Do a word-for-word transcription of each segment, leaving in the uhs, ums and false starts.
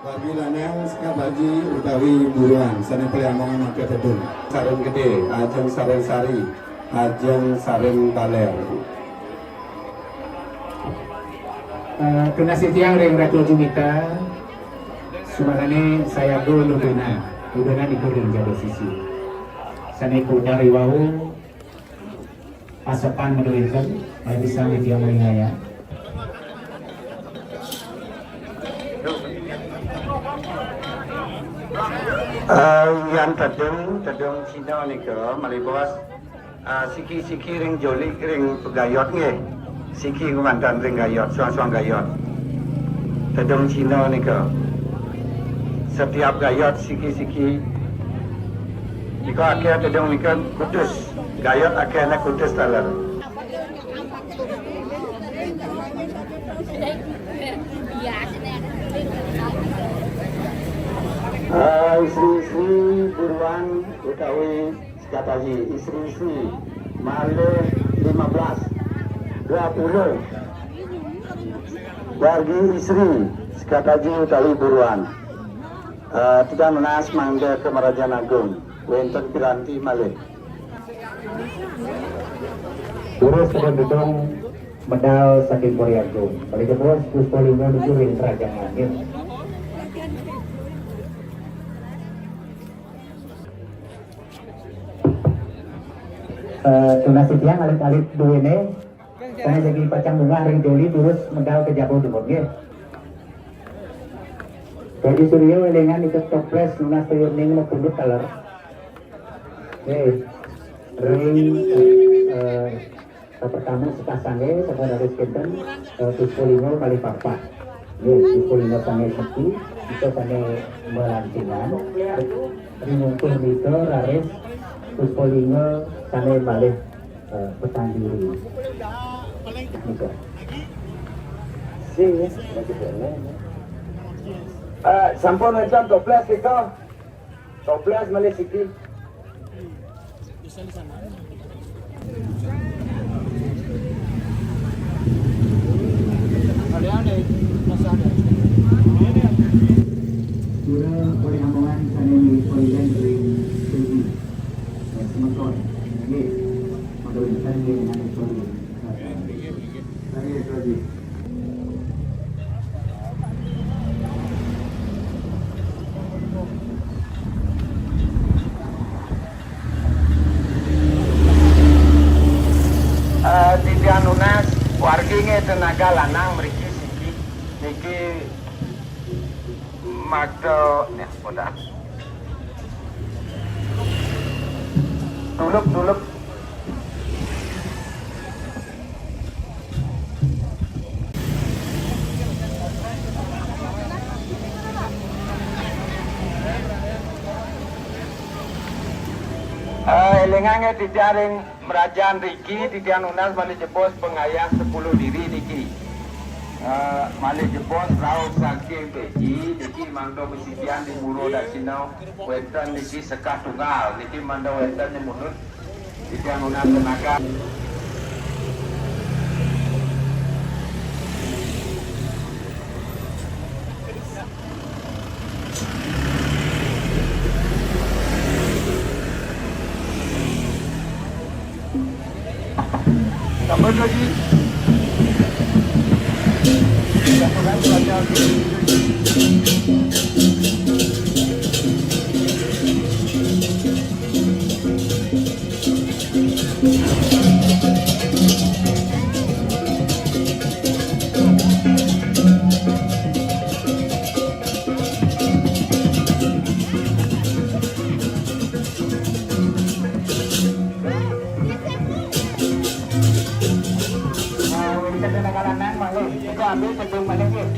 Wargi lanang Sekataji utawi Buruan sané pariammongan matur tedun. Sareng Gedé, ajeng Sareng Sari, ajeng Sareng Baler. Eh, tunas titiang ring Ratu Jumita, sumanané sayaga nuduna, nuduna niku ring jaba sisi. Sané pudar i wau, asepan maduéken, mari pisan titiang maringayang. Eh, yan tedung, tedung Cina nika, malih bos. Ah, siki-siki ring jolik ring pagayot nggih. Siki kémanten ring gayot, suang-suang gayot. Tedung Cina nika. Setiap gayot siki-siki. Nika akéh tedung nika kutus. Gayot akéh anak kutus taler. Ah, istri-istri Buruan utawi Sekataji, istri-istri, malih lima belas, dua puluh. Wargi istri, Sekataji utawi Buruan. Eh, titiang nunas mangda ka Marajan Agung, wénten piranti malih. Durus tedun-tedun medal saking Puri Agung. Malih jebos Puspalinga nuju ring Kerajaan Langit. Eh, tunas titiang alit-alit duéné, sané jagi pacang munggah ring joli durus medal ka jaba dumun nggih. Raji Surya élingang nika toples nunas tuyur ning mapundut taler. Nggih. Ring, eh, Pertama sekasangé sané raris kinten, eh, Puspalinga kalih papat. Nggih, Puspalinga sangé sekti, nika sané malancingan. Ring ungkur nika raris Puspalinga sané malih, eh, petanduri. Nika. Sing, ya. Eh, sampun wénten toples nika. Toples malih siki. Pura pariammongan sané miparian ring segi. Semeton. Nggih. Mangda wénten nggih dengan segi. Eh, titiang nunas, wargi nggih tenaga lanang mriki siki niki makta, nih, mudah. Tuluk, tuluk. Eh, élingang nggih titiang ring Mrajan riki, titiang nunas malih jebos pangayah sepuluh diri niki. Eh, malih jebos rauh saking Beji niki mangda masikian di Mura Dasina wénten niki sekah tunggal niki mangda wénten di Munut. Titiang nunas tenaga. Tambah lagi. Ika ambil tedung malih, nggih.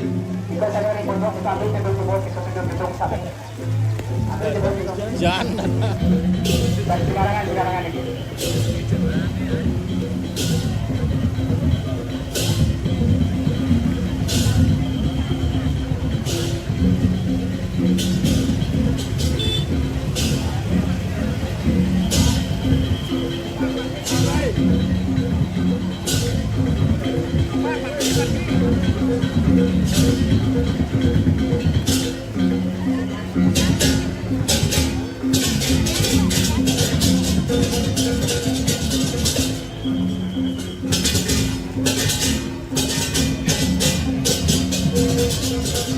Ika sadaya ring pondok, ika ambil tedung jebos, ika tedung, tedung sampai. Ambil tedung, tedung. Jangan. Sembarangan, sembarangan niki.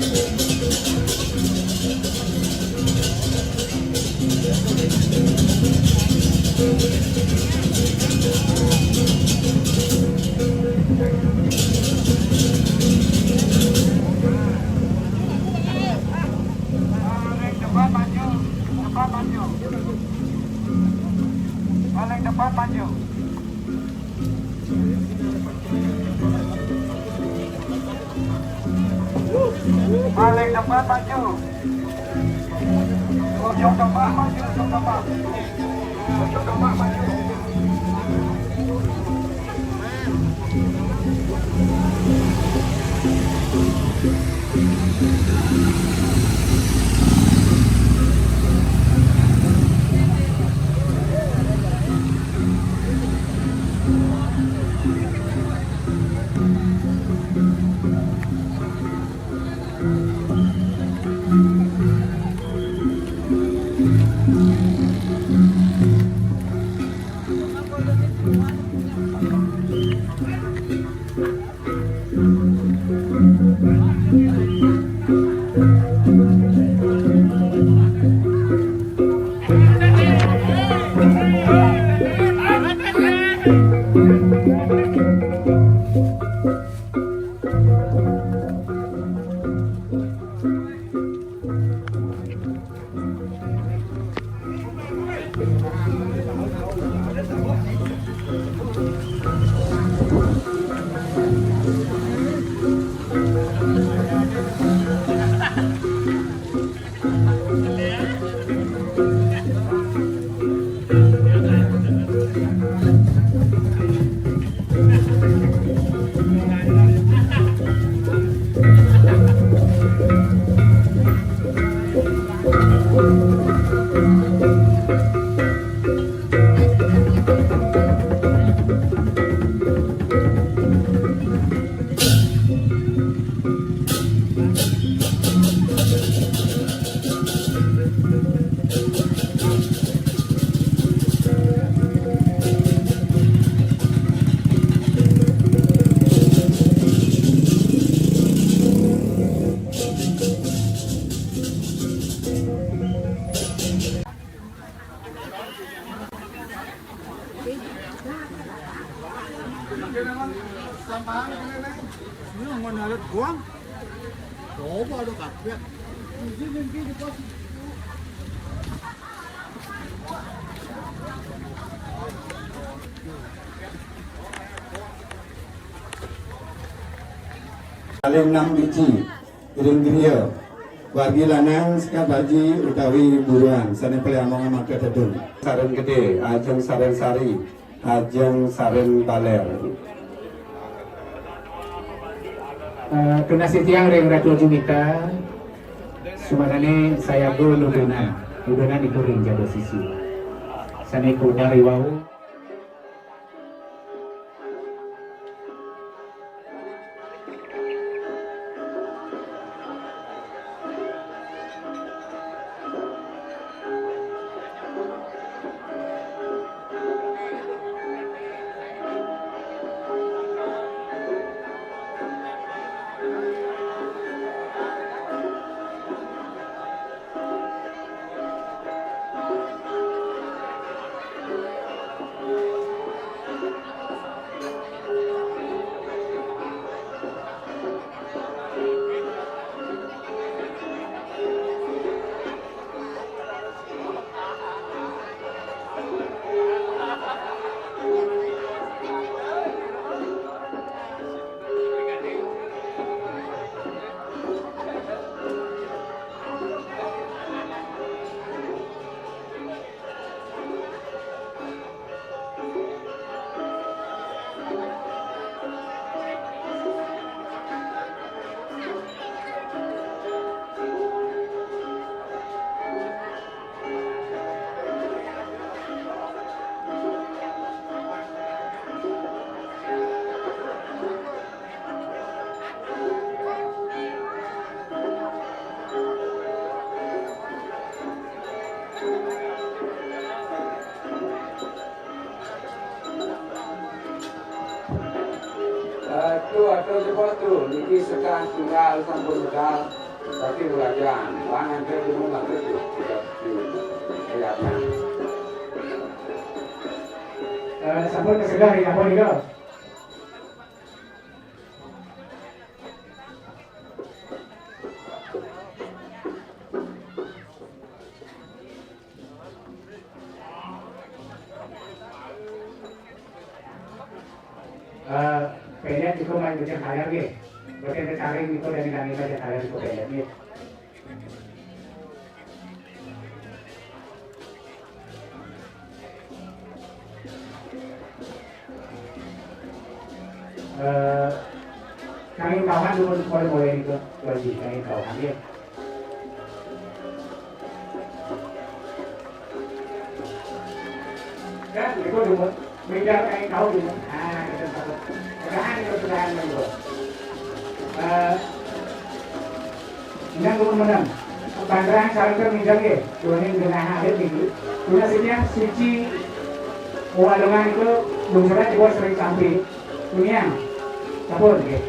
Paling depan maju, depan maju. Paling depan maju. Paling depan maju. Ujung depan maju, ujung depan. Ujung depan maju. Ini nggak narik doang. Coba ada kaget. Paling enam biji. Gering griya. Wargi lanang sekat baji utawi buruan, sane peliamongan mangke tedun. Sareng gedhe, ajeng sareng sari, ajeng sareng baler. Eh, tunasih tiang ring Ratu Jumita, sumanane sayaga nuduna, nuduna niku ring jaba sisi. Sane kudari wau. Aduh, aduh, cepot, tuh. Niki sekah tunggal sampun medal. Tapi belajar, pangan saya dulu nggak begitu. Lihatnya. Eh, sampun kesedah di dapur juga. Eh, pelet itu main macam kaler nggih. Boten kecaring itu dari kami macam kaler itu pelet nggih. Eh, kami kawan dulu boleh-boleh itu lagi kami kawan ya. Kan itu dulu. Beda kayak kau dulu. Ah, kita satu. Mudahan itu sudah dulu. Eh, Indang dulu menang. Pangerang sareng minjang nggih. Duane genah alit niki. Kula sini suci walungan itu lungsuran di bos sering sampai. Dunia. Sampun nggih.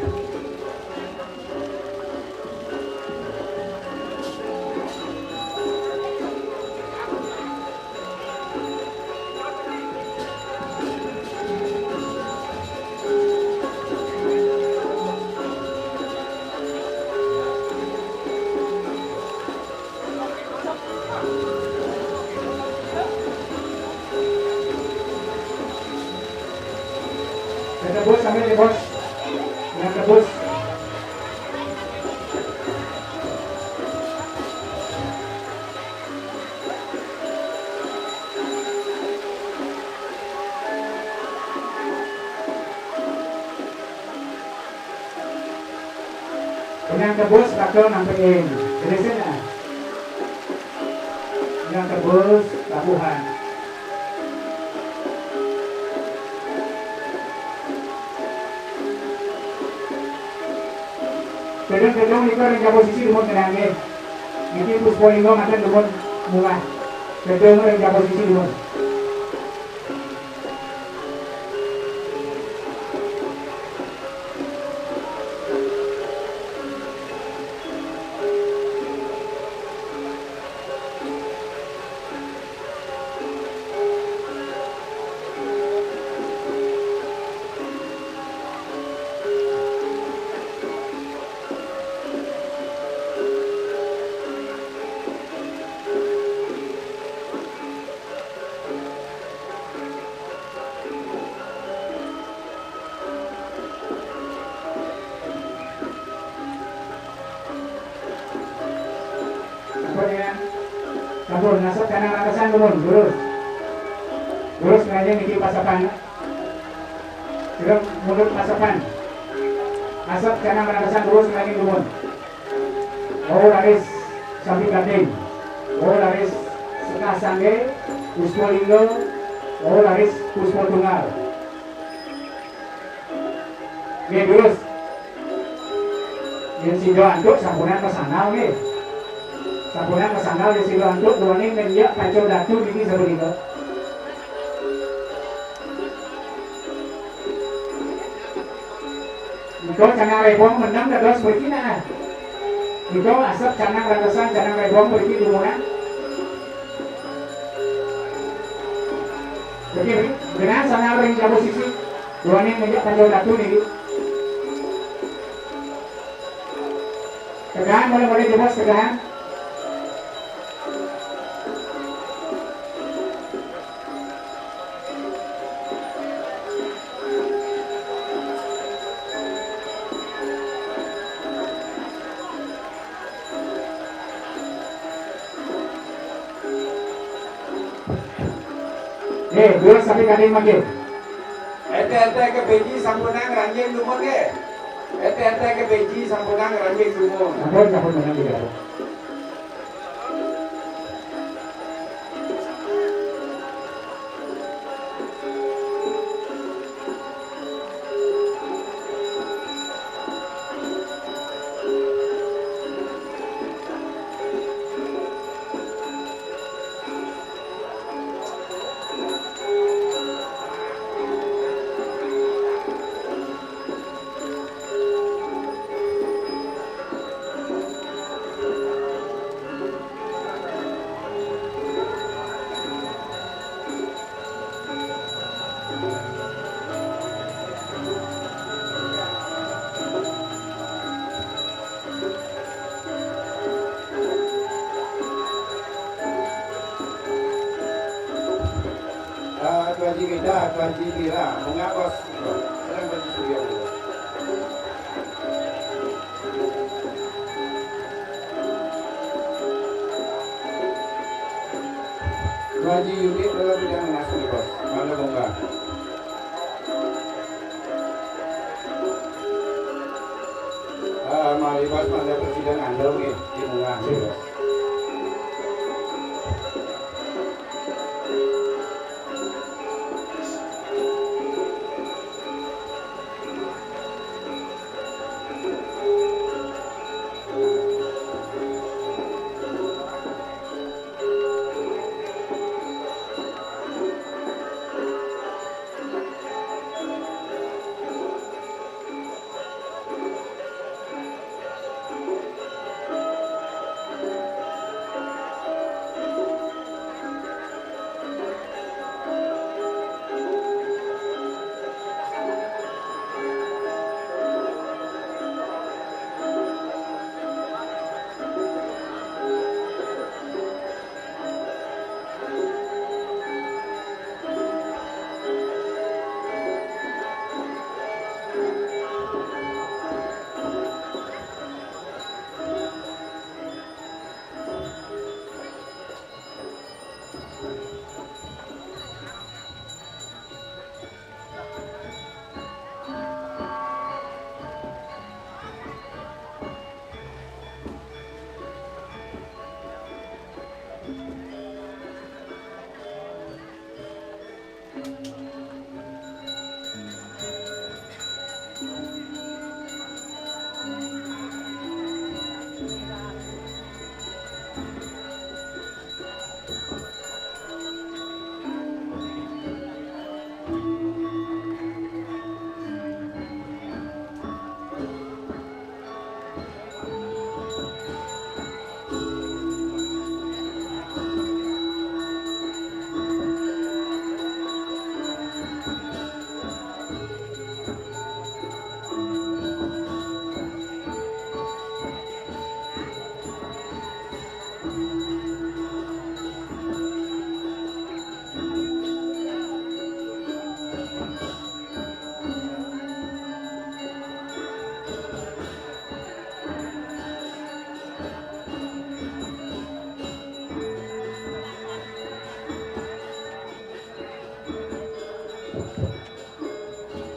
Ketebus sampai di bos. Yang tebus. Benang tebus bakal nampein. Jelasin ya. Benang tebus labuhan. Gedung-gedung niku ring jaba sisi dumun kenange. Niki Puspa Lingga manten dumun munggah. Gedung ring jaba sisi dumun. Sampun ya. Sampun, ngasep canang rakesan dumun, durus. Durus ngranjing niki pasepan. Sudah mundur pasepan. Ngasep canang rakesan durus ngranjing dumun. Oh, raris sampi gading. Oh, raris sekah sangge, puspa lingga. Oh, raris puspa tunggal. Nggih, durus. Yen sida antuk sampunang kasanggal nggih. Sampunang kasanggal yen sida antuk duaning ngenjek panca datu niki sapunika. Nika canang rebong meneng dados mriki nah. Nika asep canang rakesan canang rebong mriki dumunan. Oke, mriki. Genah sandal ring jaba sisi. Duaning ngenjek panca datu niki. Tegahan, mulai-mulai jebos tegahan. Eh, durus sampai kadang makin. Ente-ente ke beji sampunang ranjing dumun ke. Ente-ente ke beji sampunang ranjing dumun. Sampun, sampun, menang tidak. Kita Panji Pira, mengakos. Sekarang Panji Surya. Panji Yuni dalam bidang nasi, bos. Mana bunga? Ah, malibas mana presiden andal nih, di bunga, bos.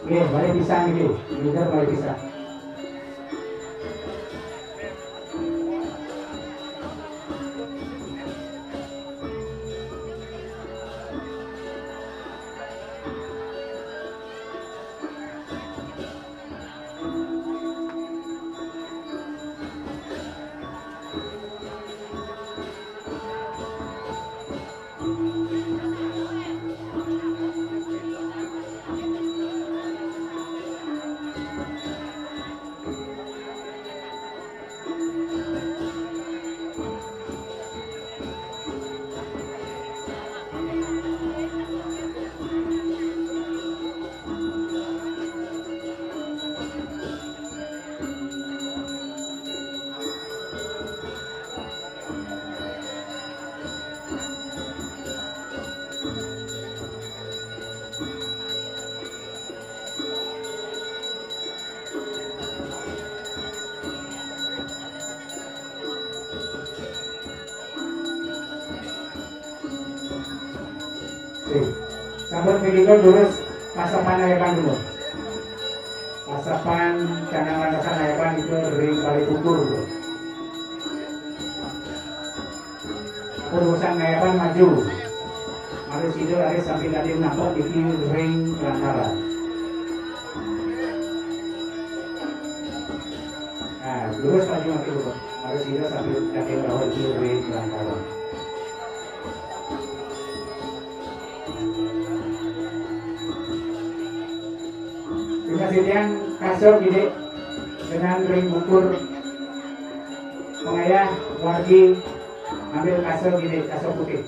Oke, balik pisang ini. Leader balik pisang. Oke. Sampun mriki terus pasapan ayapan dulu. Pasapan canang lantasan ayapan itu ring balik ukur. Urusan ayapan maju. Harus itu harus sampai tadi nampak di ring lantaran. Nah, terus maju nanti dulu. Harus itu sampai tadi bahwa di ring lantaran. Terima kasih tiang kasok gede dengan ring bukur pengayah wargi ambil kasok gede kasok putih.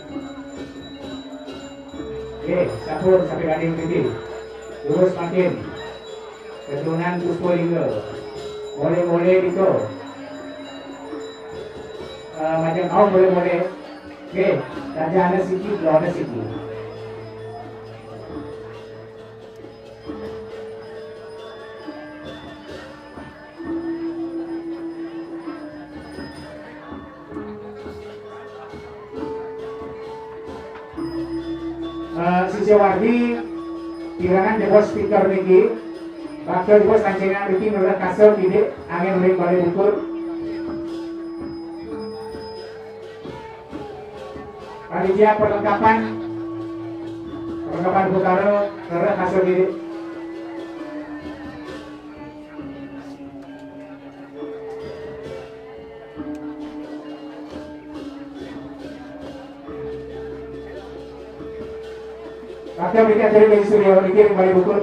Oke, sampun sampai gading putih. Terus makin keturunan Puspo Lingga. Boleh-boleh gitu. Eh, macam kau boleh-boleh. Oke, raja ada sikit, lo ada sikit. Jawardi, pirengang jebos speaker niki. Bakal jebos lancengan niki nurut kasur kidik, angin ring Balé Bungkur. Panitia perlengkapan, perlengkapan Bhuthara, nurut kasur kidik. Latihan mriki acara dari Surya, niki ring Balé Bungkur.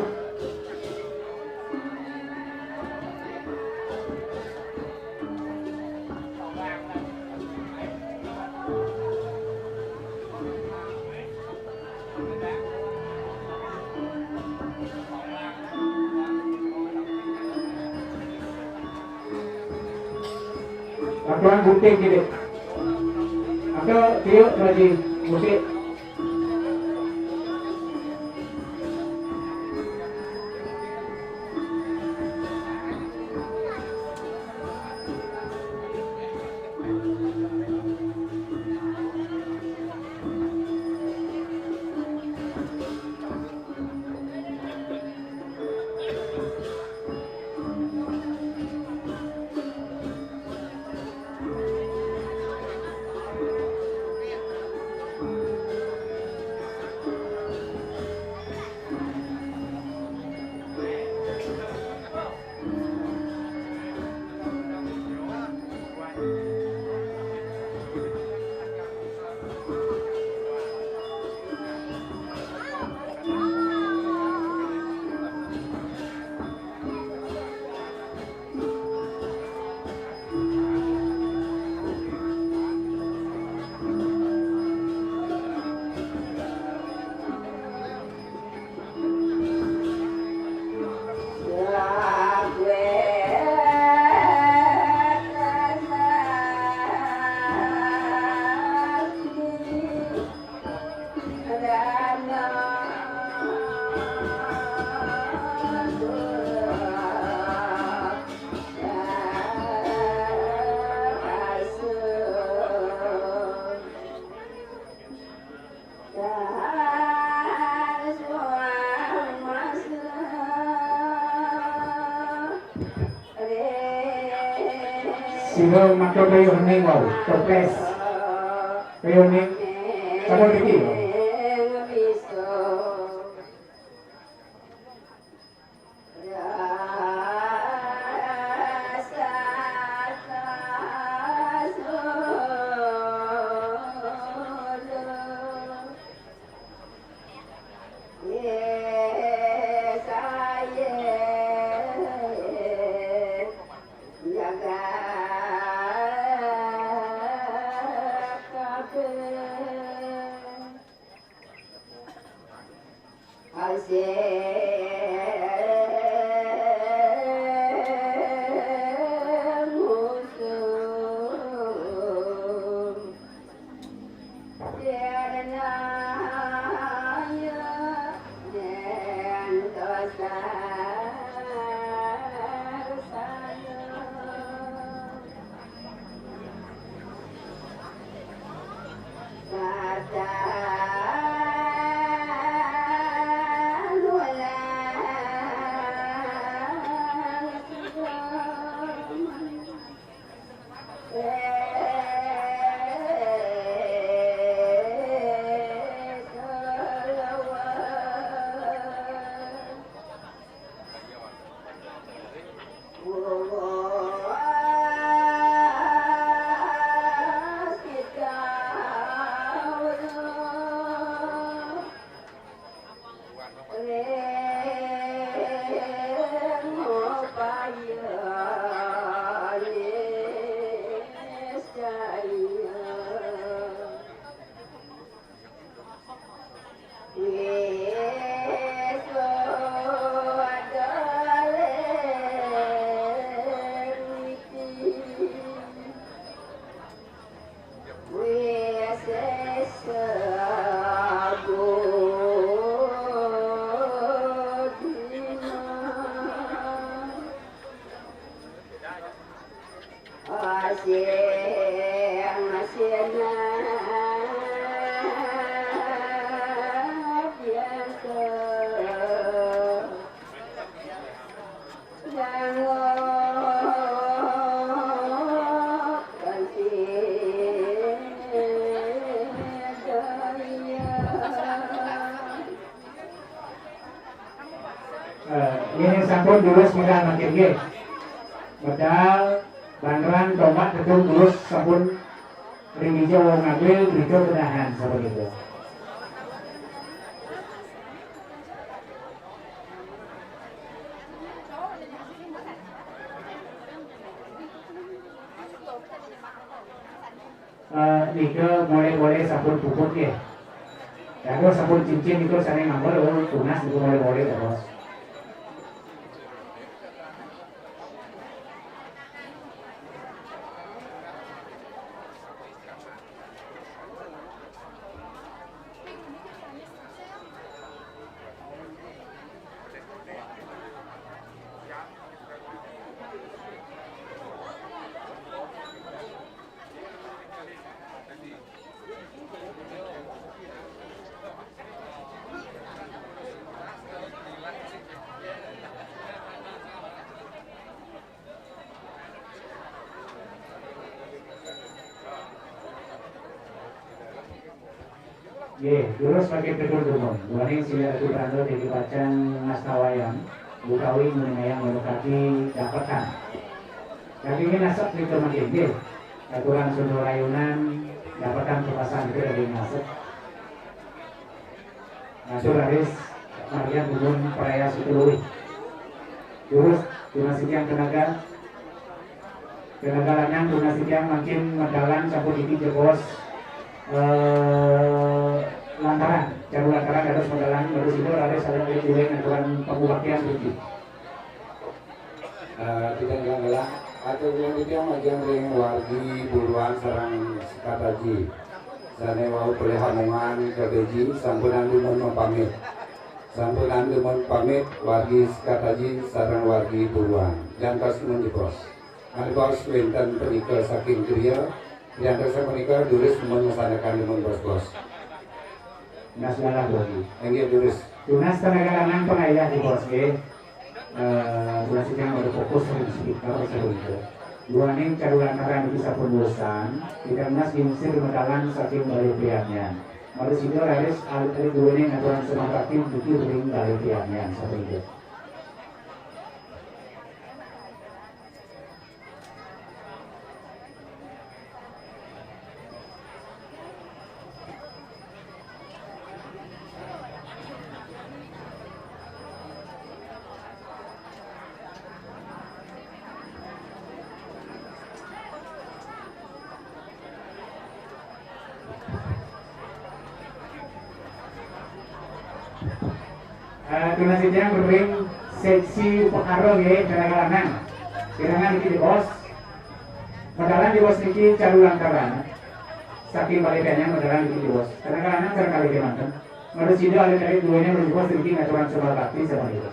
Aturan gunting gini. Atau tiup lagi musik. Sira matur kaya hening wau, toples. Kaya hening. Sampun niki. Pun durus medal mangkin nggih. Medal, banteran, tombak, tedung durus sampun ring dija wau ngambil, dija kenahan sapunika. Eh, nika moleh-moleh sampun puput nggih. Dados sampun cincin nika sané ngambil, oh, tunas nika moleh-moleh dados. Nggih, durus mangkin tedung dumun. Duaning silih Ratu Pranda niki pacang ngastawayang utawi nguningayang manukadi dapetan. Dagingé nasep nika mangkin, nggih. Aturan Sunda Rayunan, dapetan pepasan nika daging nasep. Matur raris margiang dumun prayas luwih. Durus, tunas titiang tenaga. Tenaga lanang, tunas titiang mangkin medalan sampun niki jebos, eh, lantaran, caru lantaran dados medalan, dados ida raris alit-alit duwé ngaturan pangubaktian mriki. Eh, titiang gelang-gelang, atur nunas titiang margiang ring wargi Buluan sareng Sekataji. Sané wau polih amongan ka beji, sampunang dumun mapamit. Sampunang dumun pamit, wargi Sekataji sareng wargi Buluan. Jantos dumun jebos. Antos wénten punika saking griya, jantos punika durus dumun masandekan dumun bos-bos. Nas galah, Bos. Inggih, durus. Tunas tenaga lanang pangayah jebos, nggih. Eh, tunas titiang pada fokus ring speaker sapunika. Duaning caru lantaran niki sampun wusan, titiang nunas gingsir medalan saking Balé Priangan. Mara sida raris alit-alit duwéné ngaturan sembah bakti niki ring Balé Priangan sapunika. Eh, tunas titiang ring seksi upakara nggih, tenaga lanang. Tenaga niki jebos. Medalan jebos niki caru lantaran. Saking Balé Priangan medalan niki jebos. Tenaga lanang sareng kalih kémanten. Mara sida alit-alit duwéné mara jebos niki ngaturan sembah bakti sapunika.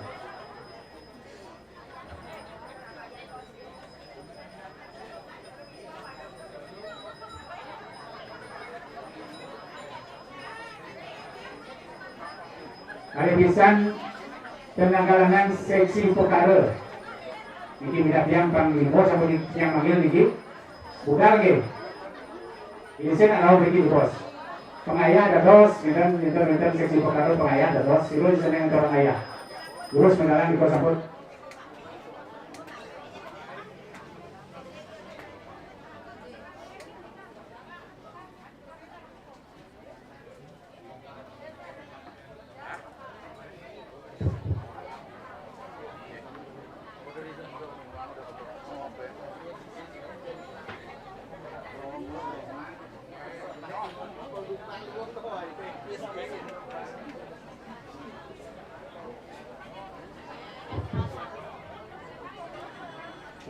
Kalih pisan, tenaga lanang seksi upakara. Niki midak tiang panglima sampun tiang manggil niki. Budal nggih. Isin rauh mriki, Bos. Pangayah dados, nénten, nénten, nénten seksi upakara pangayah dados, sira sing ngantor pangayah. Durus medalan nika sampun.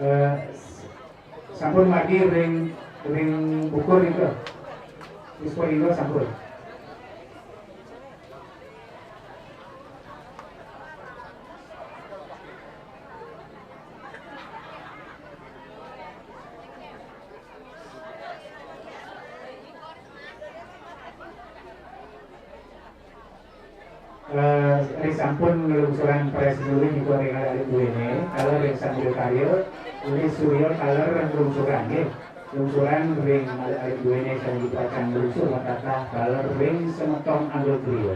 Eh, sampun margi ring, ring bukur nika. Puspa Indra sampun. Eh, ri sampun nglungsurang press release nika ring alit-alit duwéné, taler ring Sambil Karya, ri Surya taler ring lungsuran nggih. Lungsuran ring alit-alit duwéné sané pacang nglungsur matatah taler ring semeton anggul griya.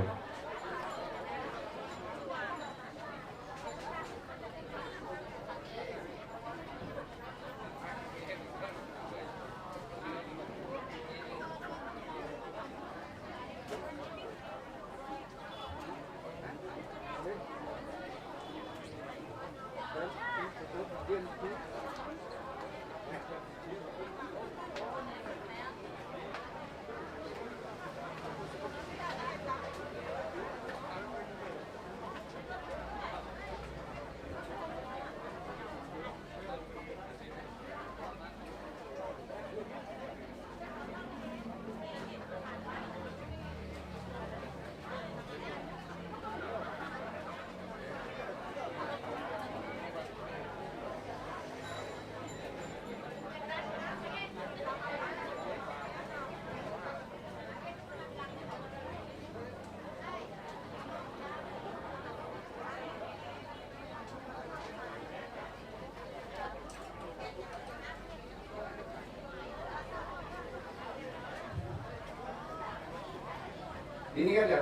Ini kan ya.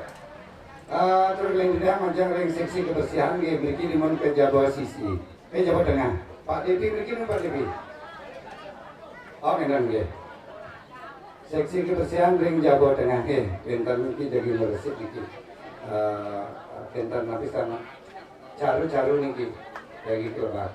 Ah, terus lain tidak, manjang ring seksi kebersihan nggih, mriki di mon ke Jaba sisi. Eh, Jaba Tengah. Pak Devi mriki, Pak Devi. Oh, ngenten nggih. Seksi kebersihan ring Jaba Tengah nggih. Pinten niki jagi meresik niki. Eh, pinten napi sama caru-caru niki. Jagi kebat.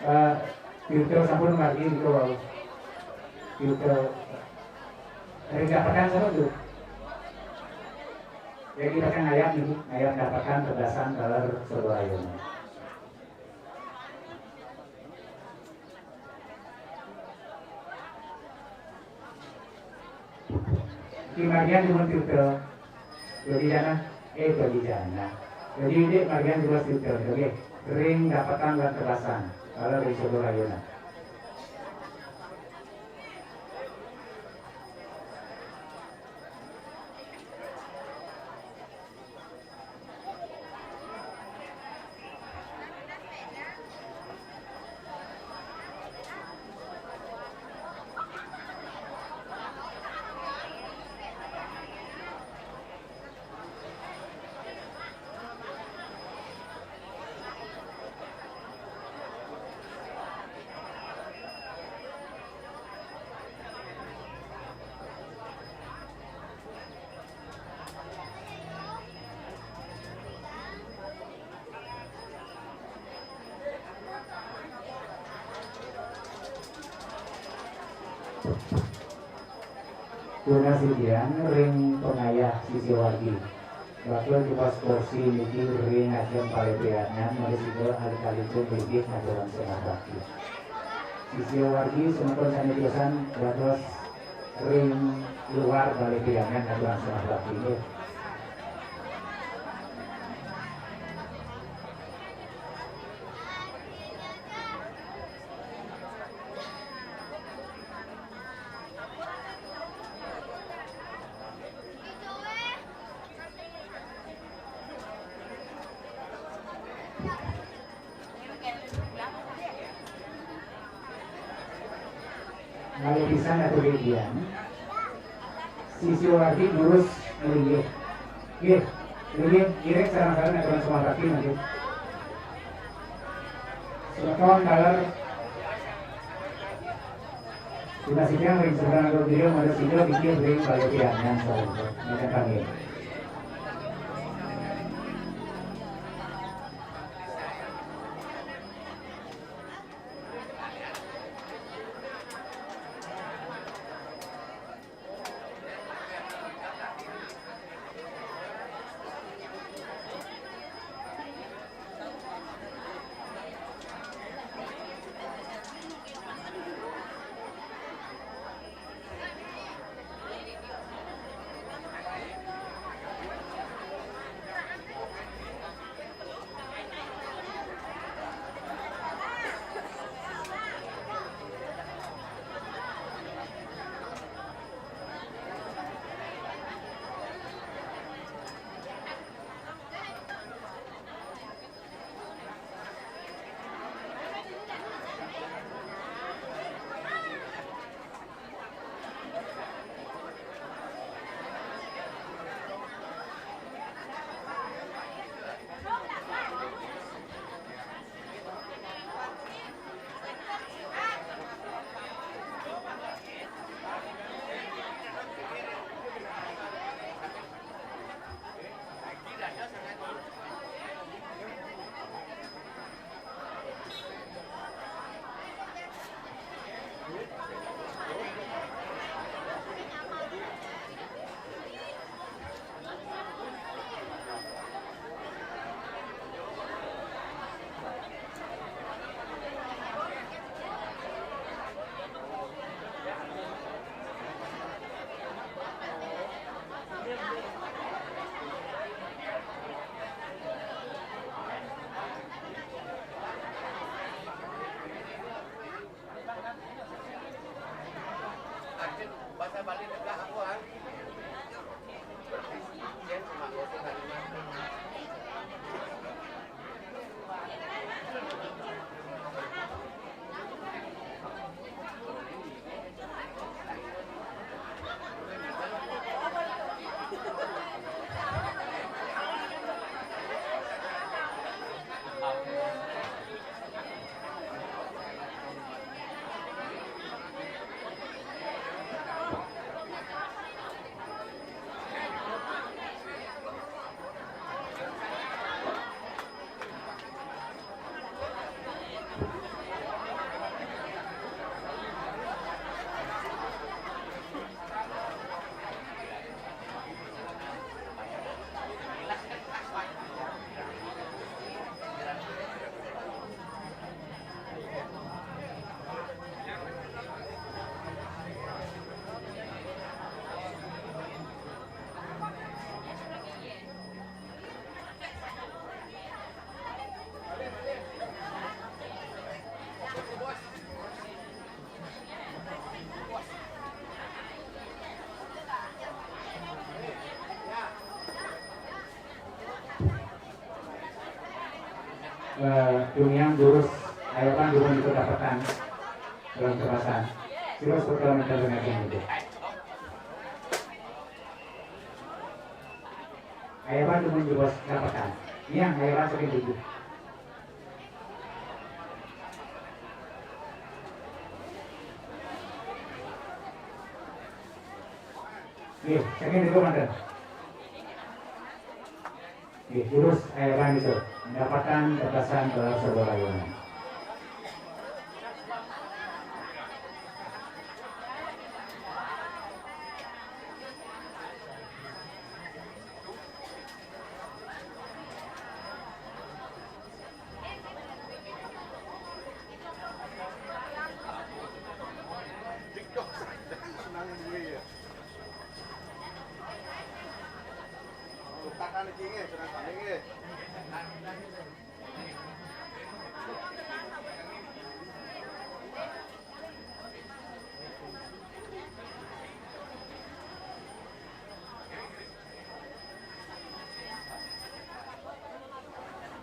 Eh, filter sampun margi niku wau. Filter. Dari dapatan sama tuh. Jadi pakai ngayap nih, ngayap dapatan pedasan taler sebuah ayam. Di margian dumun tiutil. Dadi jana, eh, dadi jana. Dadi idik margian dua tiutil, oke. Ring dapatan lan tebasan. Kalau ring sumber ayunan. Tunas ujian ring pengayah sisya wargi. Bakal tugas kursi niki ring ajeng palepianan, malih sida alit-alitipun linggih ngaturang sembah bakti. Sisya wargi semeton sane tiosan dados ring luar palepianan ngaturang sembah bakti nggih. Malih pisan atur Dian. Sisya wargi durus nggih. Nggih, nggih, ngiring sareng-sareng atur sembah bakti mangkin. Semeton taler. Sudah sidang ring seberang atur beliau, ada sidang pikir ring palepianan sareng. Mangkin kami. Eh, Duniang durus, ayapan durung itu dapetan dalam kemasan. Sira seperti orang itu. Ayapan durung itu dapetan. Yang ayapan saking tujuh. Iya, saking itu mantan. Nggih, terus ayapan itu mendapatkan batasan dalam sebuah rayonan.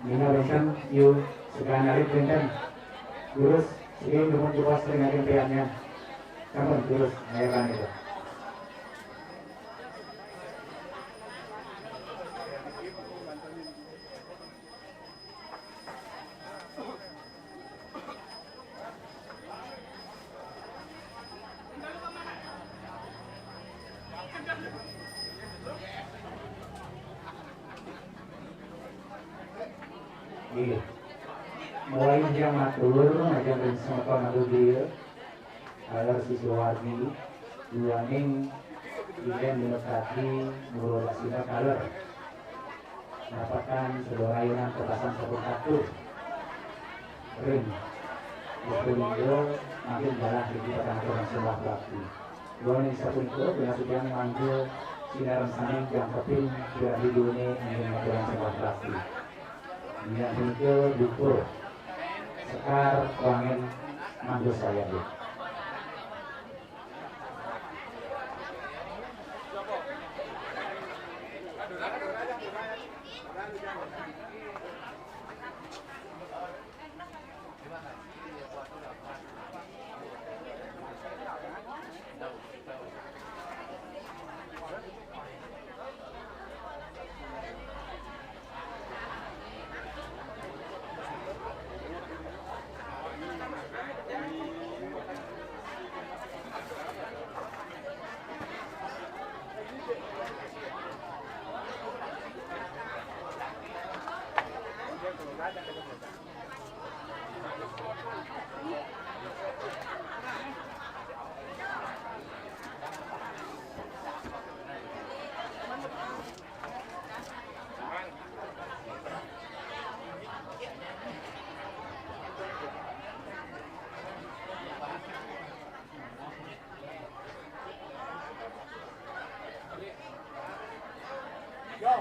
Minab wénten, yu, segan alit wénten. Terus, sing nuhun jebos ring ageng peyaknya. Sampun, terus, ngayakan itu. Nggih. Mulai yang matur, ngajeng ring semeton agung griya. Kaler sisi wargi, duaning Ida Minuswati Nurul Sina kaler. Napekan sedaya rayunan pepasang sampun katur. Ring. Puspalingga mangkin galah niki petang aturang sembah bakti. Duaning sapunika, pinasujang mangga sinareng sami jangkepin piranti duene anggén ngaturang sembah bakti. Inggih punika dupa sekar wangen mangga sayabit.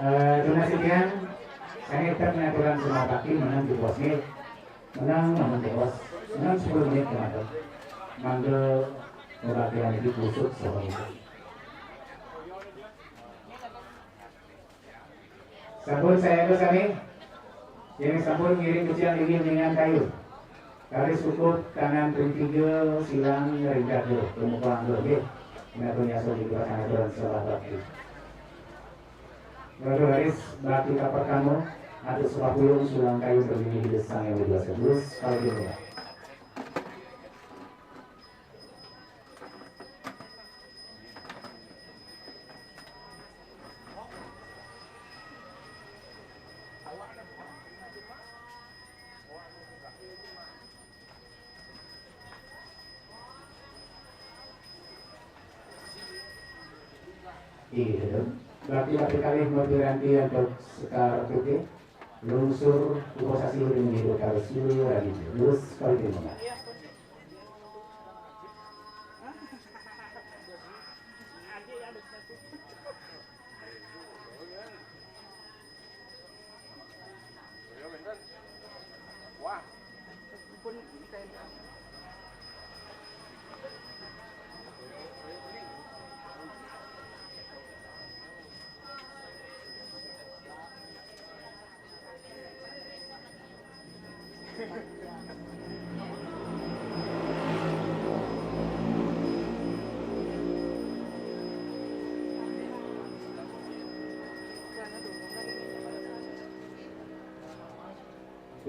Eh, tunas titiang, sané tetep ngaturan sembah bakti menang di bosnya. Menang, menang di bos. Menang sepuluh menit kemarin. Mangga pembagian itu kusut seperti itu. Sampun saestu sami. Yen sampun ngiring kuciang inggih ningan kayun. Raris sukup tangan ping tiga, silang ring dada, tumukang dua nggih. Menawi nyuwun inggih pasang aturan sembah bakti. Raris bakti kapertama, atur sembah pulung, silang kayun ring Ida Sang Hyang Widhi Wasa. Terus kalau gitu ya. Iya, betul. Berarti bakti kalih mapiranti antuk sekar putih. Lungsur uposasi ring Ida Karus Yuli Raditya. Terus kalau gitu, Mbak.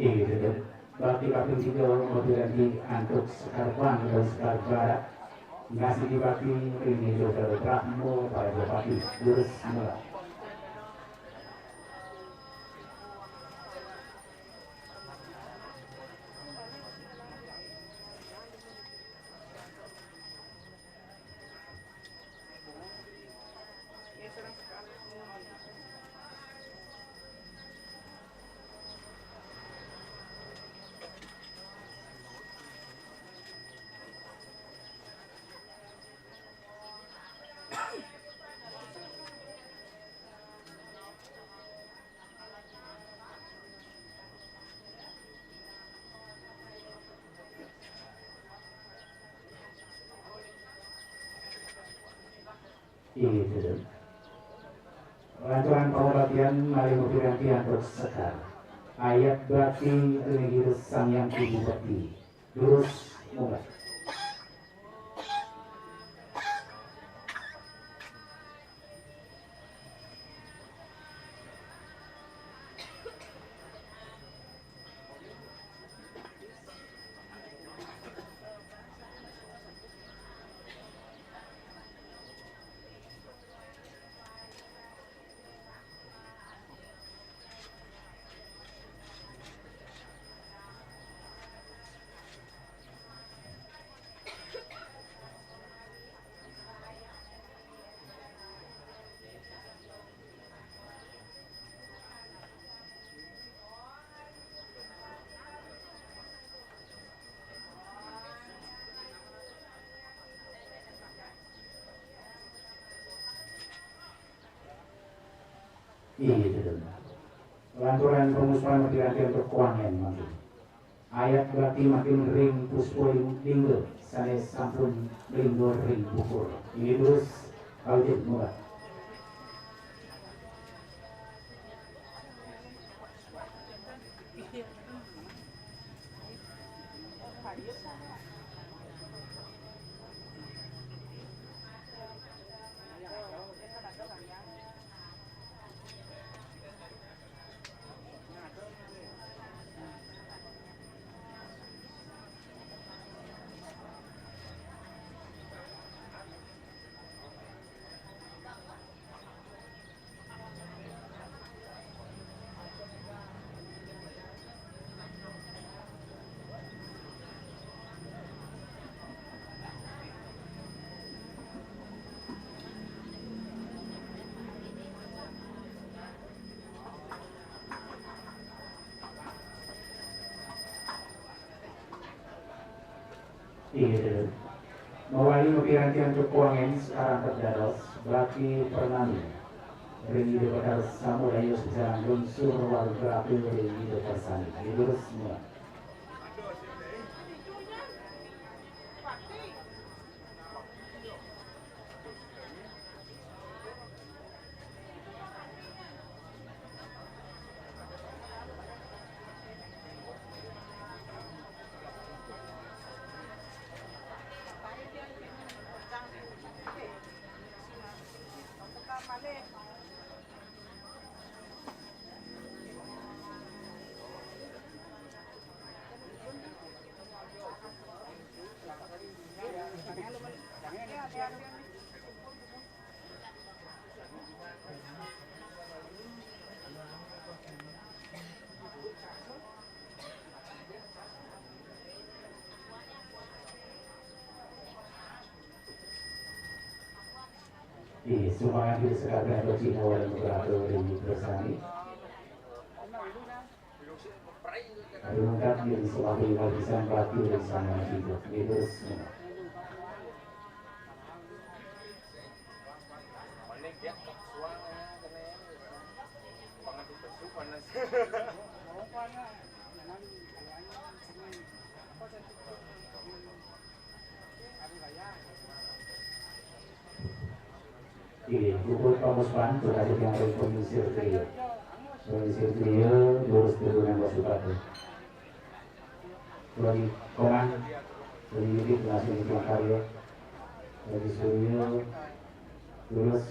Inggih, betul. Bakti kaping tiga, mapiranti antuk sekar ban dan sekar barak. Ngasih bakti ring Ida Brahma Prajapati. Terus mulai. Inggih, betul. Lanturan pangobatian malih mapiranti antuk sekar. Ayat bakti ring Ida Sang Hyang Ibu Bakti. Terus mulai. Inggih, betul. Lanturan pangusupan mapiranti antuk kuangen mangkin. Ayat bakti mangkin ring puspa lingga sane sampun lingga ring bukur. Inggih, terus, aujud mulai. Inggih, betul. Mawali mapiranti antuk kuangen sekarang terdados bakti pranami. Ring Ida Betara Samudaya sejalan lungsur warga api ring Ida Persani. Inggih, terus mulai. Sumbangan kita sekalian bercina walau beberapa dari bersani. Ada lengkap yang selalu lapisan batu dari sana masih itu. Ini terus. Iya, puput pamuspan, berarti yang paling penyisir trio. Penyisir trio, lurus turunan Basuki. Bagi Komang, bagi Yudit, langsung di karya. Bagi Suryo, lurus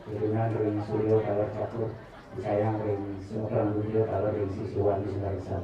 turunan ring Suryo, kalau catur. Disayang ring Sumatera Muda, kalau ring Sisuan di Sungai Besar.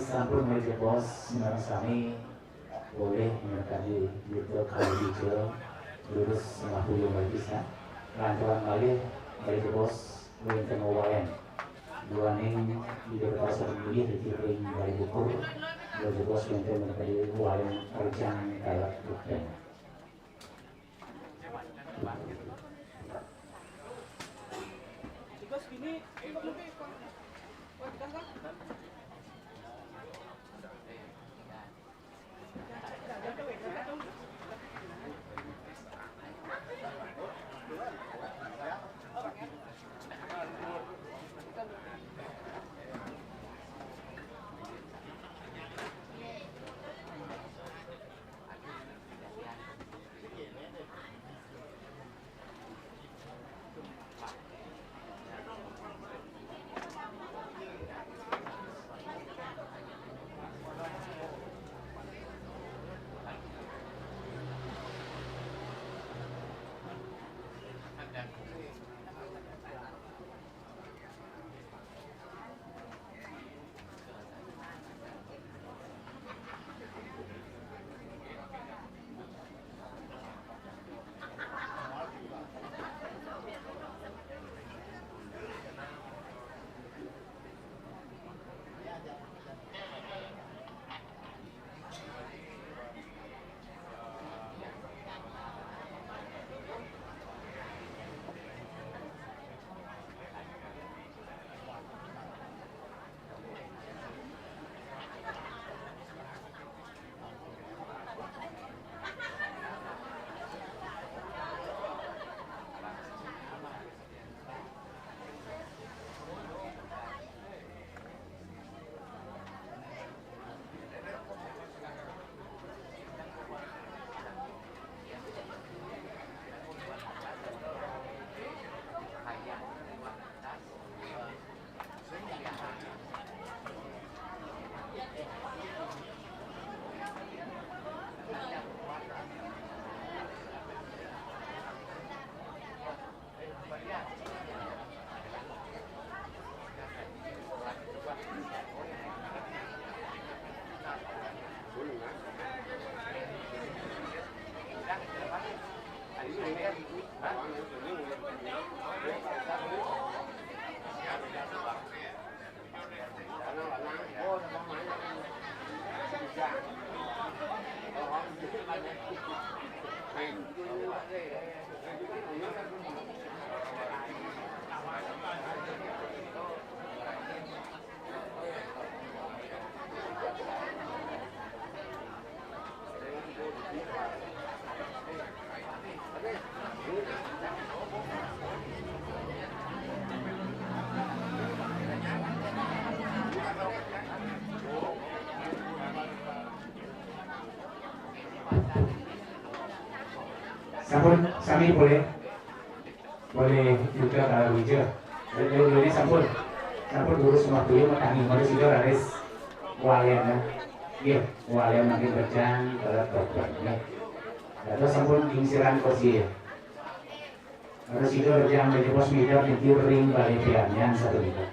Sampun malih jebos, sinareng sami polih mirengang Yuda Kawija, lurus sembah puyung malih pisan. Lanturang malih, malih jebos wénten wawalén. Duaning Ida Betara sampun milih ring Balé Bukur, malih jebos wénten mirengang wawalén rejang taler buktén. Sampun sami polih, polih Yuda Kawija. Ini sampun, sampun lurus sembah puyung, matangi malih sida raris wawalén, ya. Nggih, wawalén mangkin rejang taler buktén, nggih. Dados sampun gingsiran kursi, ya. Raris sida rejang malih jebos mider niki ring balé piaryan sapunika.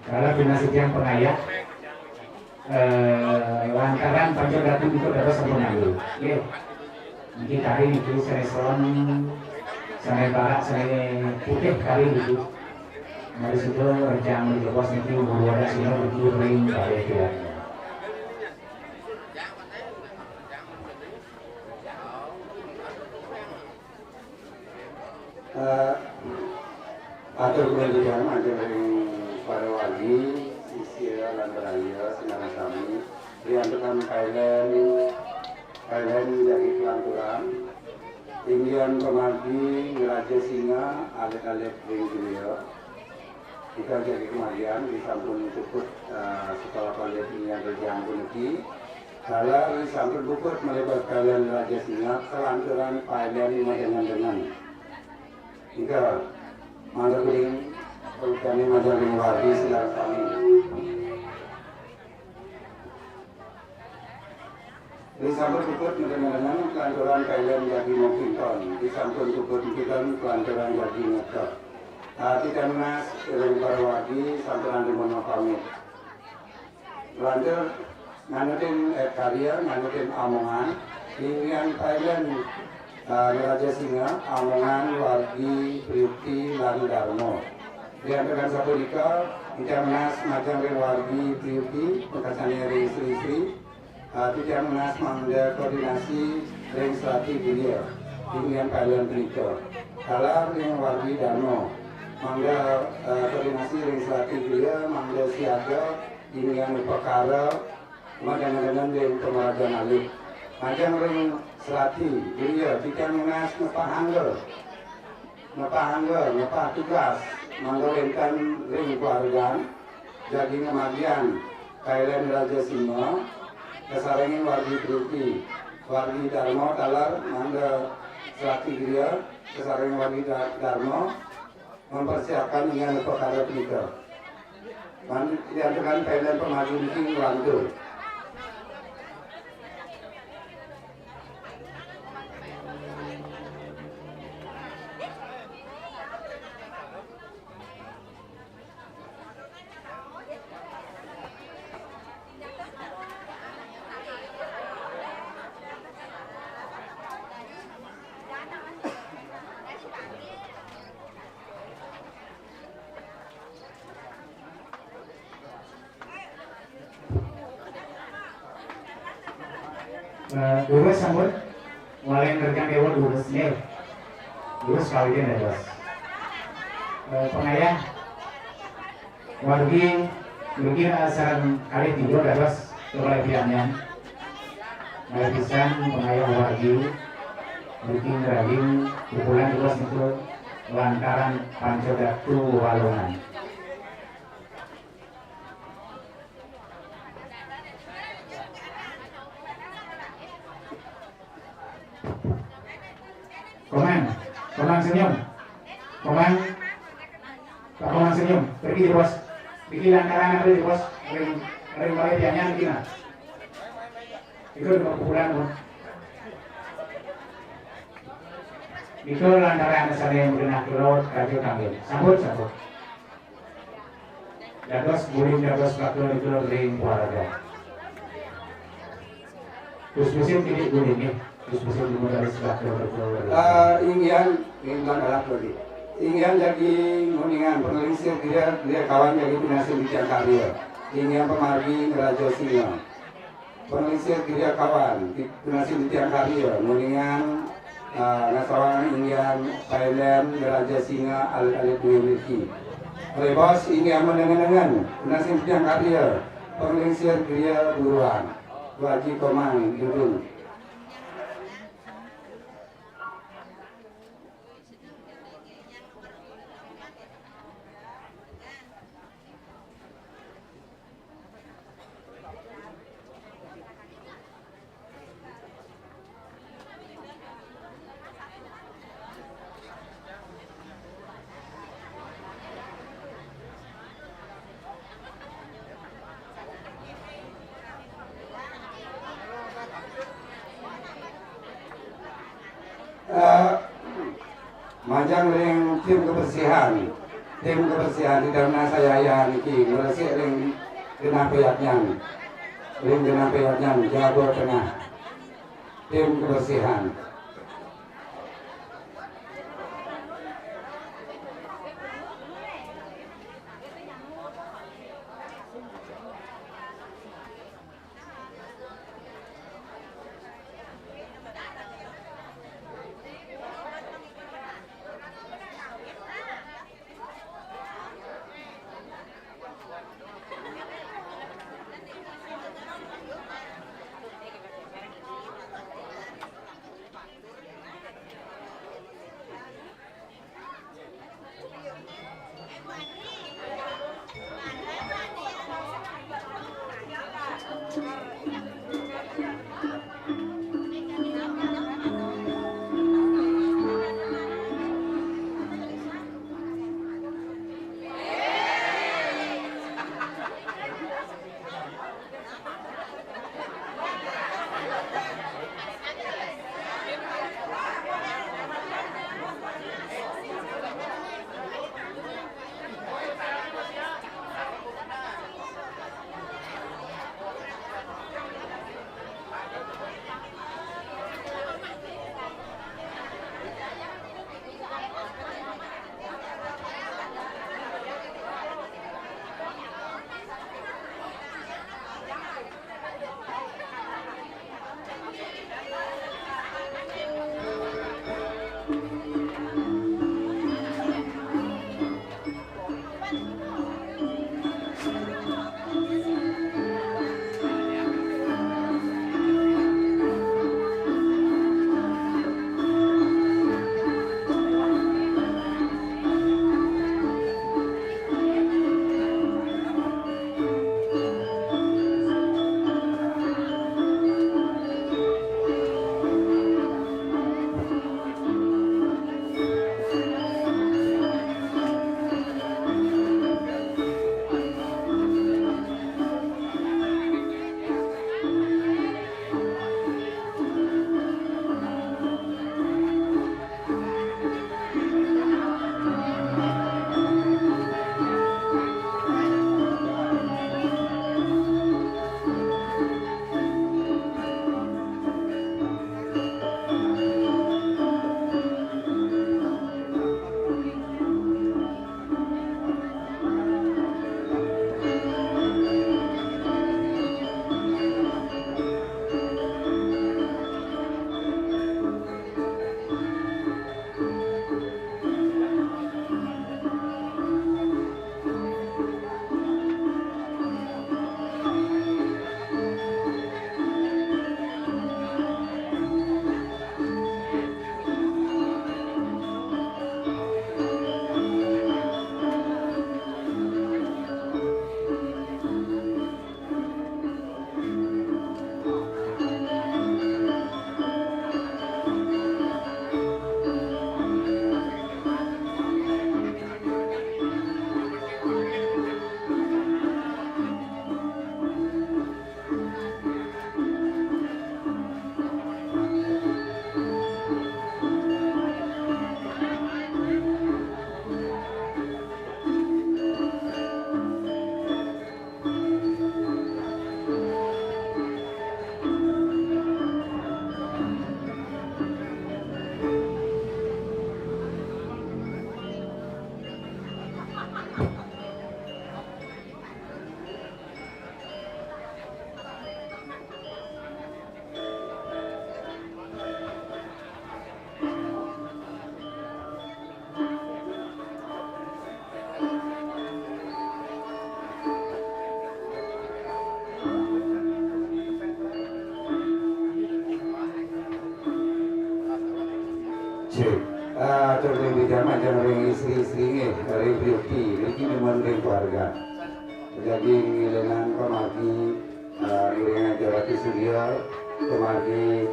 Kala pinasih titiang pangayah, eh, lantaran panca datu niku dados sampun nganggo. Nggih. Niki kari niku sané selem, sané barak, sané putih kari niku. Mari sida rejang malih jebos niki, mula wadah sida niki ring balé piaryan. Eh, atur kula titiang majeng ring para wargi, sisia lan raya sinareng sami, riantukan pailén, pailén jagi kalanturang, inggihan pamargi ngraja singa, alit-alit ring griya. Nika jagi kamargiang, disampun puput, eh, sekolah panggih inggihan rejang puniki. Taler sampun puput malih pailén raja singa, kalanturang pailén madengen-dengen. Nika, mangda kuning, purutane majeng ring wargi, silang sami. Disampun puput madengen-dengen, kalanturang pailén jagi mapinton. Disampun puput mapinton, kalanturang jagi ngetok. Ah, titiang nunas ring para wargi sampunang dumono pamit. Lantur nganutin, eh, karya, nganutin amongan, inggian paiden, ah, Raja Singa, amongan, wargi, priyukti, lan darma. Diantekan sapunika, titiang nunas majeng ring wargi priyukti, pungkasané ring istri-istri, ah, titiang nunas mangda koordinasi ring serati griya, inggian paiden punika. Taler ring wargi darma, mangda, eh, koordinasi ring serati griya, mangda siaga, inggian upakara, madangan-dangan ring pamrajan alit. Majeng ring serati griya, titiang nunas ngepahanga, ngepahanga, ngepah tugas, mangda wénten ring keluargan, jagi ngamargiang paiden Raja Singa, kasarengin wargi priyukti, wargi darma taler mangda serati griya, kasarengin wargi da-, darma, mempersiapkan inggian upakara punika. Mangda diantekan paiden pamargi niki nglantur. Eh, durus sampun. Malih nerjang dewa durus nggih. Durus kawitin dados. Eh, pangayah wargi mriki, eh, sareng kalih tiga dados kekalih pianyan. Malih pisan pangayah wargi mriki ngrayung pukulan durus niku lantaran Panca Datu Walungan. Komang, Komang senyum. Komang, Pak Komang senyum. Pergi di pos. Pergi lantaran apa di pos? Ring, ring balik pianyan gimana? Itu udah pukulan, Bu. Itu lantaran saya yang genah ke laut, kacau tanggil. Sambut, sambut. Dados guling, dados bakul ring keluarga. Terus musim tidak guling, ya. Terus musim dados bakul ring keluarga. Eh, inggian, inggian alat lagi. Inggian jagi nguningan, panglingsir griya, griya kawan jagi pinasin titiang karya. Inggian pamargi Raja Singa. Panglingsir griya kawan, pinasin titiang karya, nguningan, ah, ngasohang inggian paiden Raja Singa alit-alit duwé mriki. Rebos inggian manengen-nengen, pinasin titiang karya, panglingsir griya buruan. Waji Komang Dudung. Eh, majeng ring tim kebersihan. Tim kebersihan di Dharma Sayaya niki ngresik ring genah peyatnyan. Ring genah peyatnyan, Jawa Tengah. Tim kebersihan. Ah, tur ring dija majeng ring istri-istri nggih, ring priuti, niki dumun ring keluarga. Jagi ngiringang pamargi, ah, ngiringang Ratu Surya, pamargi,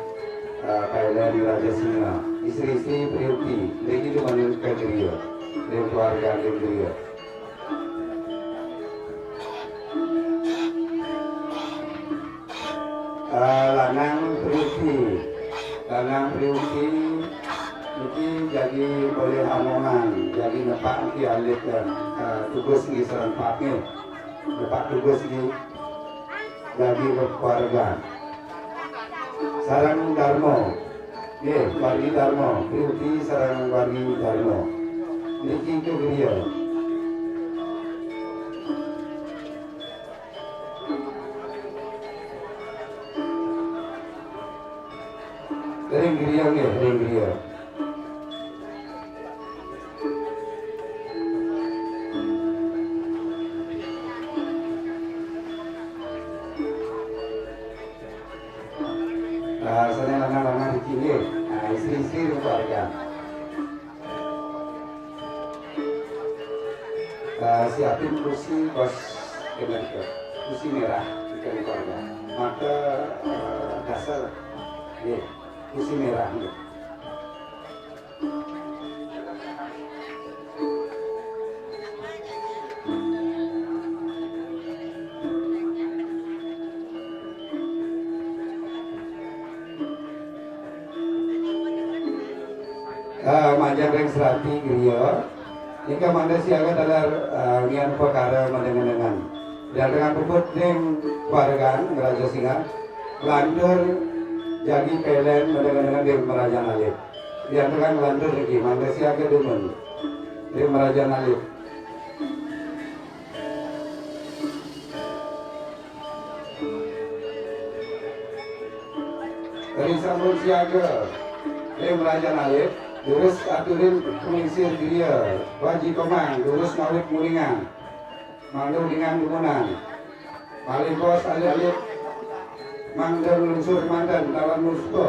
ah, Pailen Raja Singa. Istri-istri priuti, niki dumun ring griya, ring keluarga ring griya. Ah, lanang priuti, lanang priuti niki jagi polih amongan, jagi nepak niki alit, ah, tugas niki sareng pake. Nepak tugas niki jagi keluarga. Sareng Darma. Nggih, wargi Darma, priuti sareng wargi Darma. Niki ke griya. Ring griya nggih, ring griya. Ah, sané lanang-lanang niki nggih. Ah, istri-istri ring keluarga. Ah, siapin kursi bos kemenkeu. Kursi merah ring keluarga. Maka, ah, dasar. Nggih, kursi merah nggih. Ah, majeng ring serati griya. Nika mangda siaga taler, ah, ngian upakara madengan-dengan. Diantekan puput ring paregan Raja Singa. Lantur jagi pailen madengan-dengan ring marajan alit. Diantekan lantur niki, mangda siaga dumun ring marajan alit. Ring sampun siaga ring marajan alit, durus aturin panglingsir griya, Waji Komang, durus ngawit ngulingang. Mangda ulingang dumunan. Malih bos alit-alit mangda nglungsur manten taler muspa.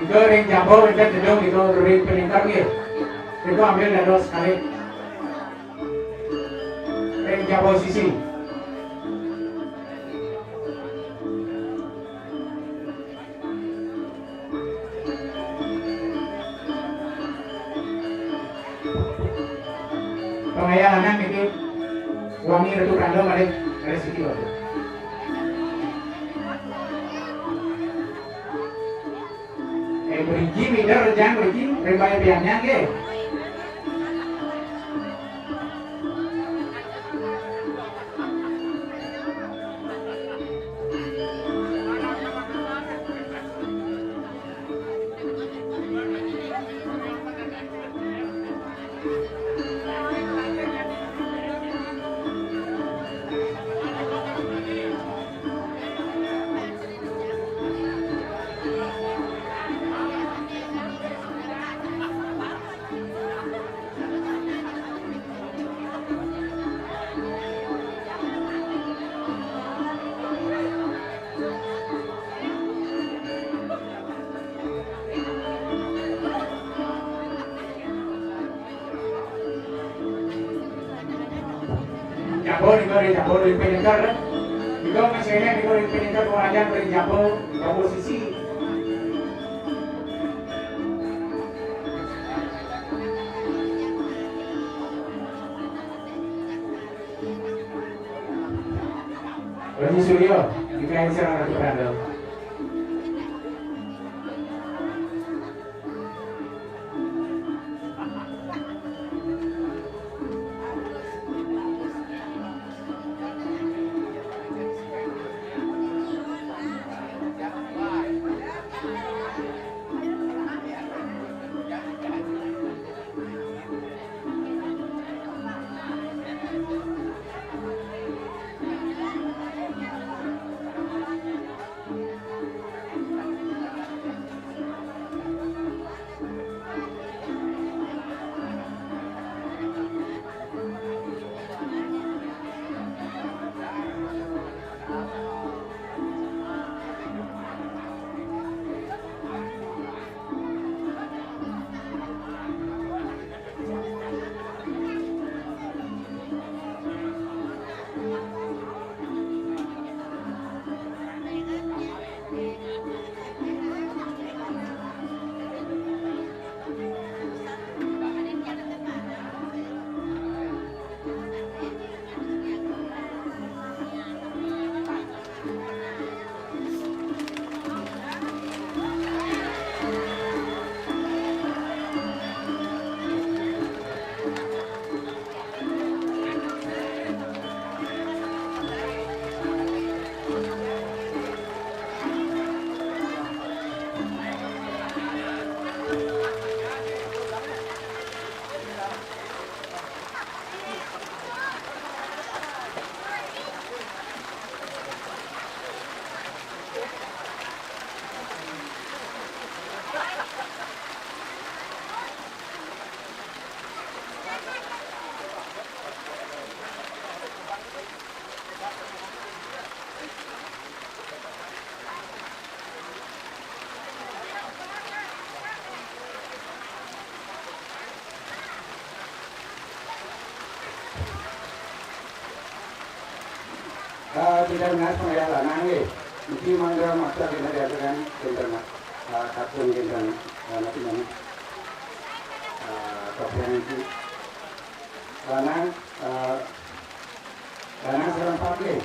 Nika ring jaba wénten jedung nika ring pelingkar nggih. Nika ambil dados kalih. Ring jaba sisi. Pangayah lanang niki wangi Ratu Pranda malih malih siki Bapak. Eh, mriki mider jang mriki ring payah piannya nggih. Jaba nika ring jaba ring piningker. Nika masih nika ring piningker, pangayah ring jaba, jaba sisi. Raji Surya, nika ring sareng Ratu Pranda. Eh, kita dengar pangayah lanang nggih. Niki mangga maksa kita diaturkan kinten, eh, kapun kinten, eh, napa namanya? Eh, kapun niki. Lanang, eh, lanang serempat nggih.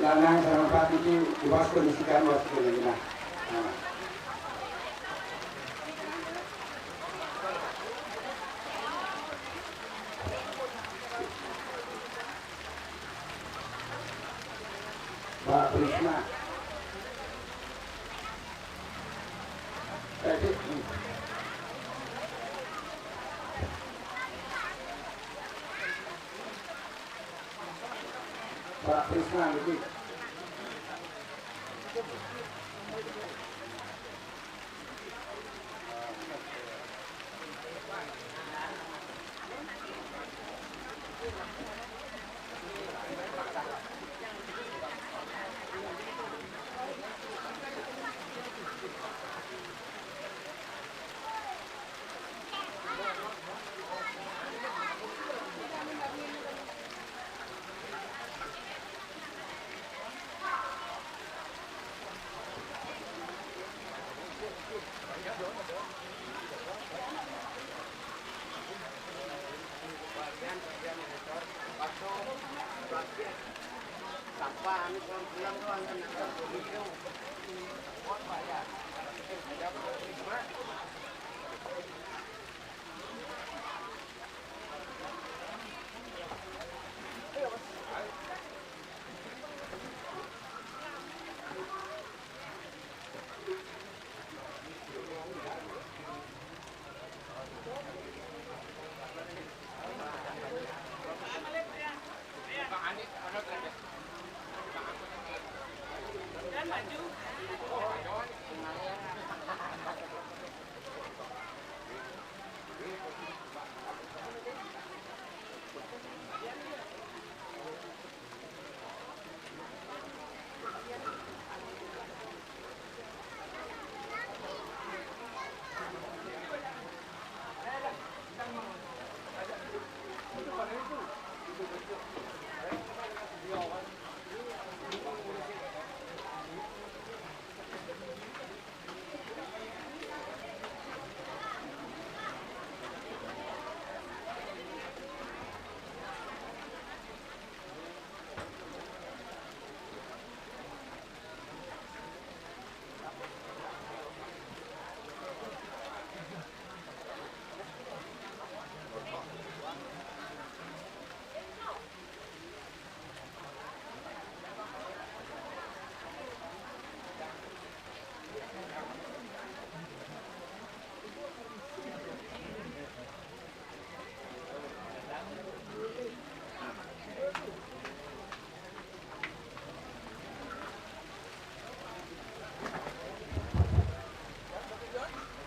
Lanang serempat niki iwas kondisikan, iwas kondisikan. Nah. Pak Prisma. Eh, Dik. Pak Krisna niki.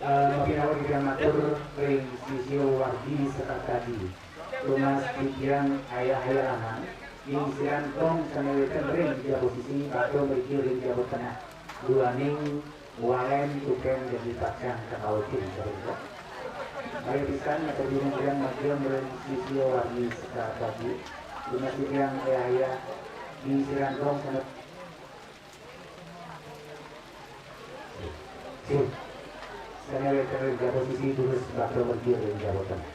Eh, mapinawag ida matur ring sisyo wargi Sekar Taji. Tunas titiang ayah-ayah anak, ing siran tong sane wenten ring jaba sisi, batu mriki ring jaba tengah. Duaning walen tuken jagi pacang kakawitin, saudara. Mari pisan, matur nuwun titiang majeng ring sisyo wargi Sekar Taji. Tunas titiang ayah-ayah, ing siran tong sane Sip. Sane wenten ring jaba sisi, durus bakal mriki ring jaba tengah.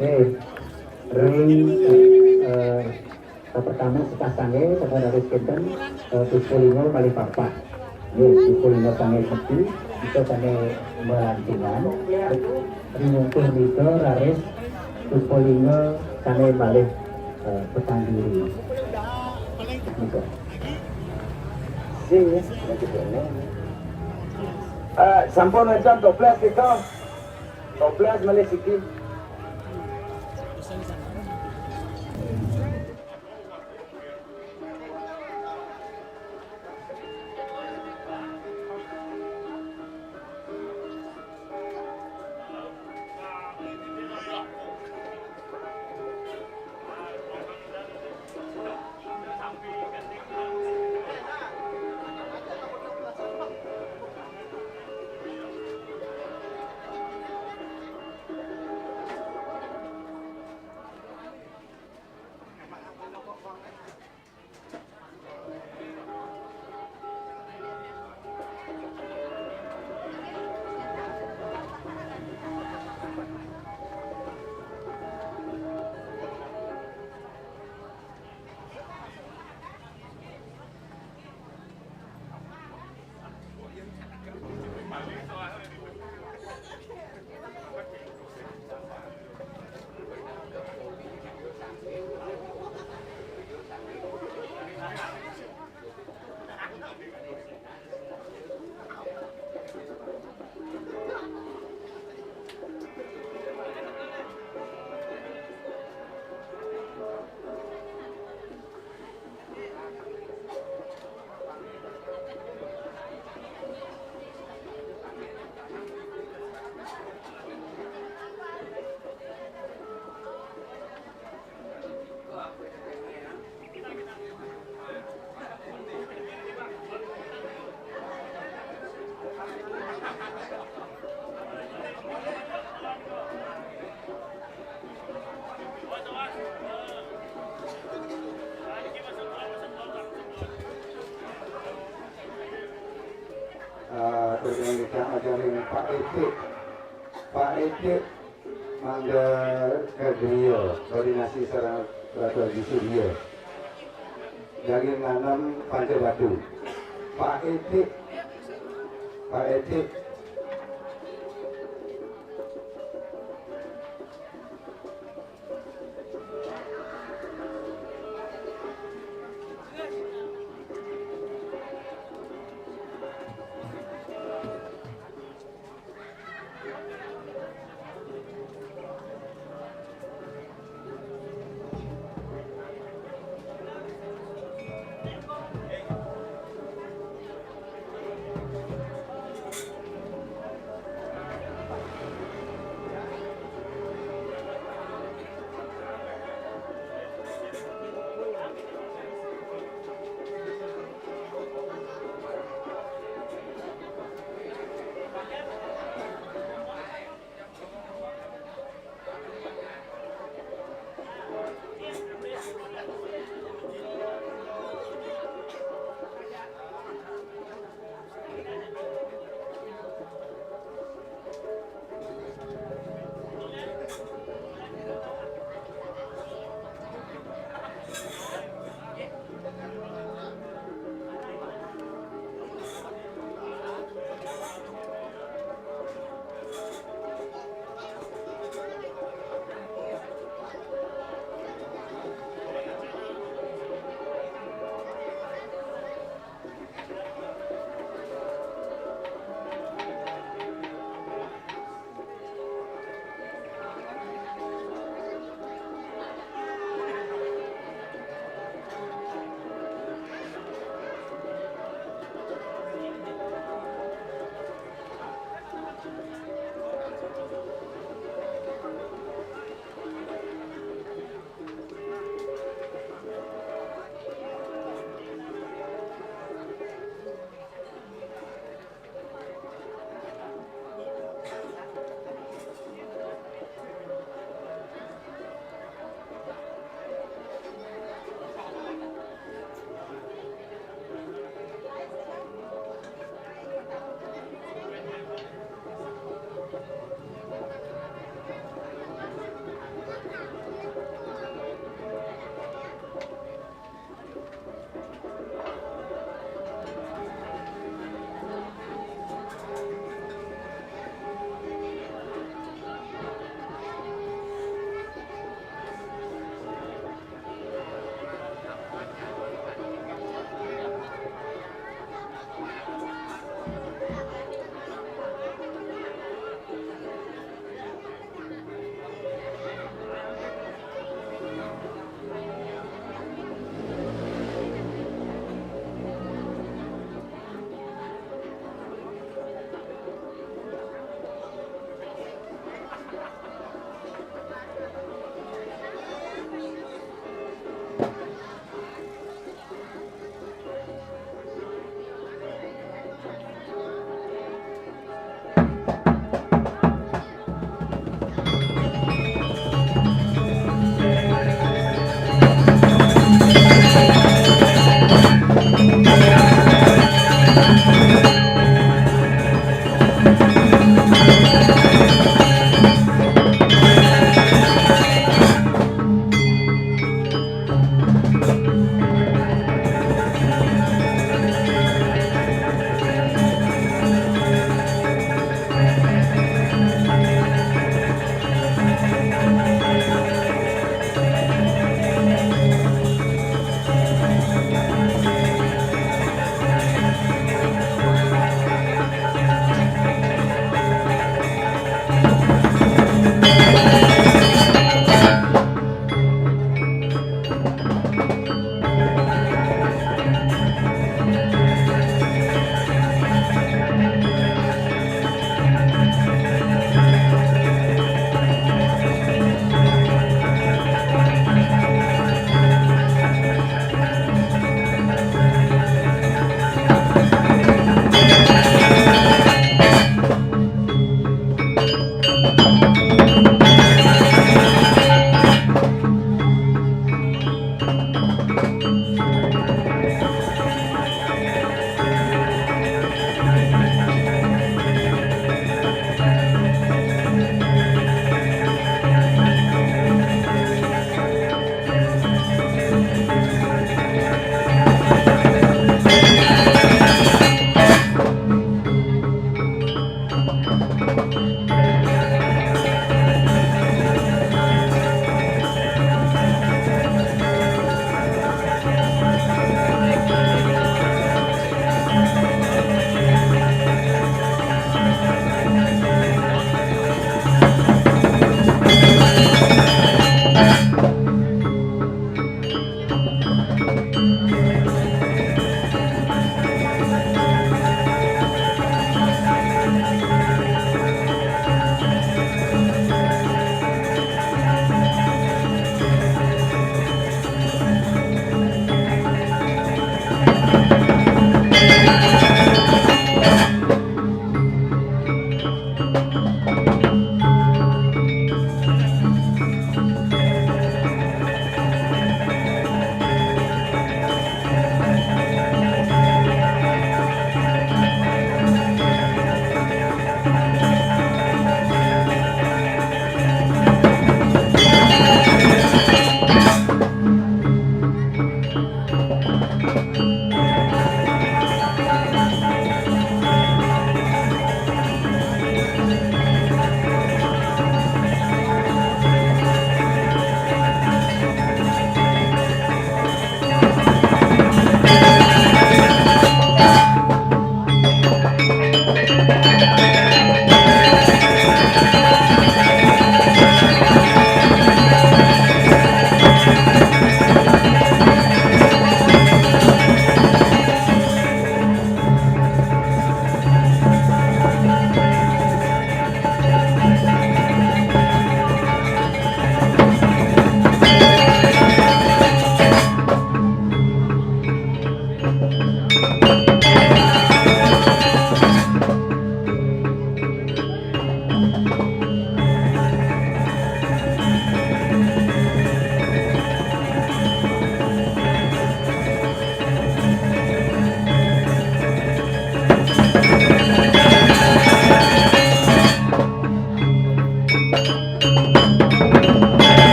Eh, ring, eh, pertama sekasane, saudara Rizkinten, eh, Puspolingo Balikpapan. Nggih, Puspolingo sange sepi, kita sange melantingan. Ring wungkul nika raris Puspolingo sange malih, eh, petanduri. Nika. Sing, ya, lagi kene. Eh, sampun wénten toples kita. Toples malih siki. Eh, terus yang kita ajarin Pak Etik. Pak Etik mangga ke griya, koordinasi sareng Ratu Aji Surya. Daging nanem panca batu. Pak Etik. Pak Etik.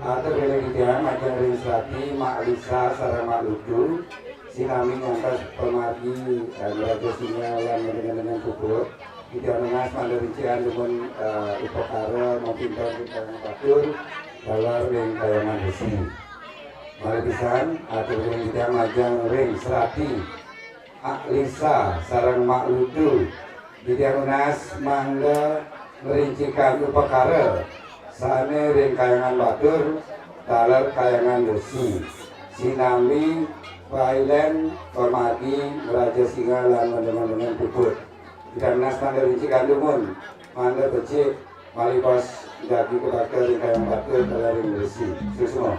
Atur kalian titiang majeng ring serati Mak Lisa sareng Mak Ludu, sinami nyantos pamargi, eh, ngraja singa lan ngeneng-ngeneng puput. Titiang nunas mangda ring cikan dumun, eh, upakara mawinan ring Kahyangan Batur, taler ring Kahyangan Resi. Malih pisan, atur ring titiang majeng ring serati Mak Lisa sareng Mak Ludu, titiang nunas mangda ngrincikan upakara sane ring Kahyangan Batur, taler Kahyangan Resi, sinambi pailen pamargi ngraja singa lan ngeneng-ngeneng puput. Titiang nunas mangda ngrincikan dumun, mangda becik, malih pas jagi kabakta ring Kahyangan Batur, taler ring Resi. Suksma.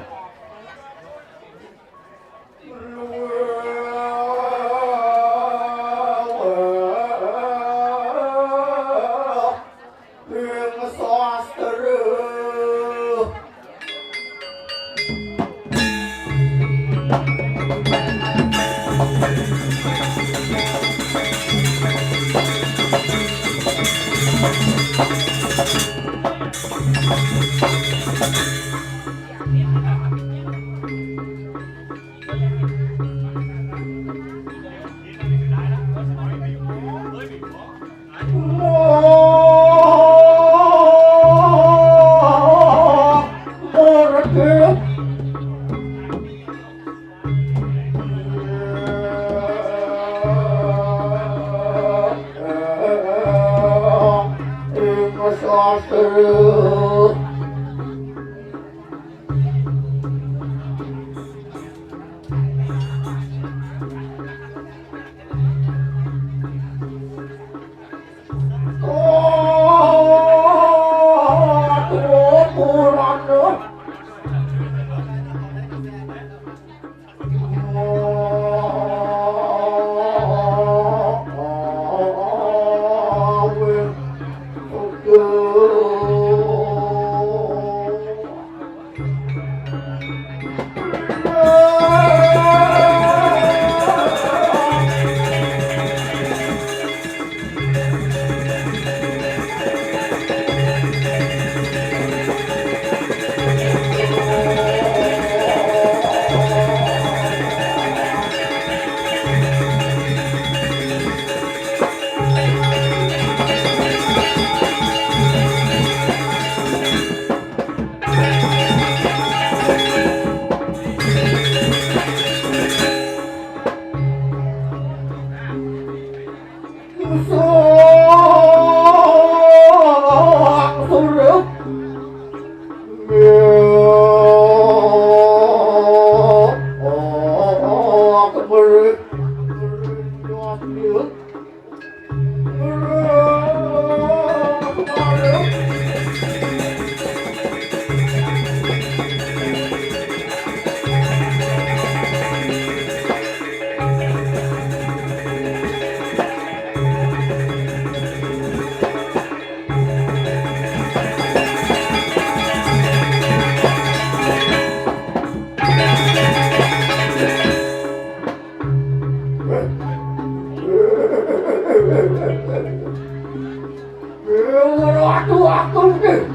Dewa Ratu Agung nggih.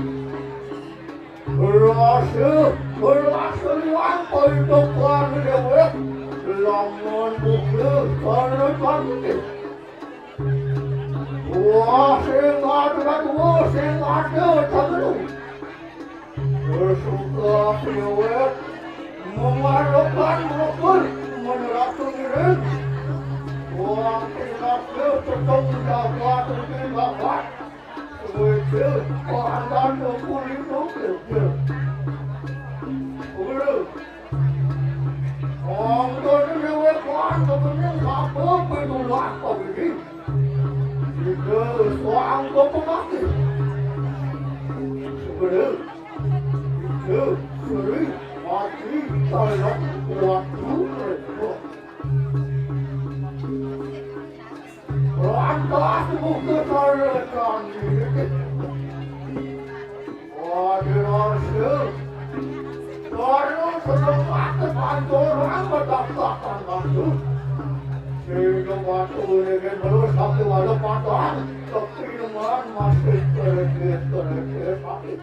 Berhasil, berhasil wangkul topan dewe. Lamun bukti, karena kami. Wah, sing ada, wah, sing ada, caklu. Bersuka dewe. Memalukan mukul, menyeratu ngiring. Wah, sing ada, cekong dapat, dapat. Wédé, pandan kulit oke. Ulu. Angkon dhewe kan kepening kabeh pitulah pagiri. Ide soang kepemati. Sebelum. Ide, seri, mati, dalam, waktu, repot. Lantas muka saya kami. Pada rasa baru setempat kepanturan berdaftarkan batu. Sehingga batu ini belum satu ada patah, tapi dengan masih terkait-terkait sakit.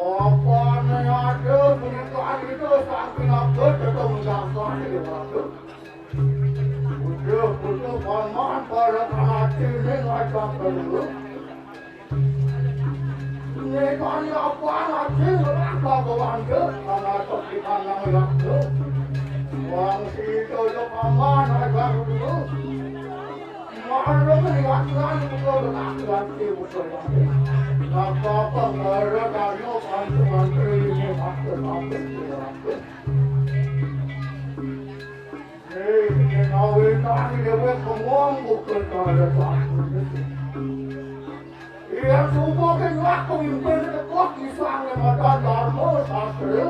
Apane ada pernikahan itu saking abot atau menjangkau di waktu. Udah butuh paman pada hati ini ngajak dulu. Nekani apa lagi ngelah babawan ke, karena sok dipandang waktu. Wang si itu paman ngajak dulu. Marang liwat lan kula ngenah-ngenahke kula. Napa pengara karya kanthi mantri ini matur mampir kula. Ning menawi kami dhewe pengong bukan kaya sakit. Iya subuh ke ngelak pemimpin tekot di sang mata dharma sastra.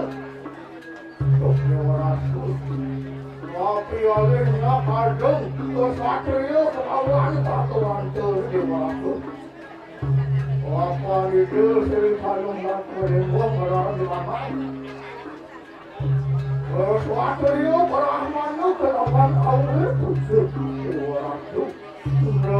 Dewa Ratu. Tapi alihnya kadung kesatria kelawan batu hancur Dewa Ratu. Apa itu Sri Palung Ratu Rembang berada di mana? Kesatria Brahmana kelawan aure pucuk Dewa Ratu. Dewa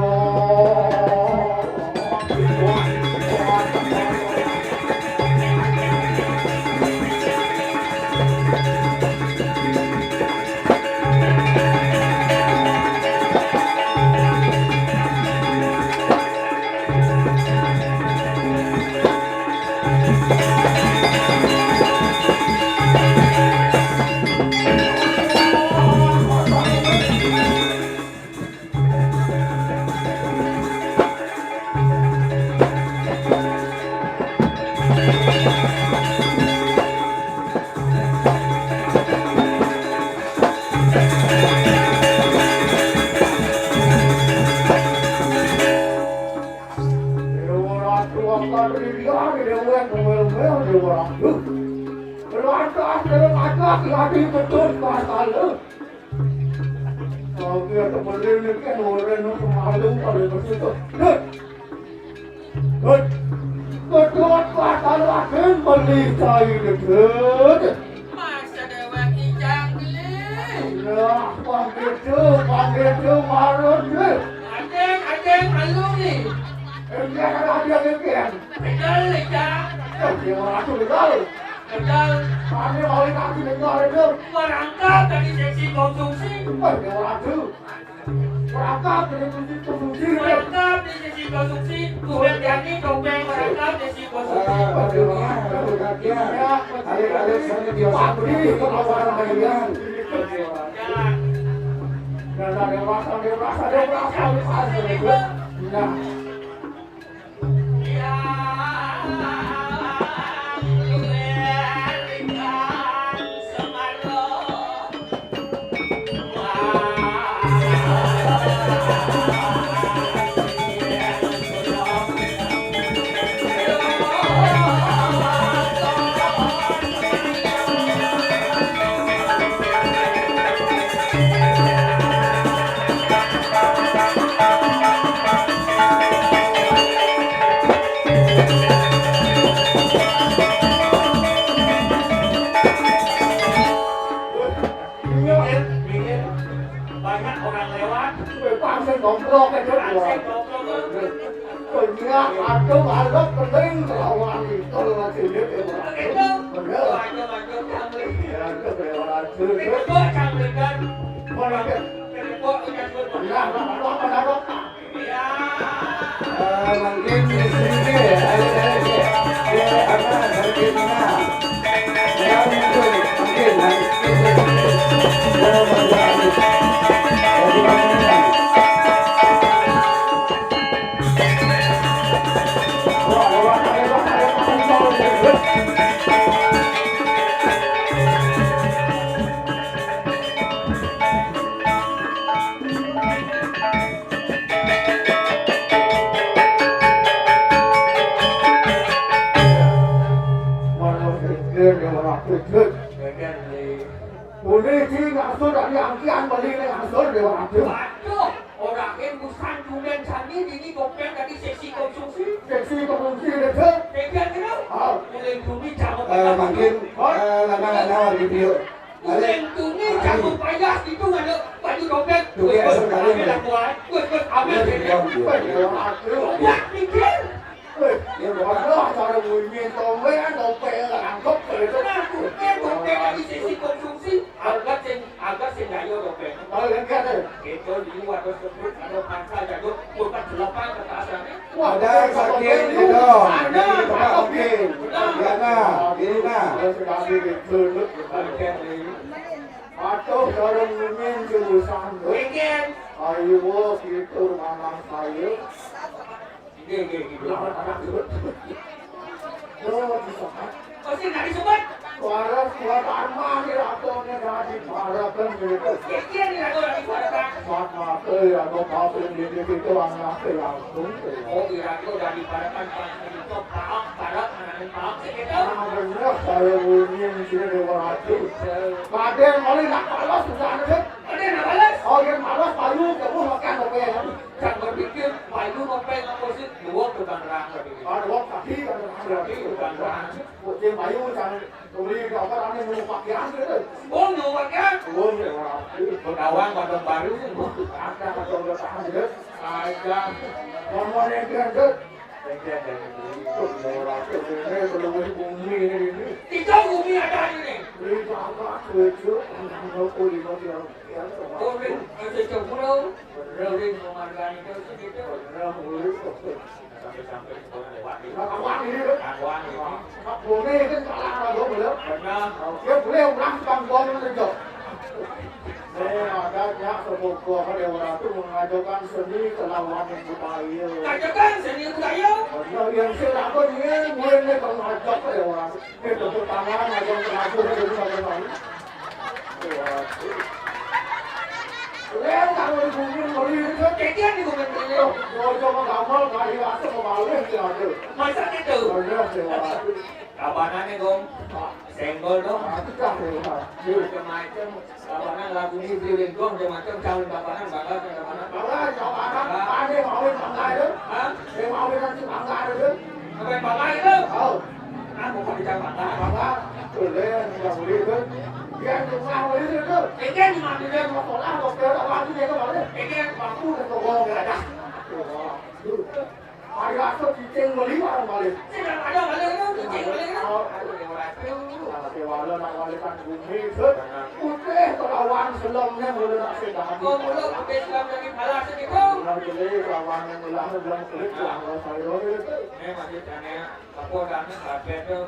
Ratu akan ringan, Dewa Ratu. Lantas Dewa Ratu lagi ketut pasal. Oke, teman ini kan orang yang kemarin pada bersih. Dut. Dut. Kedua kata lagi beli cai dut. Masa dewa kijang beli. Ya, panggil tu, panggil tu, marut tu. Adeng, adeng, malu ni. Eh, dia kan ada yang kan. Betul, Ika. Eh, dia orang tu betul. Betul. Kami mau ikan di negara itu. Merangkap dari sesi konsumsi. Eh, dia orang tu. Merangkap dari sesi konsumsi. Merangkap dari sesi konsumsi. Bukan jadi topeng merangkap dari sesi konsumsi. Ah, betul. Betul. Ya, adik-adik saya biasa pabrik, punya orang bagian. Jalan. Dan ada yang merasa, dia merasa, dia merasa, dia merasa. Nah. Goblok itu. Wah. Goblok. Punya aduh, aduh, pening lawan itu lagi, ya. Bener. Aduh, aduh, aduh, aduh. Ya, itu lewat aja. Itu, Cang Medan. Mana, Cang? Itu, Cang Medan. Nah, nah, nah, nah, nah, nah. Ya. Eh, mungkin di sini, ayo, ayo, ayo. Ya, apa, dari sini, nah. Ya, mungkin, mungkin, nah. Ya, mungkin. Mana pikir dia orang pikir. Boleh sih, ngaso dari angkian beli nih ngaso dia orang pikir. Waduh, orang yang busan dulen sani ini dompet dari seksi konsumsi. Seksi konsumsi dia, Cek. Dompet itu? Ah. Boleh dulu, jangan. Eh, makin, eh, lama-lama gitu, yuk. Uleng tuni jago payas itu ada baju dompet. Tuh, ya, sekali, ambil ya. Aku, ah. Gus, Gus, ambil. Iya, iya, iya. Wah, pikir. Eh, ya, waduh, cara bunyi dompet, kan dompet nggak nangkep, gitu. Nah, dompet, dompet lagi sisi konsumsi. Harga sing, harga sing gayo dompet. Oh, iya, iya, iya. Itu di luar, terus sebut, ada pangkal, jago, bukan delapan, kata asalnya. Ada yang sakit gitu. Ada. Jadi tempat mungkin. Ya, nah, ini, nah. Aduh, kalau mimin jurusan tuh. Ayo, gitu, mana saya. Ini, ini, ini. Oh, bisa. Pasti nggak disebut. Waras, waras, mani, rakyatnya jadi para kan gitu. Ya, iya, nih, rakyat lagi pada kan. Mat mate ya, no, papin di situ anaknya langsung. Oh, iya, tuh dari pada kan, pas itu, paak, parak, menangin paak, sih, gitu. Nah, bener, saya bunyi di sini Dewa Ratu. Raden, malah nak balas, sudah ada, kan? Raden, nak balas? Oh, yang balas, payu, kamu makan, oke, ya. Jangan berpikir, payu, oke, nggak positif. Dua tukang nerang, berpikir. Ah, dua kaki, kan, berpikir. Kaki, tukang nerang. Kucing payu, jangan. Uli, apa, ane, nunggu pakaian, gitu. Oh, nunggu pakaian? Oh, iya, Ratu. Berkawan, pada baru, sih. Ada, ada, udah tahan, gitu. Aja. Ngomongnya, gitu. Itu, Ratu, ini, belum bumi, ini, ini. Itu bumi ada ini. Beli apa, gitu. Nggak tahu, lima, tiga, tiga, sama. Oh, Ring, ada jauh, Bro. Bener, Ring, menghargai itu, gitu. Bener, Uli. Sampai-sampai sekolah lewat, gitu. Nah, kawan, gitu. Kawan, gitu. Pak Bone kan salah, Pak Bone, ya? Benar. Dia boleh orang tukang bom itu, Jo. Nih, ada nyak sepupu apa dia orang tuh mengajarkan seni kelawan yang budaya. Ajarkan seni budaya. Benar, yang saya lakukan ini, gue ini kalau ngajak dia orang. Ini tepuk tangan, ada yang terlalu, ada yang terlalu. Waduh. Kalian kalau di bumi beli itu. Kalian di bumi beli. Mau coba gambar, kali rasa kembali, tidak ada. Masa gitu? Benar, ya, waduh. Kabanannya, Gong. Senggol dong. Macam-macam. Kabanan lagu ini beli lingkong, macam-macam, calon kabanan, bakal kabanan. Bakal, kabanan. Ada yang mau bangga itu? Hah? Yang mau nanti bangga itu? Apa yang bangga itu? Oh. Aku mau bicara bangga. Bangga. Boleh, tidak boleh itu. Dia cuma boleh itu. Ini cuma dia mau sekolah, mau sekolah, apa itu dia kemarin? Ini mampu dan mau ada. Hari Rabu cicing beli warung balik. Sing ada balik itu, cicing balik itu. Oh, aduh, lewat itu. Nah, Dewala nak balikan bumi, set. Putih kelawan selemnya mula nak sing dah habis. Oh, mula putih selem dari balas itu. Benar, jadi kelawan yang mula, bilang kulit, kelawan sayur itu. Ini masih tanya, apa dah ni, karpet tu?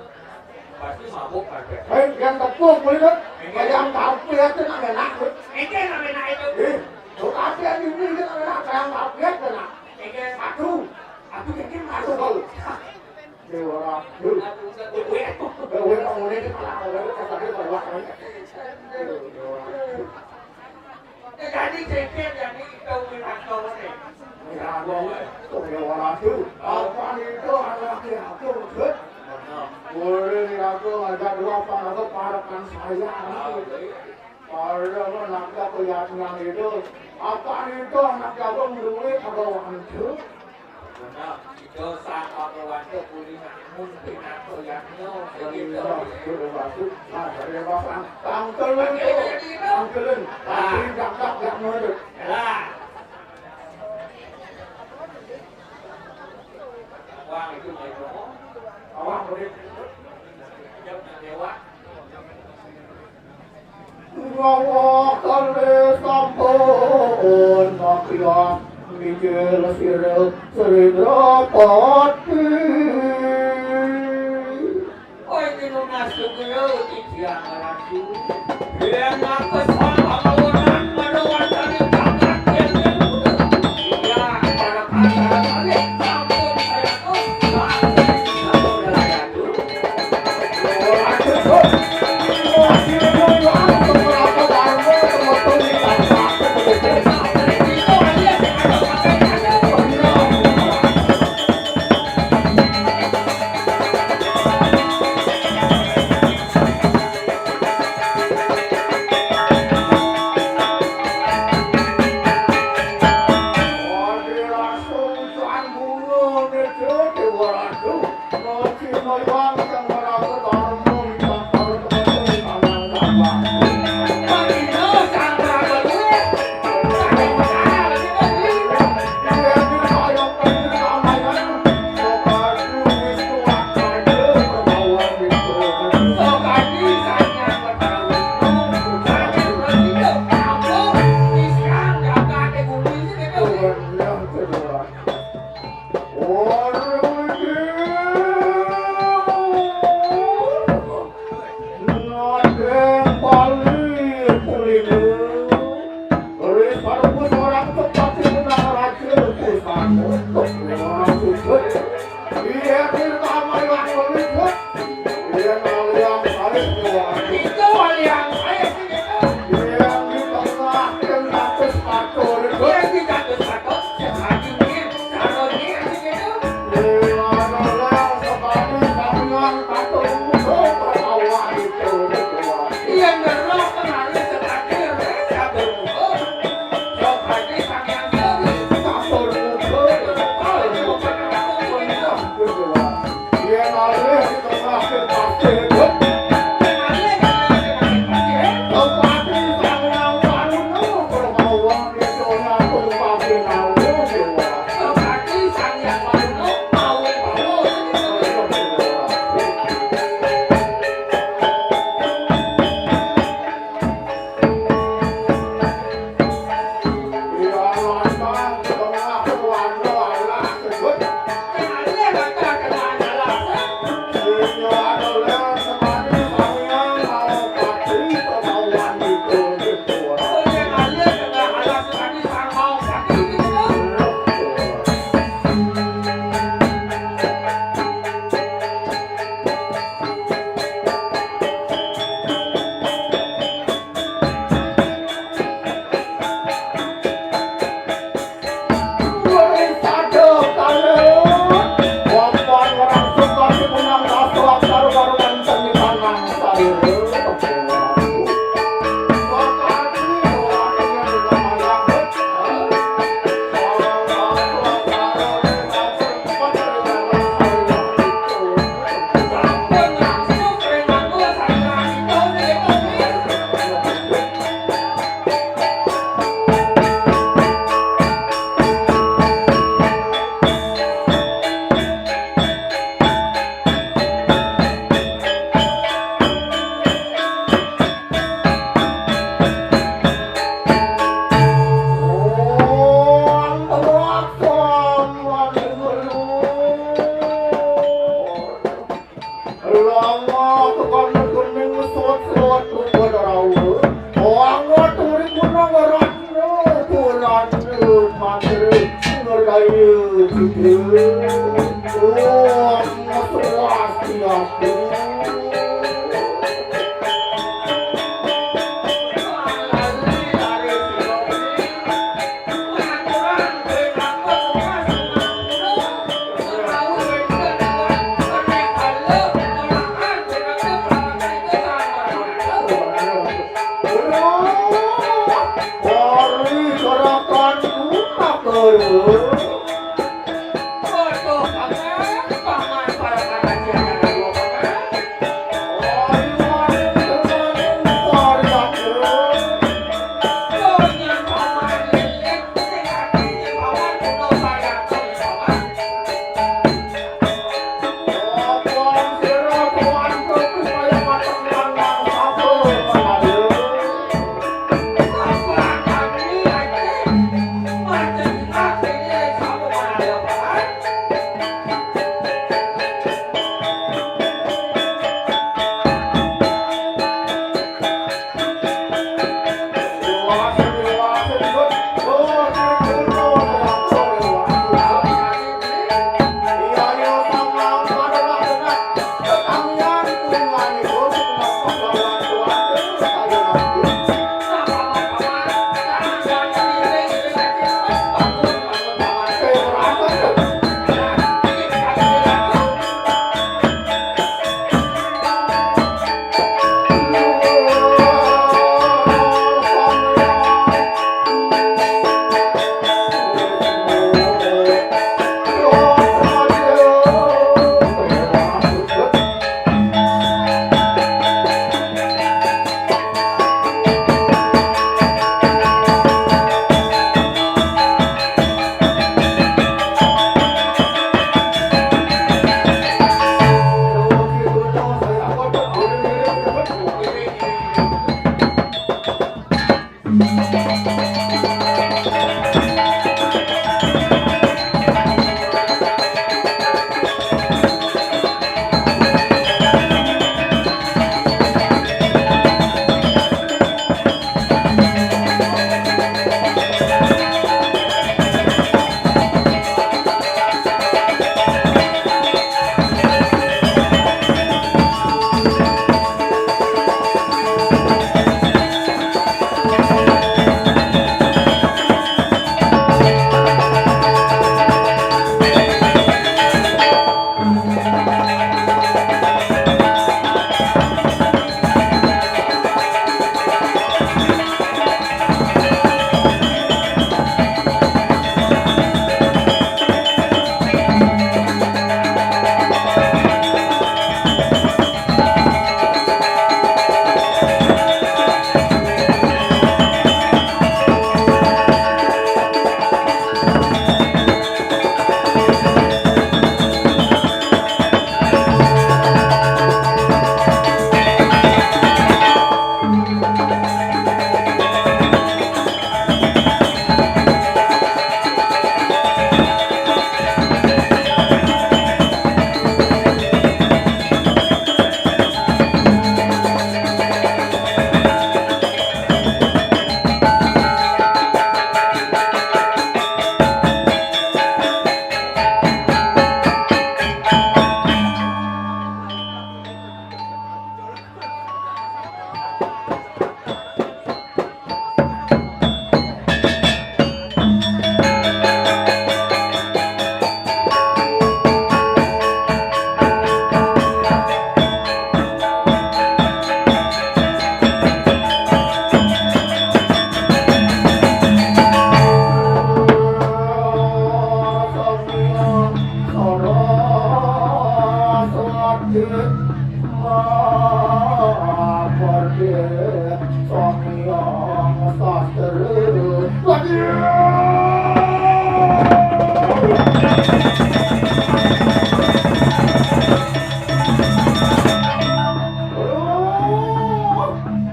Pasti mabuk karpet. Hei, yang tepung boleh tu. Ini. Yang karpet tu nak enak tu. Ini nak enak itu. Eh, tu karpet ni, ni nak enak, yang karpet tu nak. Ini. Satu. Aku yakin masuk kau. Dewa Ratu. Dewa Ratu. Dewa Ratu, kamu ni kepala, kamu ni kepala, kamu ni. Jadi, ceker jadi itu Wiranto ni. Wiranto, Dewa Ratu. Apa itu anaknya aku, Bud? Boleh ni aku ngajak dua apa, aku parekan saya. Pada lo nak aku yang itu. Apa itu anak jago menduit atau wantu? Benar, itu sang Pak Wanto boleh nak mungkin aku yang nyo, begitu. Iya, betul, Pak. Nah, dari Bapak, tangkelen tu. Iya, iya, iya. Tangkelen. Ah. Tangkelen, tak, tak, tak, tak. Yalah. Kala kalih sampun makiat mijil sira Srindrawati. Oi, pinunas sugra titiang ratu. Yang ngapes pangkawenan pada wartani jagat yang yang para kata kalih sampun saya tuh. Ngadeng Bali kulino. Wis baru wis ora tepat menang raja pusaka. Ora sujud. Iya, kita mari lakoni, Bud. Iya, kalian balik ke warga. Itu kalian saya sini, Bud. Iya, di tengah yang atas patung, Bud. Iya, di atas patung. Lama tekan nekening suwet-suwet rupane rauh. Angga turi gunung ratna purana mantri ngergaya citra. Om Swastiastu.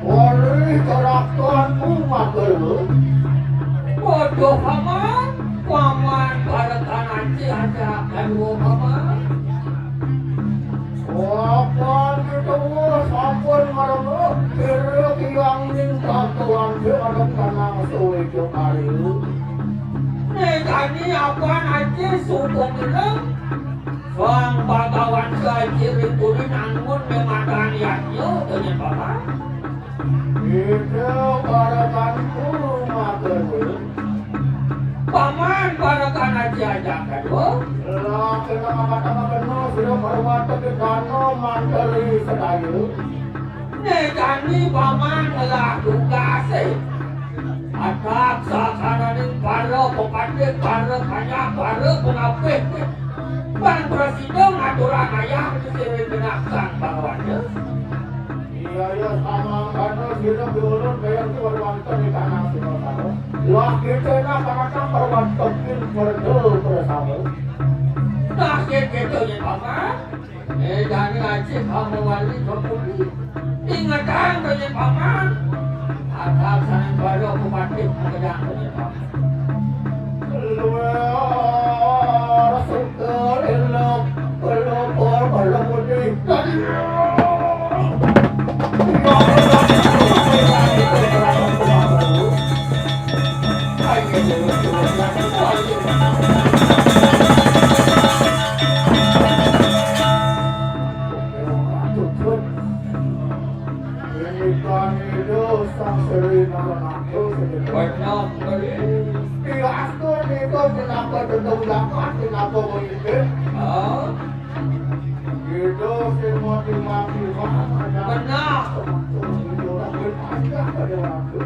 Oleh keratonmu, Magelung. Waduh, Paman, Paman, balekan aja, aja, aduh, Paman. Paman itu sampun ngrengek, kira tiang ning katuan, dia ada kanang suwe, Cuk Ayu. Nek jani apan aja, suku ngelem. Sang Bagawan Gajil Rikuri nangun memadan yadnya, tanya Paman. Itu baratanku, Magelung. Paman barakan aja aja kedua. Lah, kena mata kena sudah perwata ke dano manteri sedaya. Nek jani Paman ngelah tugas, eh. Atak sakananing para pepatih, para kanyang, para pengapih. Pan prasida ngaturang ayah sing genah Sang Bagawan. Iya, iya, samangkana sira diulun kaya iki wonten ing tanah Singosara. Wah, kita nak pangatang perwantokin perdo bersama. Nah, kita yen Paman. Eh, jani aji kamu wali kepuli. Ingetang to yen Paman. Atak saning bala kumatik makedang to yen Paman. Luar suka elok, pelopor, pelopor di. Ini kami dosa. Benar, benar. Iya, astun itu kenapa tentu dapat, kenapa memimpin? Oh, gitu, si motivasi, benar. Itu lagi panjang pada waktu.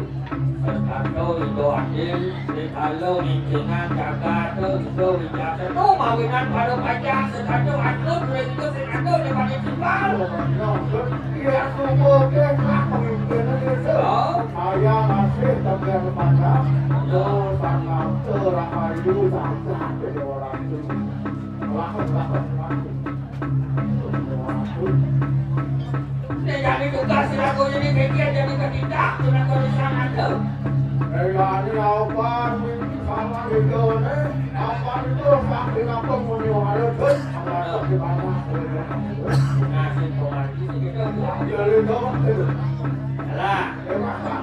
Satu itu adil, di kalau lingkungan jaga tu, itu biasa tu mawinan pada panjang, satu atur, dua itu satu di paling simpel. Iya, suku ke, nak pemimpin itu. Oh. Saya masih tegar pada, lo sangat terahayu, sangat jadi orang tu. Lakukan, lakukan. Nek jadi tugas selaku jadi bagian jadi ketindak, selaku di sana tu. Eh, jadi apa? Sama itu, eh? Apa itu? Sampai apa mau nyuara tu? Apa di mana? Nasib komandan kita. Jadi tu. Alah. Eh, masa?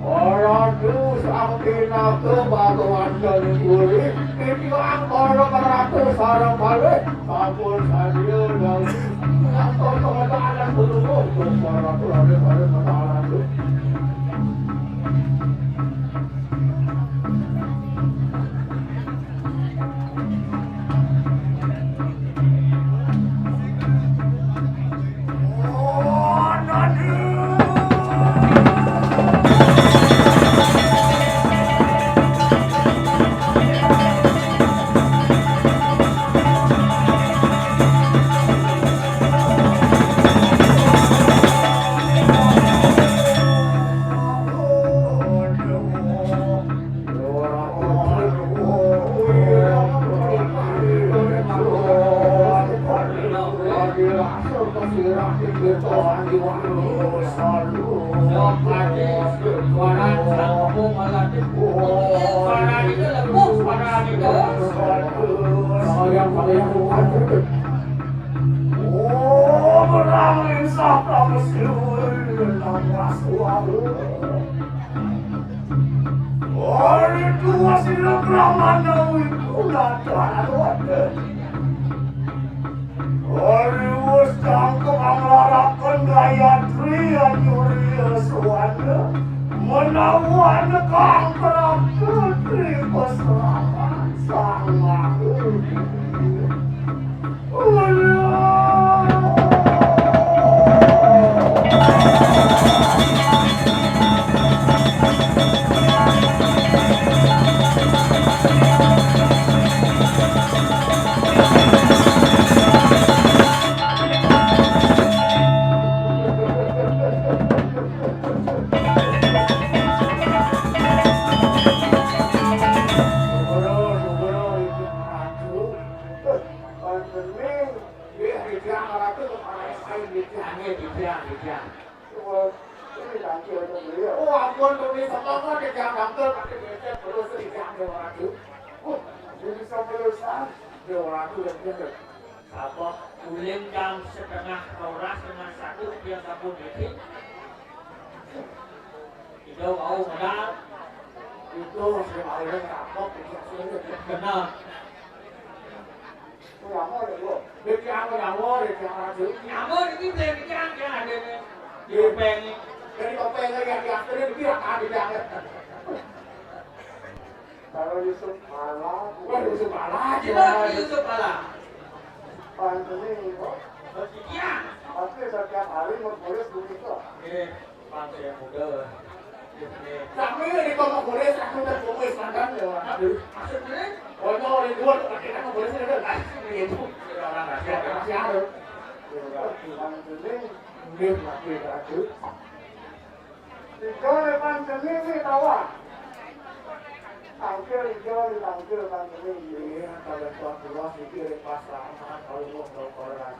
Ora dus angkina ke bagawan dari puri, titiang para meratu sarang balik, sampun sadia dari. Sampun pengetahuan berumur, para meratu balik, balik pengetahuan tu. Ari dua sila pramana wiku ladang. Ari wus kang kemang laraken Gayatri anyuri suwana menawa nekang Prapta Tri Pasraman Sang Maha. Pantening, nggih, titiang ngratu kepares ae, titiang, nggih, titiang, titiang. Wah, ini tangki untuk beliau. Oh, ampun, tuni semangat, titiang, tangkil, pakai becek, terus, titiang, Dewa Ratu. Oh, jadi sampai lulusan, Dewa Ratu yang bener. Apa? Uling jam setengah rolas, setengah satu, dia sampun meeting. Ida wau medal. Itu sing paling kapok, itu sing bener. Nyama ya, Bu. Dek nyama, nyama, dek nyama, Cuk. Nyama niki beli nyama, nyama ada nih. Di topeng. Dari topeng lagi, yang di atas ini, dia tak ada, dia ada. Kalau Yusuf Kala. Wah, Yusuf Kala aja. Gimana Yusuf Kala? Pantening, Bu. Iya. Tapi setiap hari mau tulis begitu. Eh, Bang, saya muda. Kami di Pamuk Kulis, aku tak kumis mantan ya. Aduh, maksudnya? Oh, no, di luar tuh pakai kan kulis ada kan? Iya, Bu. Orang rahasia, rahasia ada. Bang Juni, nggih, Pak Juragan. Tiga lepan Juni ini tawa. Tangkil, tiga ditangkil Bang Juni. Iya, kalau tuan puas itu di pasar, kalau mau ke koran.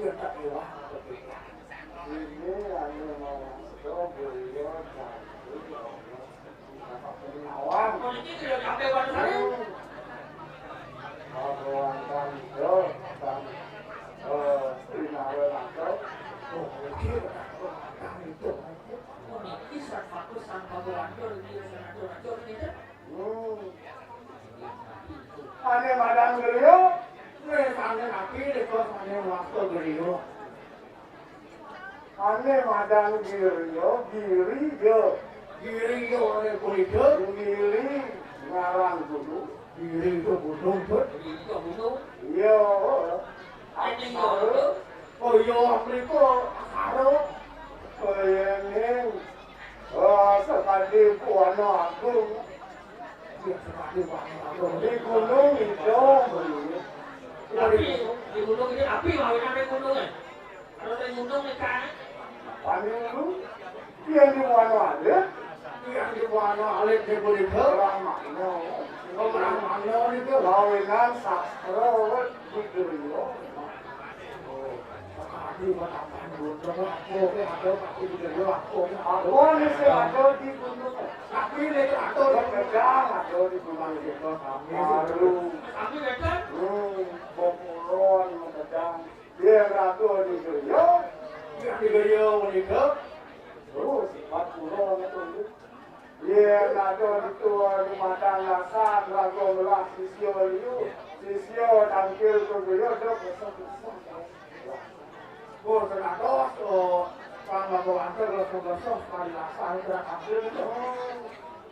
Iya, tak iwah atau tidak. Ini anu mau masuk, beliau cantik. Nawang. Puniki griya Jambe Wonosaring. Hmm. Kabuantan Ida sang, eh, Pinara Nangka. Oh, nggih. Puniki sang bagus sang Kabuantan, nggih, sang atur-atur, nggih. Hmm. Ané madan griya, wis ané napi nika sané wasta griya. Ané madan griya, griya. Griya ané punika? Giri ngaran gunung. Giri itu gunung, Bud. Giri itu gunung. Iya. Ané griya. Oh iya, mriko Asara. Oh iya, ning. Oh, sakadi Buana Agung. Iya, sakadi Buana Agung. Di Gunung Ida. Tapi di gunung ini api mawinan ning gunung, eh. Kalau ning gunung nih, Kak. Paling dulu, yang di Buana Alit. Yang di Buana Alit di punika. Brahmana. Oh, Brahmana niku. Mawinan sastra di griya. Sakadi patapan gunung, aku ke ada, tapi di griya aku ke ada. Apa nih sing ada di gunung? Tapi nek atur. Gedang ada di gunung kita. Baru. Tapi gedang? Hmm, bokulon gedang. Yén ratu di griya, di griya punika. Terus, empat puluh metu. Yén ada ditu di matan lasan, raga melah sisya liu, sisya tangkil ka griya, dok besok-besok. Oh, senados, oh, Kang Bapa Wanter, besok-besok, sekali lasan, gerak ambil.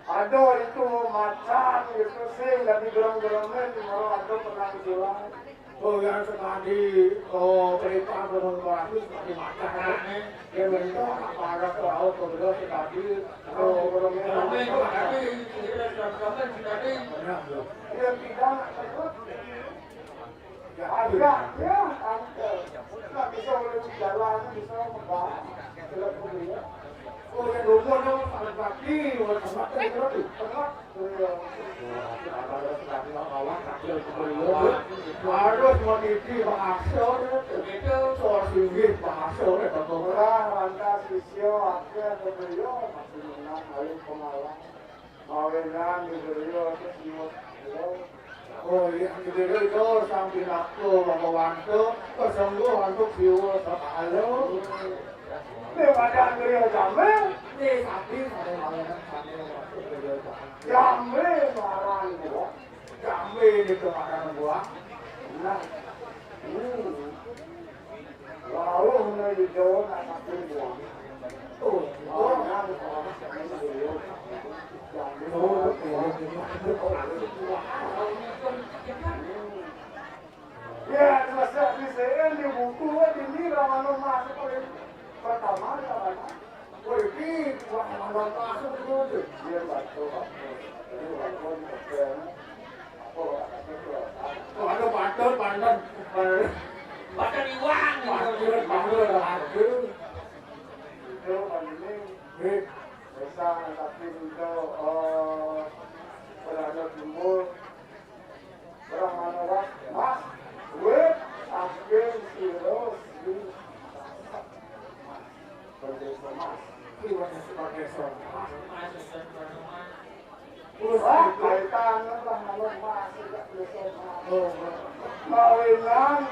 Ada itu macan gitu, sing dadi gerem-geremin, kalau ada pernah dijual. Oh, yang sekali, oh, pelipah gunung batu sekali makan, eh. Dia mentok, apa ada perahu, kemudian sekali, oh, gunung batu. Benar, bro. Dia tidak, terus. Ya, ada, ya, ada. Nggak bisa udah jalan, bisa membahas. Tidak boleh, ya. Oh, ya, dulu, dong, paling pagi, orang tempat, kan, terus. Tempat. Harus meniti bahasa, soal singgih bahasa, Pak Gubernur. Lantas sisya akeh beliau masih menang kali pengalaman. Mawinan di beliau itu siwat beliau. Oh iya, di beliau itu sang pinaka Bapa Wanter, kesungguh untuk siwa sekala. Ini badan beliau jamil. Ini sapi, saya mawinan sambil waktu beliau jamil. Jambe marang gua. Jambe niku marang gua. Nah. Hmm. Rauh ne di Jawa nak sampe gua. Oh, oh. Jambe. Oh, oh. Ya, selesai di sini, di buku, di ini, Ramana masuk paling pertama, Ramana. Wih, iki, wah, malah masuk itu aja. Iya, Pak. Coba. Ini Pak, Pak, Pak. Oh, ada pantun, pantun. Pantun iwang. Pantun, pantun, aduh. Itu, Pak, ini. Wih. Bisa, tapi untuk, eh, berada timur. Brahmana Mas, wit saking sira sri. Bendesa Mas. Iwak sebagai seorang. Terus wah, itu kaitan Brahmana Mas, tidak bisa Mas. Oh, mawinan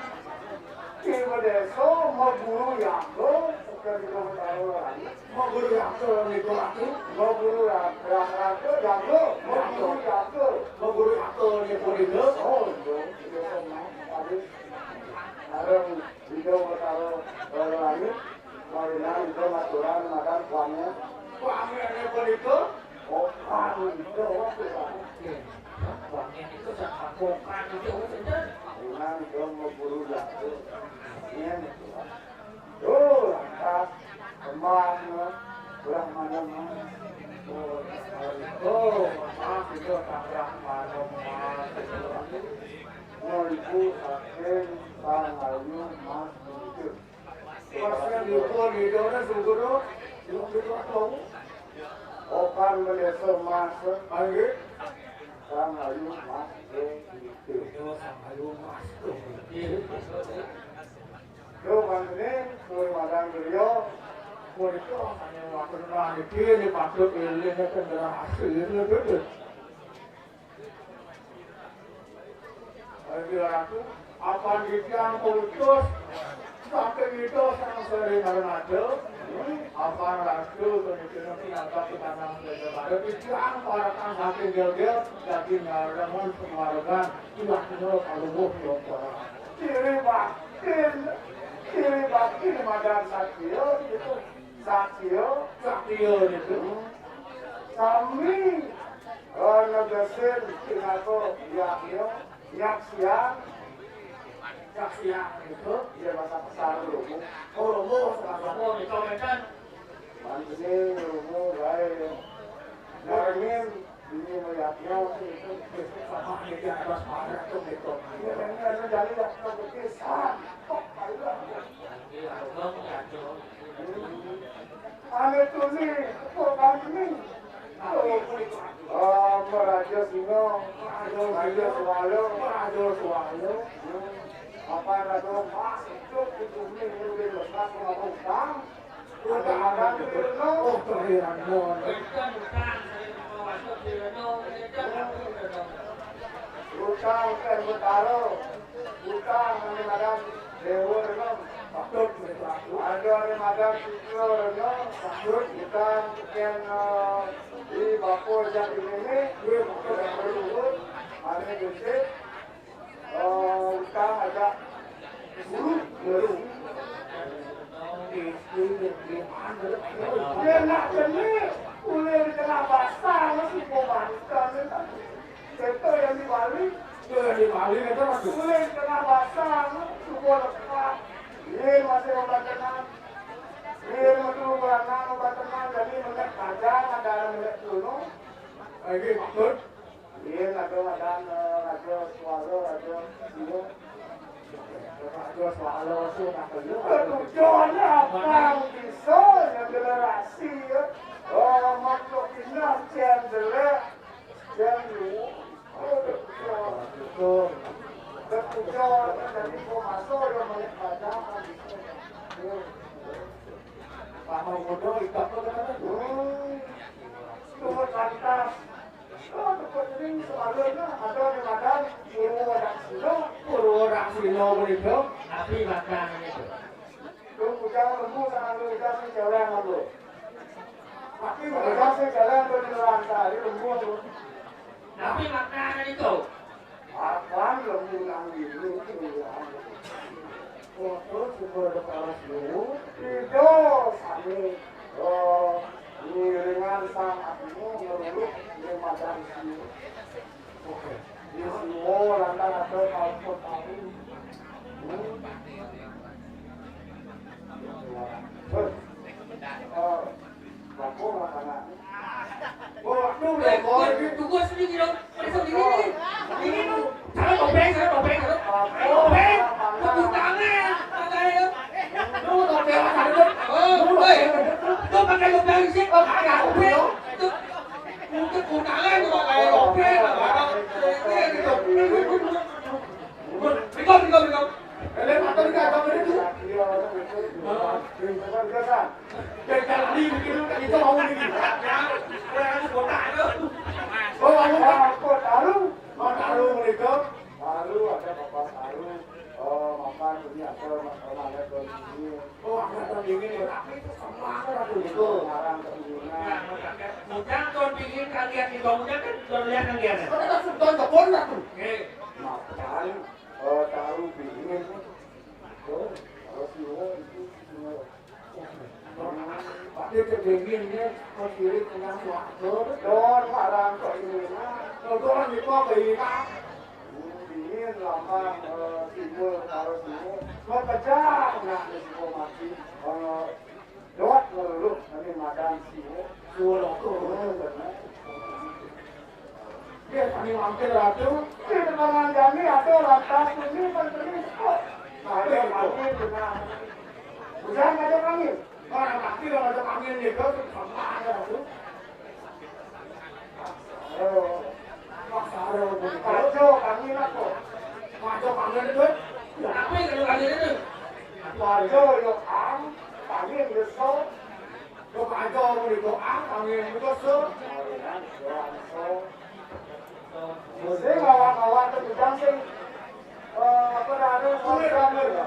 Ki Bendesa, Maguru Yaga, sebagai Brahmana. Maguru Yaga niku lagi. Maguru Yaga, Yaga, Yaga, Maguru Yaga. Maguru Yaga niku niku. Oh, iya, iya, tenang. Tadi bareng Ida Betara Bala Langit, mawinan Ida maturan madan wangian. Wangian niku niku. Oh, wangian Ida waktu itu. Wangian itu sak kokang itu, sinten? Mawinan Ida Maguru Yaga. Iya, niku. Duh, lantas, emas, no. Brahmana emas. Oh, oh, emas itu tak Brahmana emas. Nah, ibu saking Sang Ayu Mas Bujur. Pas yang diukur itu, ada sungguh, no. Belum diukur, tahu. Okan Bendesa Mas. Ayo. Sang Ayu Mas Bujur. Yo, Sang Ayu Mas Bujur. Yo, mangkene, suwun marang griya. Punika sané wonten maniki dipatut éling generasi niku. Ayo, Ratu, apan titiang kutus saking Ida Sang Sri Narmada, apan Ratu puniki pinanggap pikanang Sri Narmada, titiang parekan saking Gélgél, dadi ngarengun pamargan, iwakna kaluwuh Yompora. Ciri baktin, ciri baktin madan satya, gitu. Satya, satya niku sami, eh, negesin pinaka yakya, nyaksian, nyaksian niku, ya, basa kasar rumu. Oh, rumu, sama-sama, niku, ngeten. Mantene rumu, baik. Nanging ini melihatnya itu sama di atas parak tuh gitu. Ini yang ada dari yang kepisan. Kok kayak Ane tuni, kok kancing? Oh, Raja Singa, Raja Swala, Raja Swala. Apa Raja Mas, itu kudu ni lebih besar sama utang. Utang, utang, utang. Oh, utang. Utang, utang, utang. Utang ane madan Déwa Rena. Patut, Prabu. Ada ane madan Sitra Rena. Patut. Utang tekén, eh, di bapa jati nini. Wéh, patut. Ane gede. Eh, utang ada guru, guru. Dia nak kena, boleh di tengah basah, masih kau bantah, ni tak. Kita yang di Bali, kita yang di Bali, kita masuk. Boleh di tengah basah, suku lekat. Dia masih obat tenang. Dia masih obat tenang, obat tenang. Jadi, menek tajam, ada menek tulung. Lagi, betul. Iya, ada, ada, eh, ada suara, ada, iya. Ada suara, suara, apa ya? Tujuannya apa? Bisa, ya, generasi, ya. Oh, makhluk ini, cendela. Lama muda, ikut ke mana? Hmm. Turut lantas. Oh, tempat ini semalanya ada di Madan, Purwodaksina. Purwodaksina menika, tapi makan itu. Lu bujang lembu sama lu bujang sing jalan lu. Tapi bujang sing jalan lu di luar sehari lembu tuh. Tapi makan itu. Apan lembu nang ini tuh ya. Foto syukur kepala seluruh. Itu sami. Oh, ngiringan sang atimu ngeruluk di madan sini. Oke. Di semua lantaran ada kalput tahu. Hmm. Hei. Eh, bakul makanan. Waduh, ya, tunggu sini, Giro. Periksa dingin nih. Dingin lu. Sana topeng, sana topeng, sana. Topeng. Tepuk tangan. Makanya. Lu topeng, sana. Oh, woi. Lu pakai topeng sih. Pakai topeng. Itu. Lu tepuk tangan, lu pakai topeng. Ini gitu. Bego, bego, bego. Kalian apa nih, kata begitu? Hah? Dari tadi bikin lu kayak gitu mau nih. Ya, gue harus botak itu. Oh, kamu apa? Taruh. Oh, taruh begitu. Taruh, ada bapak taruh. Oh, makan ini ada, makan ada, ini. Oh, ada dingin ya. Tapi itu sama ada tuh gitu. Orang kedinginan. Nah, mujang tahun dingin kalian di bangunnya kan, baru lihat kalian. Kan ada sultan kebon lah tuh. Oke. Makan, eh, taruh dingin. Tuh, kalau semua itu semua. Pak, dia cek dingin, dia kau kiri tengah waktu. Don, orang kok ini, nah. Kalau orang itu apa ini, Pak? Dingin, lambang, eh, simbol, taruh sini. Mau pecah, nah, di situ mati. Eh, Dot ngeluluh, ini madan siwo. Siwo loko. Hmm, bener. Dia kami mampir ratu. Di depan jami ada lantas ini menteri kok. Ada kami benar. Hujan ada kami. Orang pasti ada kami nih, kok sama ada ratu. Aduh. Maksa ada ratu. Kacau kami lah kok. Kacau kami itu. Apa yang kacau kami itu? Warga yo ang, kami nyesel. Kok aja ngene kok, ah, kami ini kok, so. Mesti ngawak-ngawak ke bidang sing, eh, apa namanya, program ya.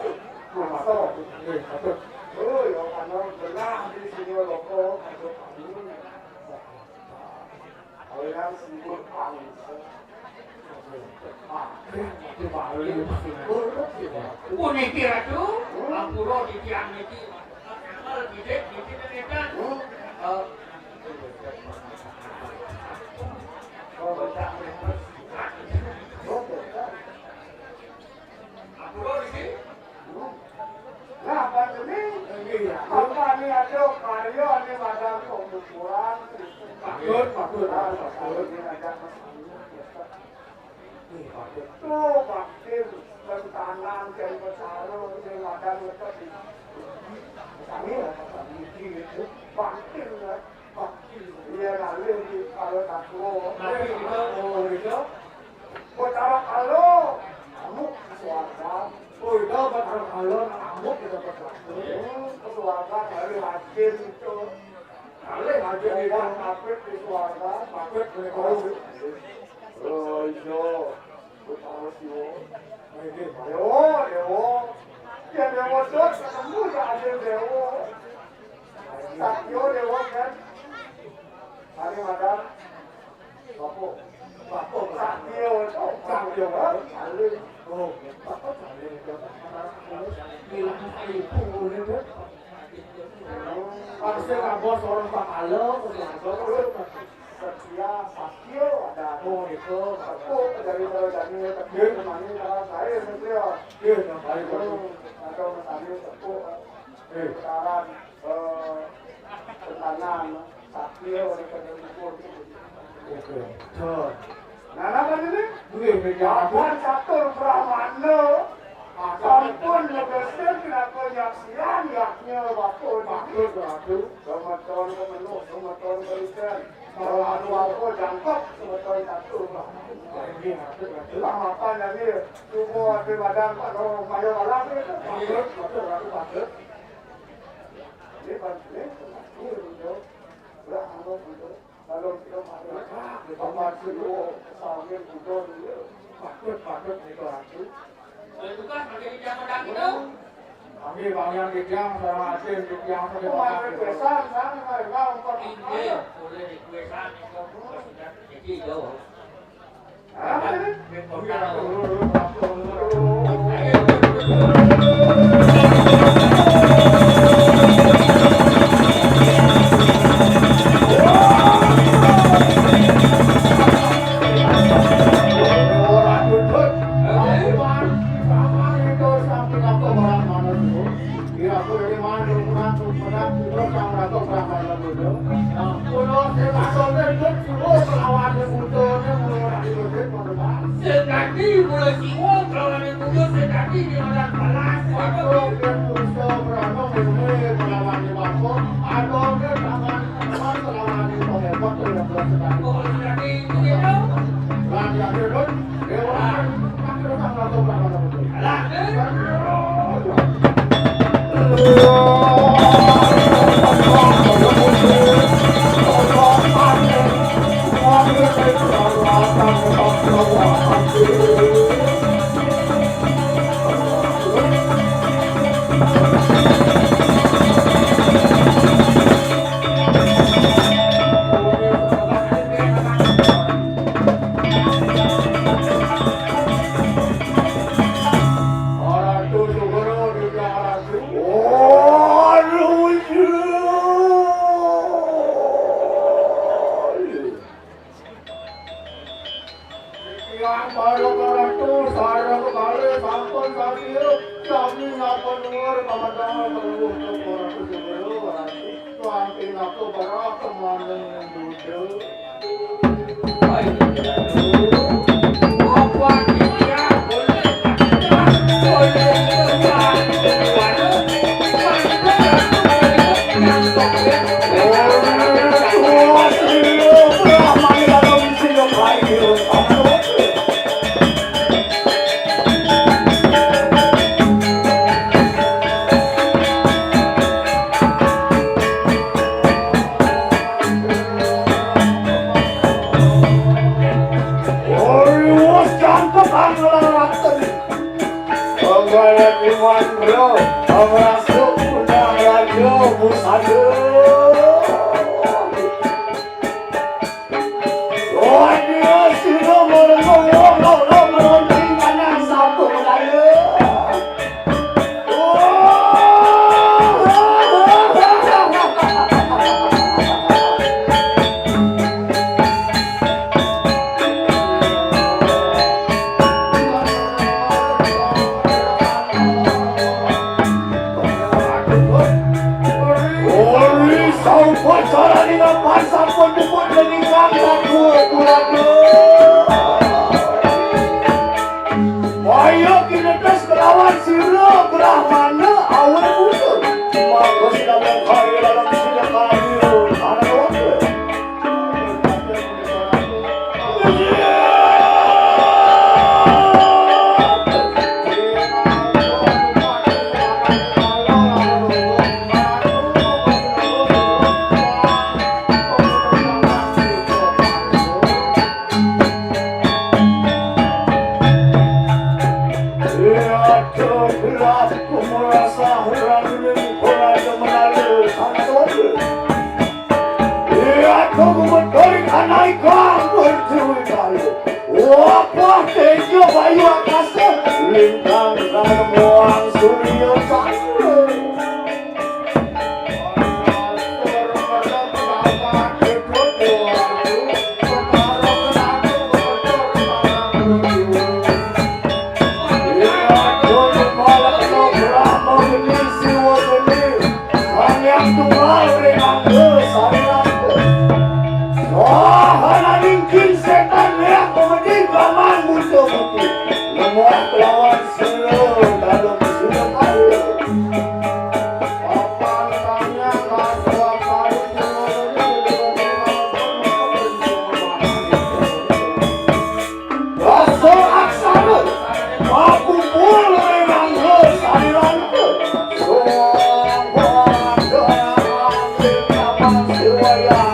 Masuk. Iya, betul. Oh, ya, karena benar di sini rokok, masuk angin. Orang sibuk angin. Puniki Ratu, ampura titiang niki. Niki, niki tenetan. Eh, ampura niki. Nah, pandemi, apa nih ada karya nih madang pengukuran. Patut, patut, patut. Ini ada masalah. Tuh, bakti, tentanan, dan pesaro, sing ada ngetep di. Kami lah, kami di itu, bakti lah. Iya, lalu di kalau takut. Tapi kita, oh, itu. Kok cara kalau, kamu ke suarga. Oh, itu buat orang kalau, kamu kita ke suarga. Hmm, ke suarga, dari hasil itu. Kali hasil itu. Kapit di suarga, kapit di. Oh, iya. Utama Siwa. Dewa, Dewa. Ya, Dewa, Dot, ketemu ya, ada Dewa. Satyo, Dewa, kan? Hari Madar. Bapak. Bapak, Satyo, itu, Satyo, kan? Alim. Oh, Bapak, Alim, itu. Bilang ibu, udah, deh. Harusnya nggak bos orang Pak Alo, setia, Satyo, ada. Oh, itu. Tepuk dari Sarojani, tepuk kemana, kalau saya, Satyo. Iya, yang baik, Pak. Atau Mas Amir, tepuk. Eh. Sekarang, eh, tekanan, Satyo, oleh pada ukur. Oke. Nah, apa ini? Nggih, nggih, Papan catur Brahmana. Sampun nyebesin kenapa nyaksian yaknya Bapak ini. Bagus, bagus. Semeton ke menuk, semeton ke ikan. Kalau anu apa jangkep, semeton catur, Pak. Nggih, bagus, bagus. Lah, apa ini? Cuma ada badan Pak Roro Mayo Alam itu. Bagus, bagus, bagus, bagus. Ini kan, ini, ini, ini. Lah, anu, ini. Kalau kita pakai, pakai sih, oh, sambil tidur, iya. Patut, patut, itu aku. Kalau tugas pakai di jam pedang itu. Kami bangun di jam, sama asin di jam, sama. Oh, ada pesan, sana, enggak, enggak, enggak. Iya, boleh di pesan itu. Jadi, jauh. Sekadi mula siwa kelawan Budo, sekadi di madan palas. Waduh, dia bisa beranong ini melawan di bangkok. Aduh, dia tangan, tangan melawan di pengepot tu yang belum sekadi. Oh, sekadi itu dia tu. Lah, dia tu, dia orang, tak kira tak langsung melawan Budo. Alah, eh. Tiang para karatu sareng kalih sampun sasirup sami sampun nuwun pametangan kanggo para kudus. Kanthi napa barak kemaning duda. Ngelaraken. Penggalak iman bro, ngerasuk undang raja busana. Waduh, sira merenung, wong loro meronting tanah satu budaya. Ori saupacara ninapan sampun puput leningang kakua purana. Maya kinetes kelawan sira Brahmana awet buta. Maka sinamung kaya dalam sida kaya anak wanda. Iya, aku gemeterin anak ikang berdewi kayu. Wapah tejo bayu akasa, lintang sang muang surya cahaya. Wah, ana ningkin setan leak pemedi gaman muncul mati. Lemuah kelawan sila dalam sila kaya. Rasa aksara, makumpul ring angga saliranta. Suang, suang, suang, suang, suang, suang.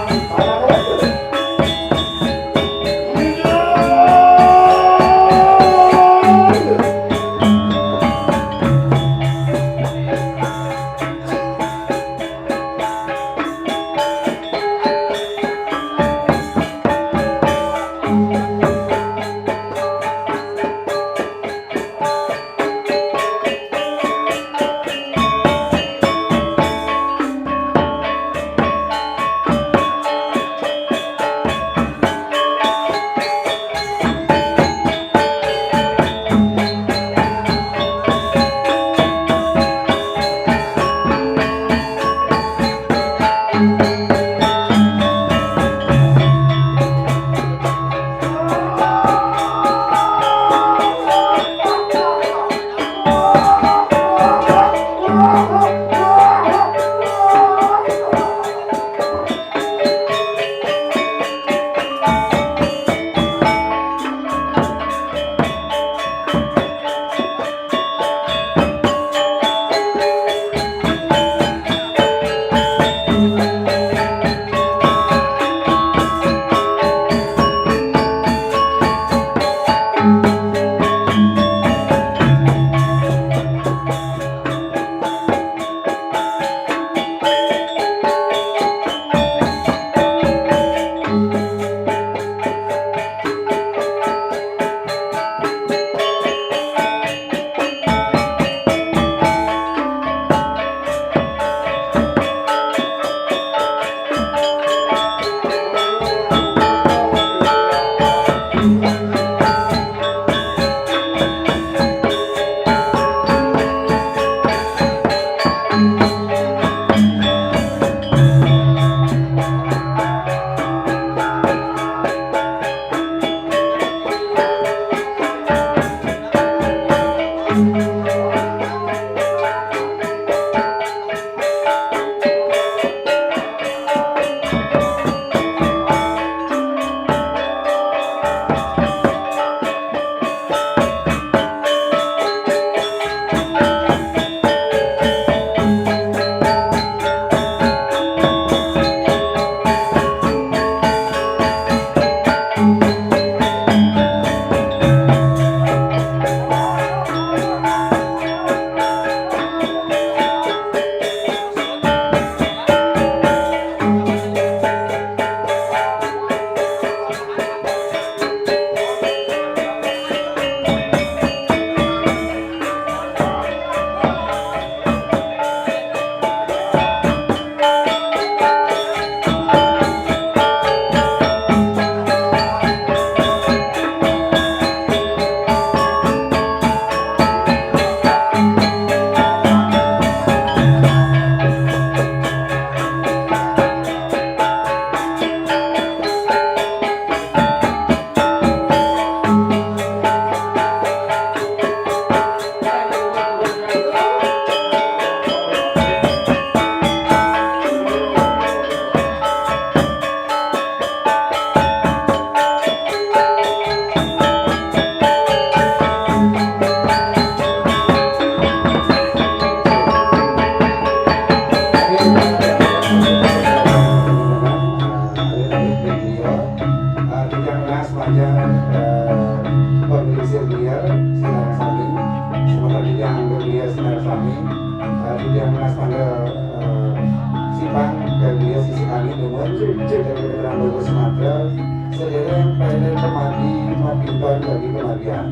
Dari Putra Bogo Sumatera, sedereng paener pamargi mapinton jagi kamargian.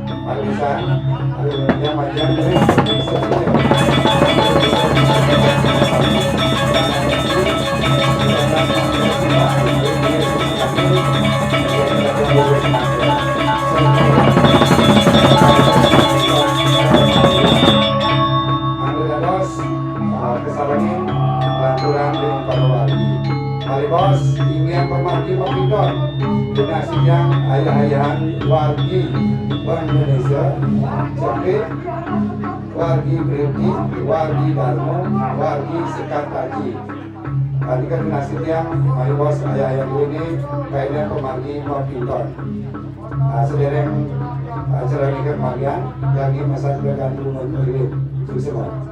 Panulisan, aduh, yang majang, Mangga dados, eh, kesalengin lanturang ring para wargi. Malih baos, inggihan pamargi mapinton. Genah sujang ayah-ayahan wargi Bank Indonesia, Cepit, wargi Briti, wargi Darmo, wargi Sekat Aji. Nika genah sujang, malih baos ayah-ayahan duéné, paener pamargi mapinton. Ah, sedereng, ah, acara nika kamargian, jagi masan pidan dumun ngiring. Suksma.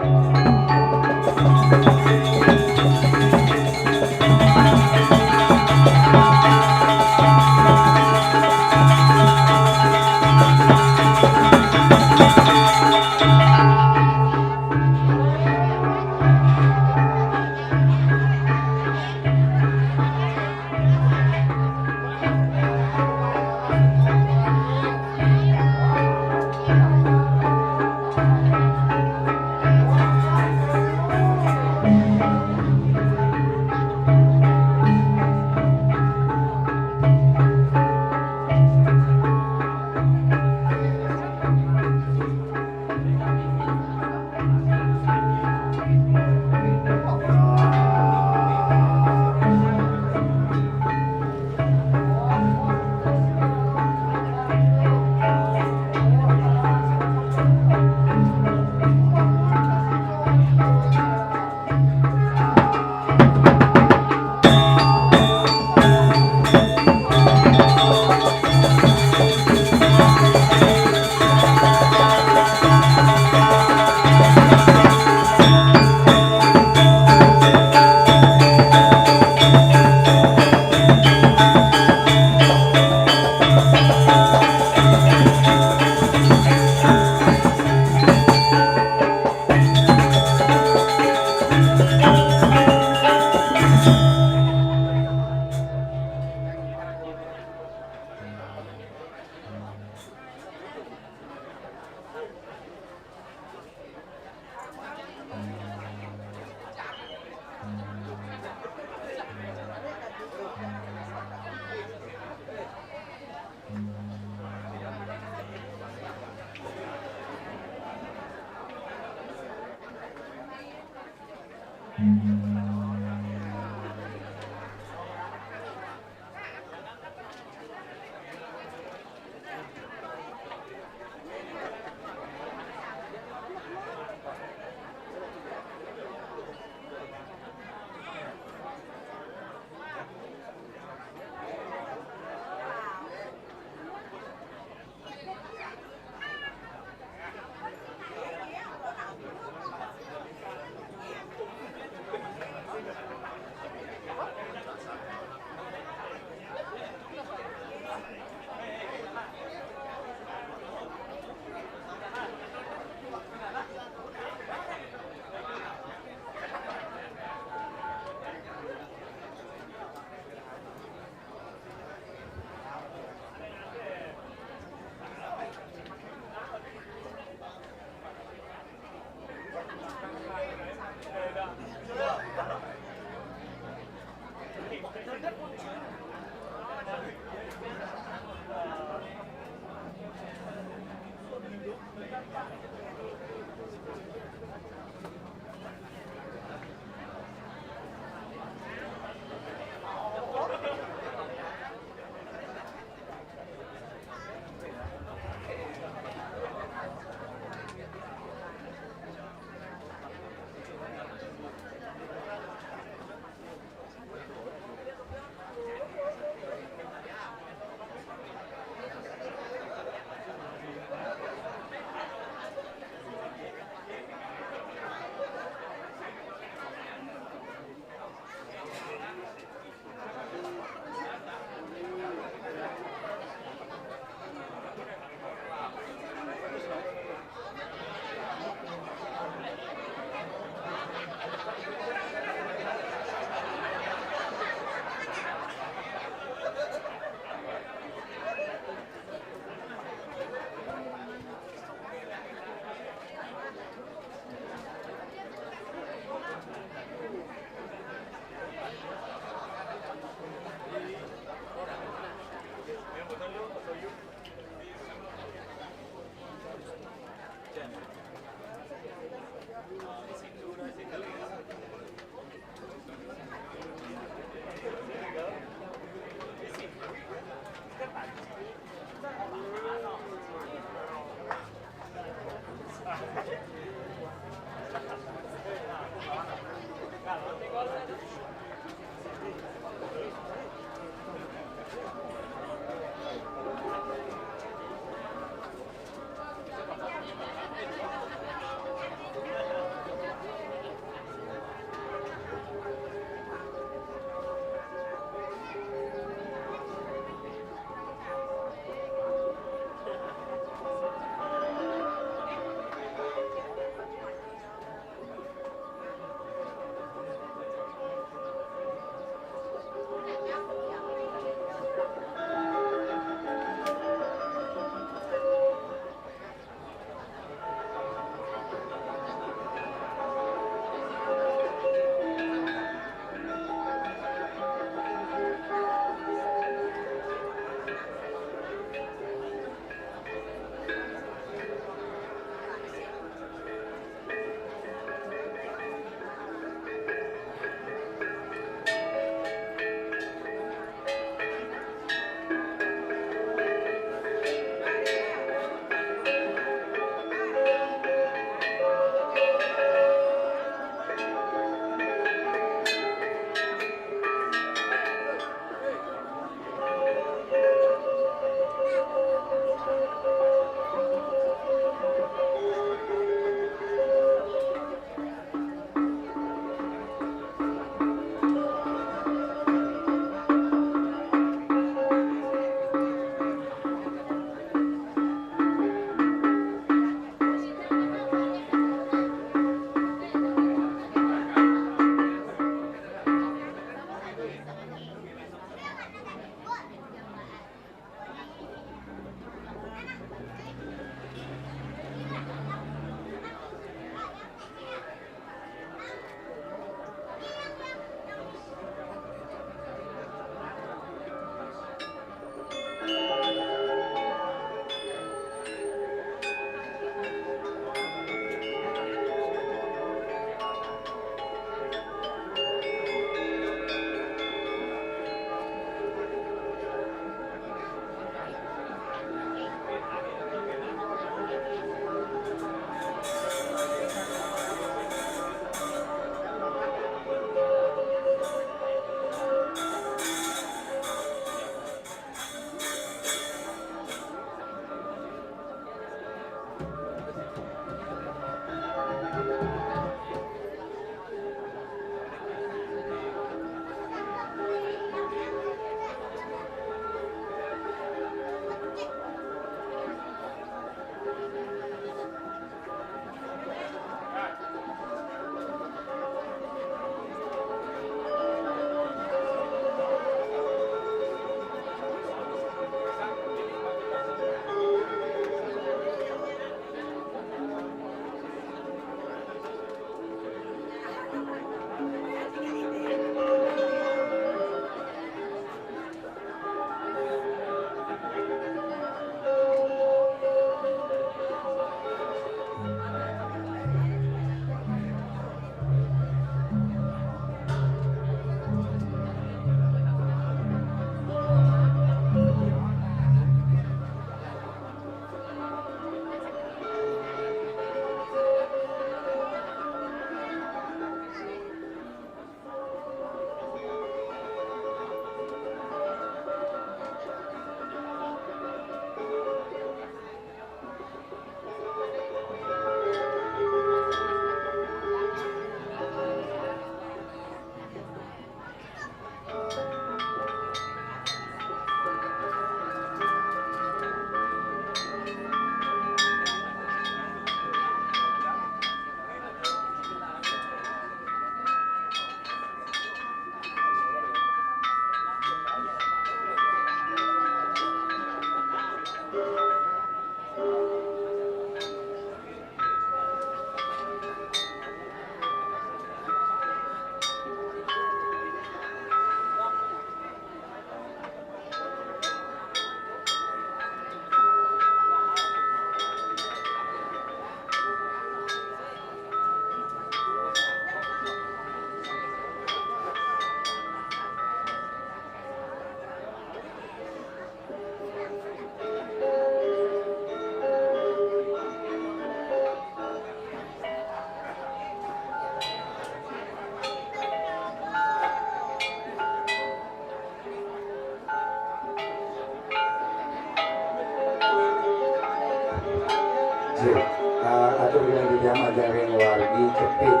Cepit.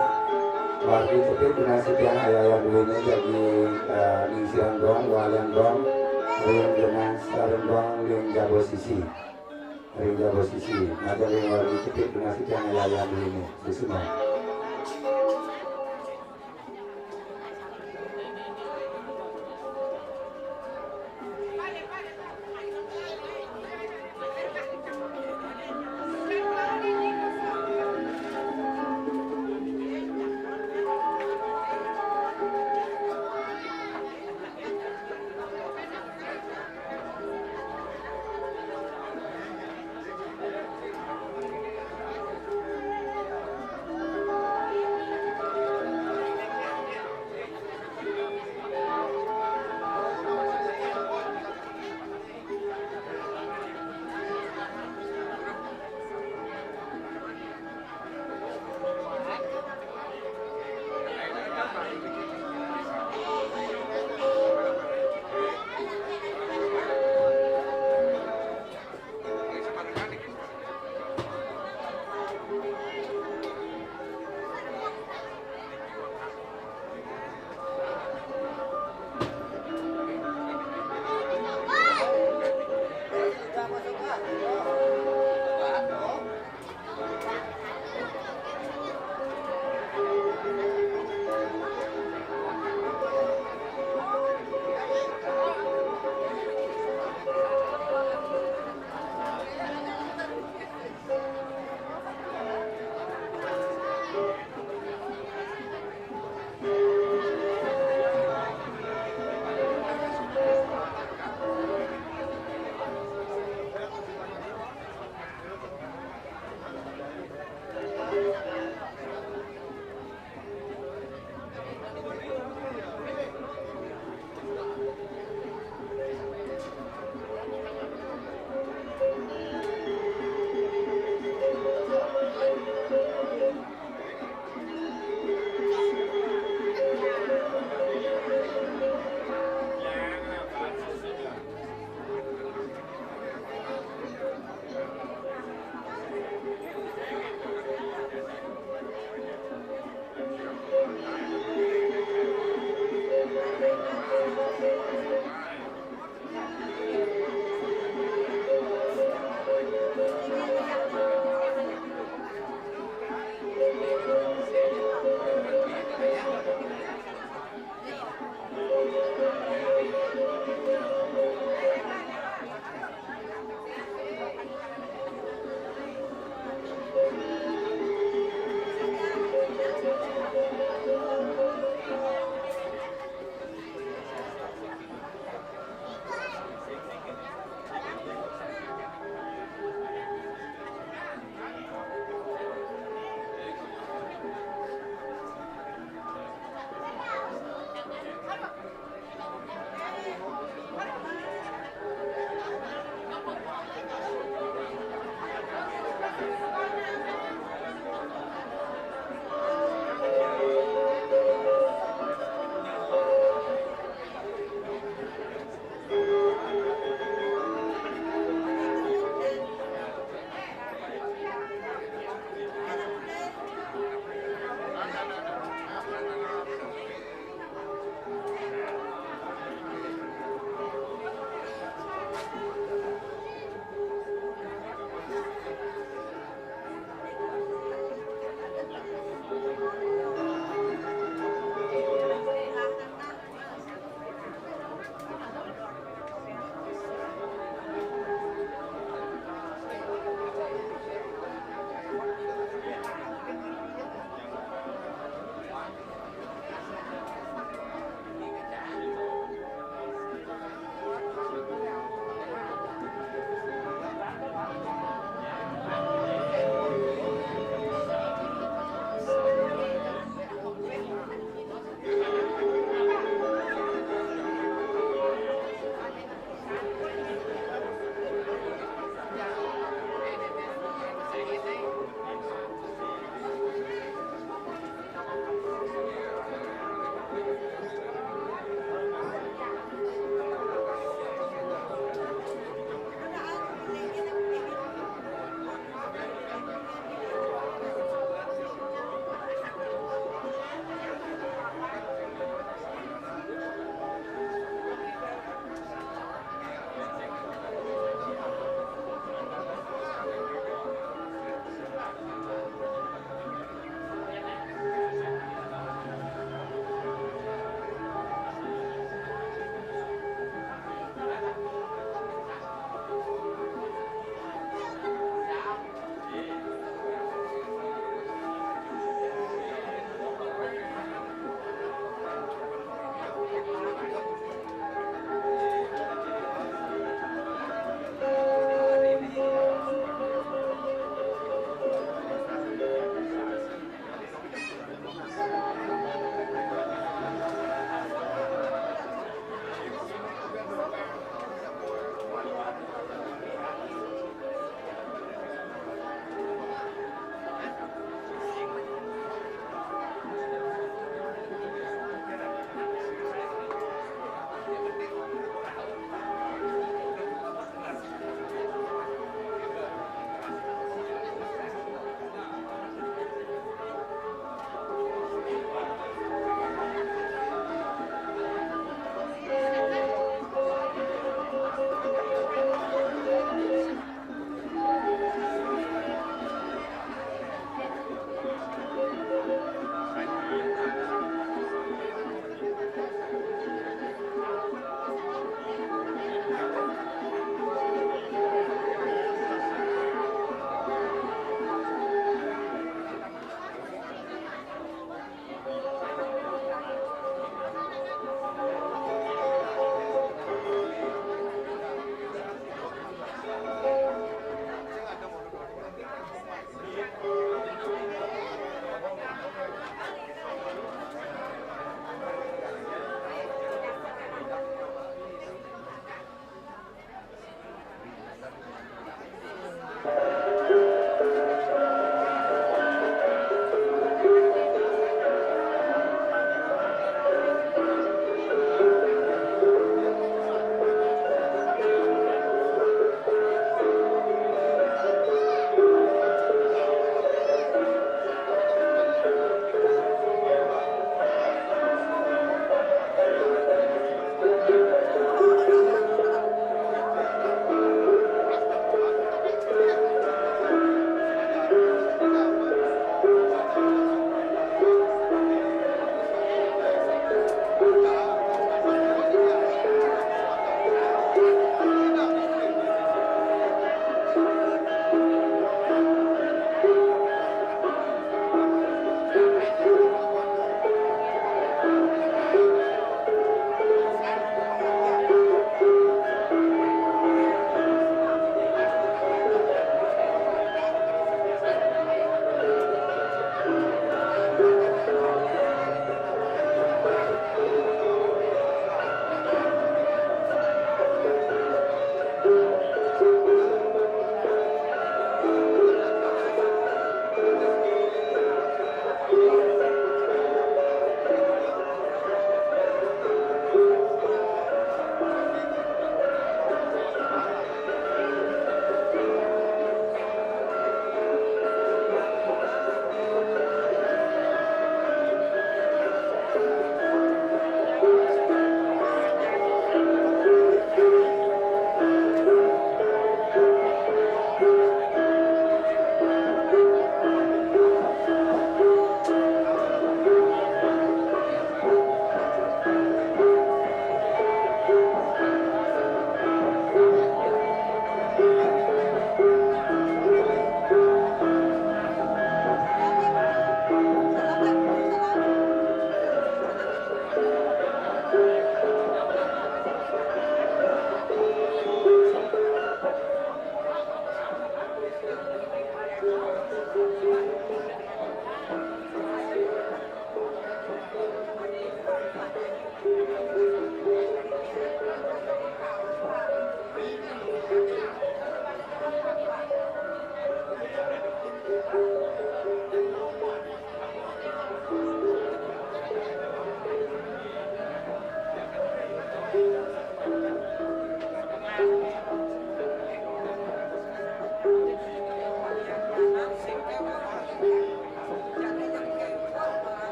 Wargi cepit tunas titiang aya-aya duwine jagi, eh, ningsiang gong, walian gong, ring genah sareng gong ring jaba sisi. Ring jaba sisi. Majeng ring wargi cepit tunas titiang aya-aya duwine. Suksma.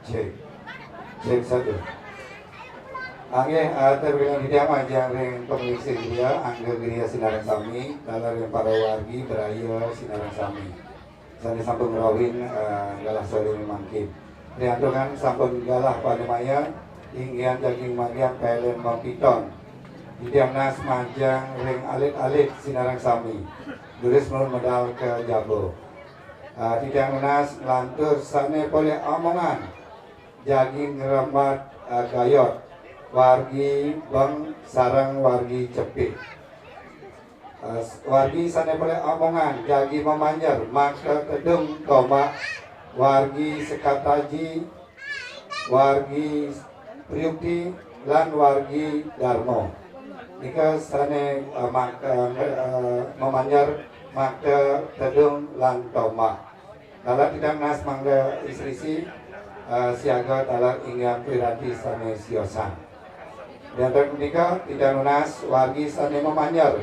Cek. Cek satu. Nggih, eh, terbilang titiang majeng ring pamiarsa griya, angga griya sinareng sami, taler ring para wargi braya sinareng sami. Sane sampun ngrauhin, eh, galah sore mangkin. Riantukan sampun galah panemaya, inggihan jagi margiang pailing mapiton. Titiang nunas majeng ring alit-alit sinareng sami. Durus nunas medal ka jaba. Eh, titiang nunas nglantur sane polih omongan jagi ngrembat, eh, gayot, wargi Beng sareng wargi Cepik. Eh, wargi sane polih omongan jagi mamanjer makta tedung tombak, wargi Sekataji, wargi Priukti, lan wargi Darma. Nika sane, eh, mak-, eh, eh, mamanjer makta tedung lan tombak. Taler titiang nunas mangda sri-sri, eh, siaga taler inggihan piranti sane siosan. Riantukan punika titiang nunas wargi sane mamanjer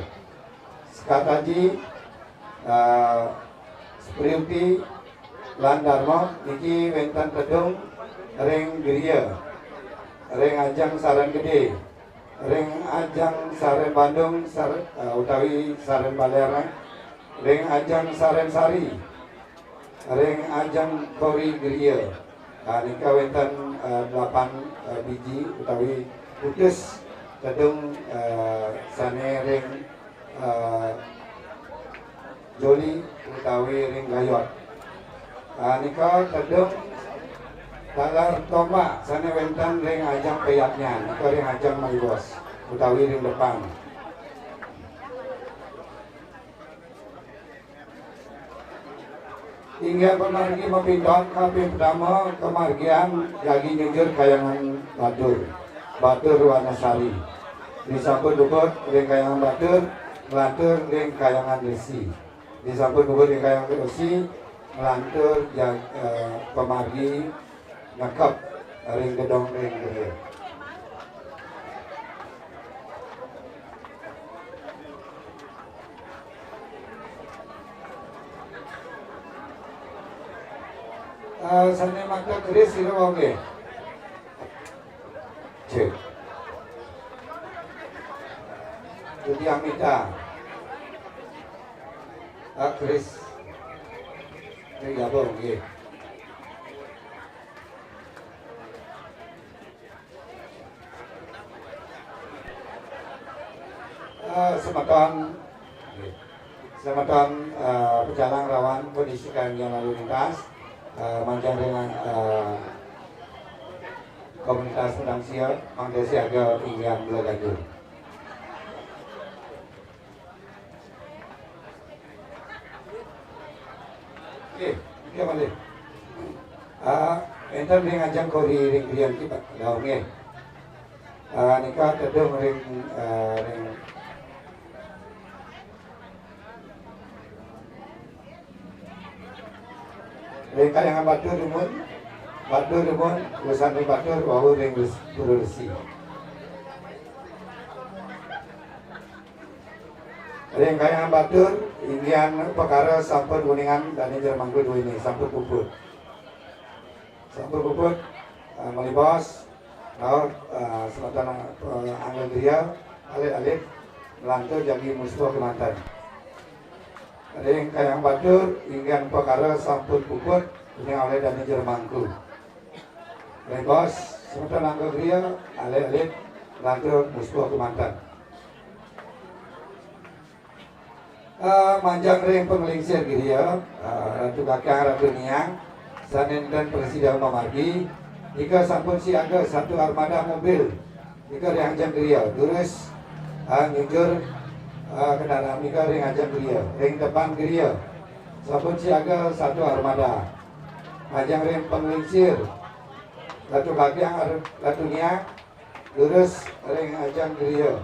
Sekataji, eh, Priukti, lan Darma niki wenten tedung ring griya, ring ajeng Saren Gede, ring ajeng Saren Bandung, Sar-, eh, utawi Saren Baler, ring ajeng Saren Sari, ring ajeng Kori Griya. Ah, nika wenten, eh, delapan, eh, biji utawi kutus tedung, eh, sane ring, eh, joli utawi ring gayot. Ah, nika tedung taler tombak sane wenten ring ajeng payadnyan, nika ring ajeng malibos utawi ring depan. Inggih pamargi mapiton, kaping pertama kamargiang jagi nyujur Kahyangan Batur, Batur Wanasari. Disampun puput ring Kahyangan Batur, nglantur ring Kahyangan Resi. Disampun puput ring Kahyangan Resi, nglantur jag-, eh, pamargi nekep ring gedong ring griya. Eh, sane makta keris sira wau nggih. Cek. Tuti Amita. Ah, keris. Ini gabung nggih. Eh, semeton, semeton, eh, pecalang rawan kondisi kangge lalu lintas, eh, manjang dengan, eh, komunitas Padang Sia, mangda siaga inggihan bela ganjur. Nggih, nggih, malih. Ah, enten ring ajeng kori ring griya niki, Pak. Dah, nggih. Ah, nika tedung ring, ah, ring, ring Kahyangan Batur dumun, Batur dumun, usan ring Batur, wau ring Res-, Pura Resi. Ring Kahyangan Batur, inggihan upakara sampun uningan dane jero mangku duwene, sampun puput. Sampun puput, eh, malibos, rauh, eh, semeton, eh, angga griya, alit-alit, nglantur jagi muspuh kemanten. Ring Kahyangan Batur, inggihan upakara sampun puput, uningan olih dane jero mangku. Malibos, semeton angga griya, alit-alit, nglantur muspuh kemanten. Eh, manjang ring panglingsir griya, eh, Ratu Kakang, Ratu Niang, sane nenten prasida mamargi, nika sampun siaga satu armada mobil, nika ring ajeng griya, durus, eh, nyujur, eh, kendaraan nika ring ajeng griya, ring depan griya, sampun siaga satu armada. Manjang ring panglingsir, Ratu Kakang, Ratu Niang, durus ring ajeng griya.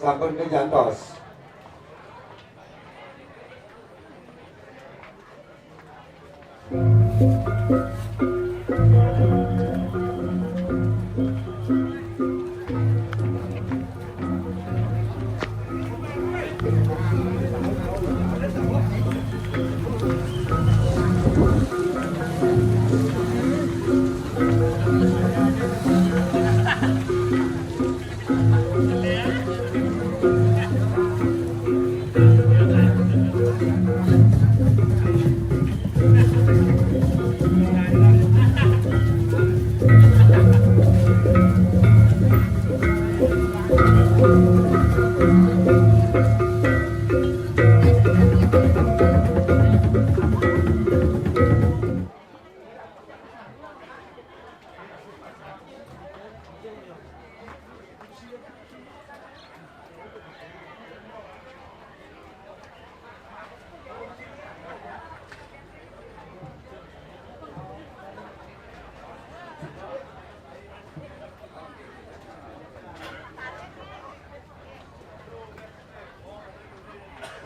Sampun kajantos.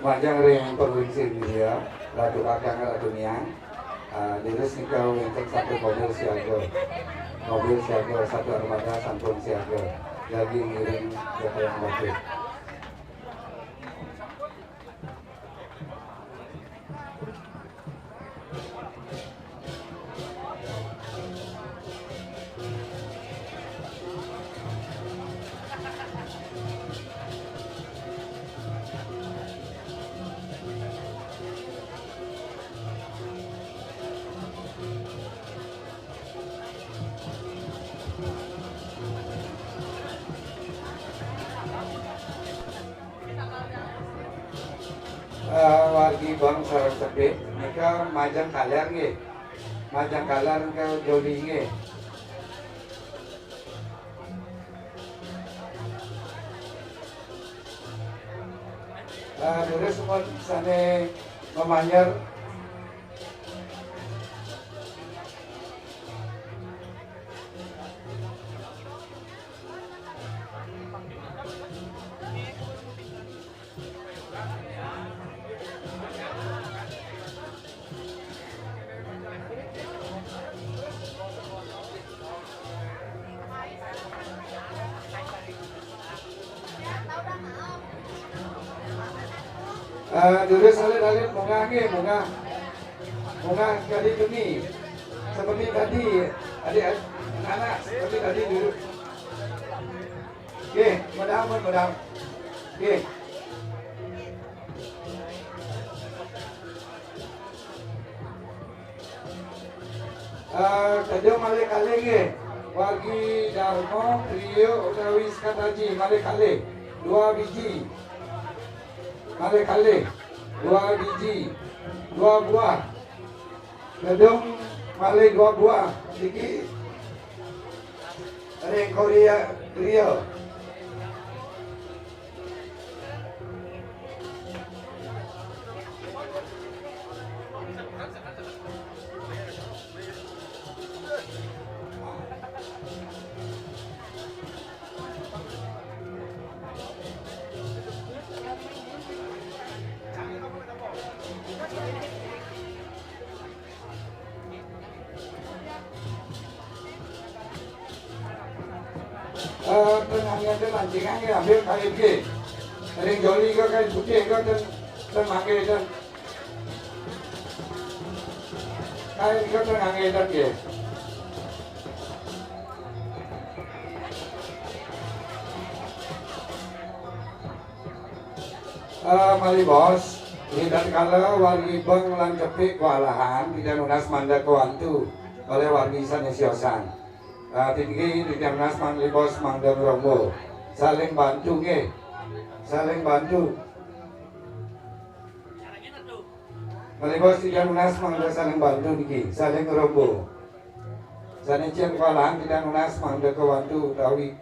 Majeng ring Perwisi India, Ratu Kakang, Ratu Niang. Ah, durus nika wénten satu mobil siaga. Mobil siaga satu armada sampun siaga. Jagi ngiring Jaka Hyang Batik. Eh, wargi Bang sareng Tebih, nika majeng kaler nggih. Majeng kaler nika joli nggih. Eh, durus semua sane mamanjer. Eh, durus alit-alit, munggah nggih, munggah. Munggah kadi demi. Seperti tadi, adik-adik, anak-anak, seperti tadi dulu. Nggih, medal pun medal. Nggih. Eh, tedung malih kalih nggih. Wargi Darma, Priyo, utawi Sekataji, malih kalih. Dua biji. Malih kalih. Dua biji. Dua buah. Tedung malih dua buah. Niki ring Korea, Priyo. Eh, tengahnya tu lancingan ni ambil kain ke. Ada yang joli ke, kain putih ke, dan, dan mangga dan kain ke tengahnya dan ke. Eh, malih baos, ida kala wargi Beng lan Cepik kewalahan, titiang nunas mangda kawantu olih wargi sane siosan. Eh, tinggi titiang nunas malih baos mangda ngromba. Saling bantu nggih. Saling bantu. Malih baos titiang nunas mangda saling bantu niki, saling ngromba. Sane cen kewalahan titiang nunas mangda kawantu utawi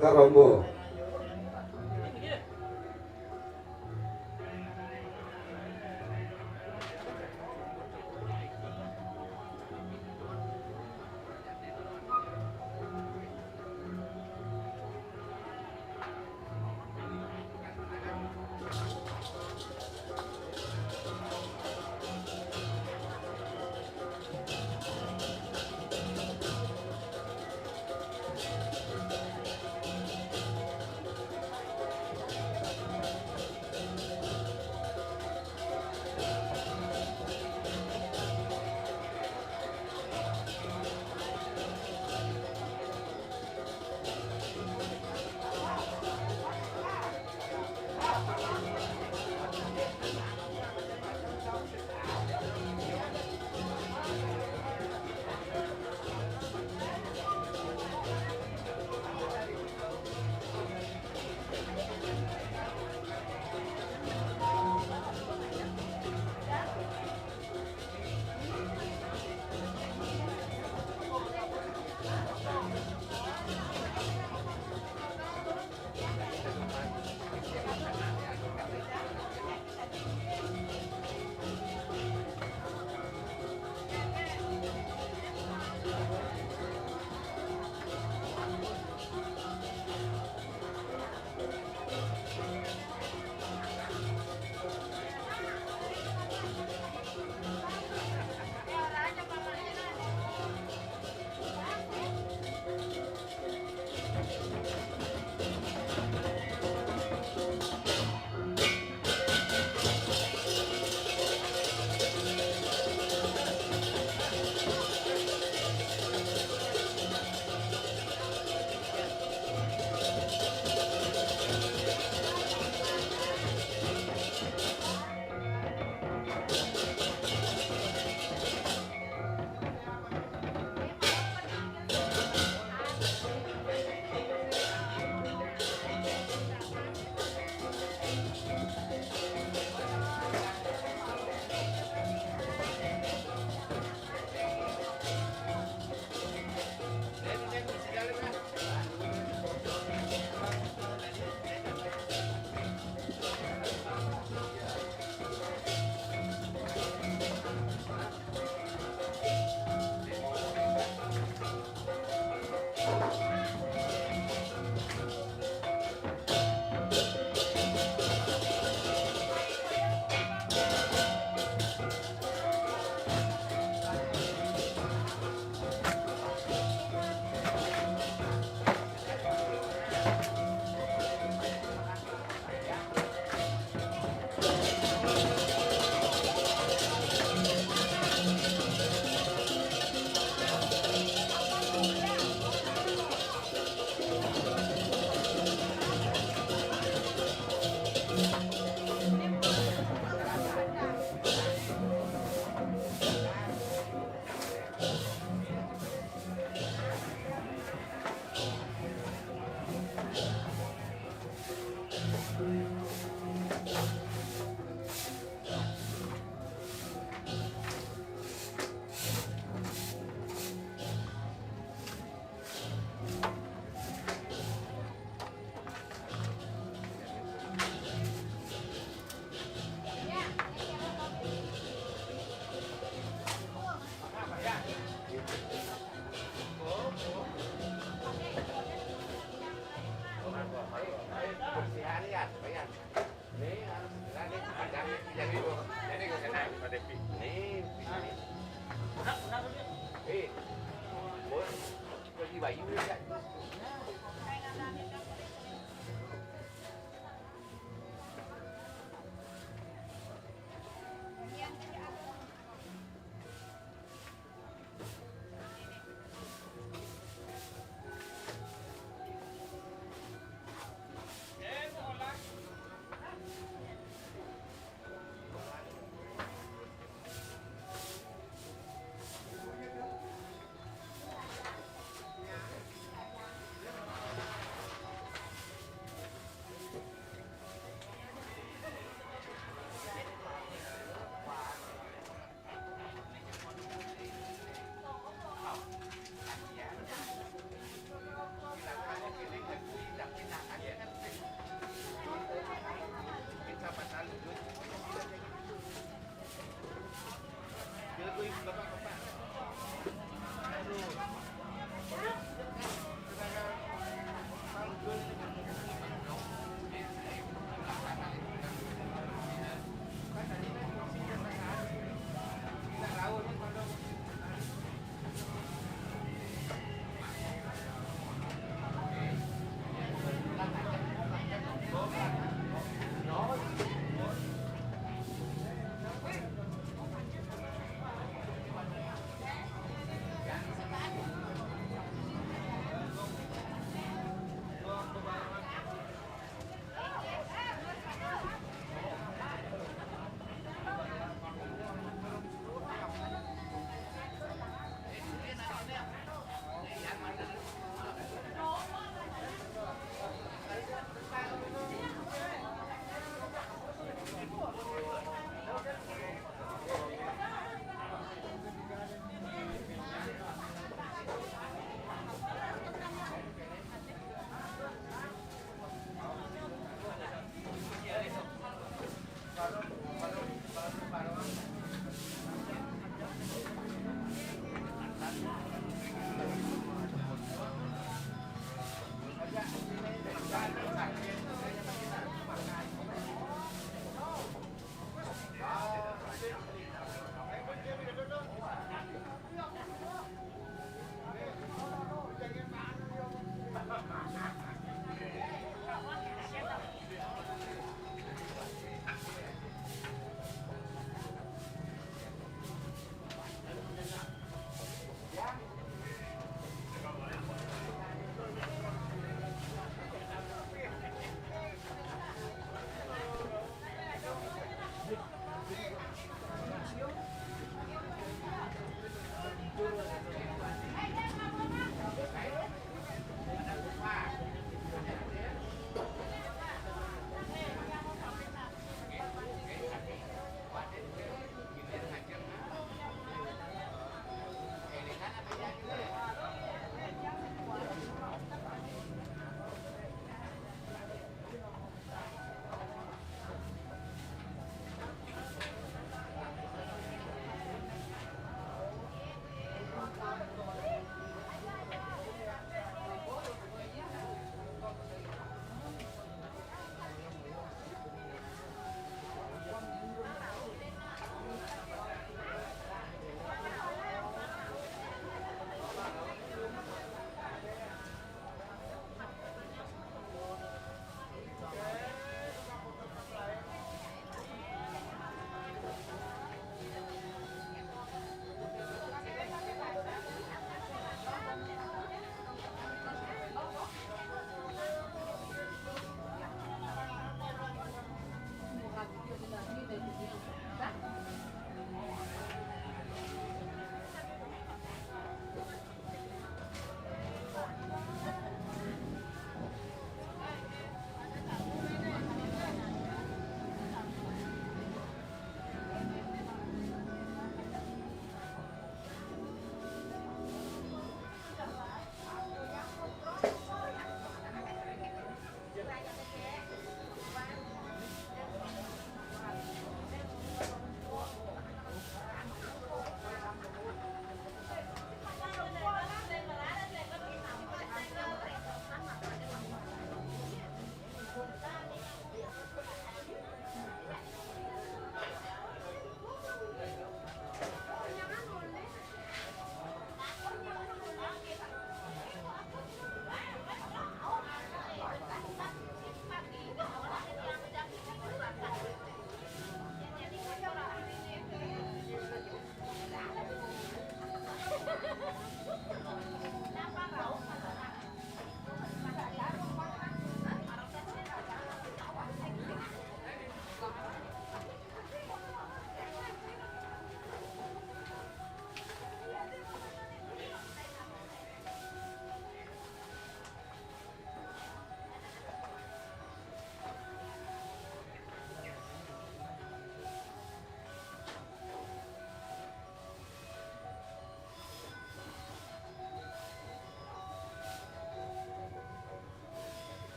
karomba.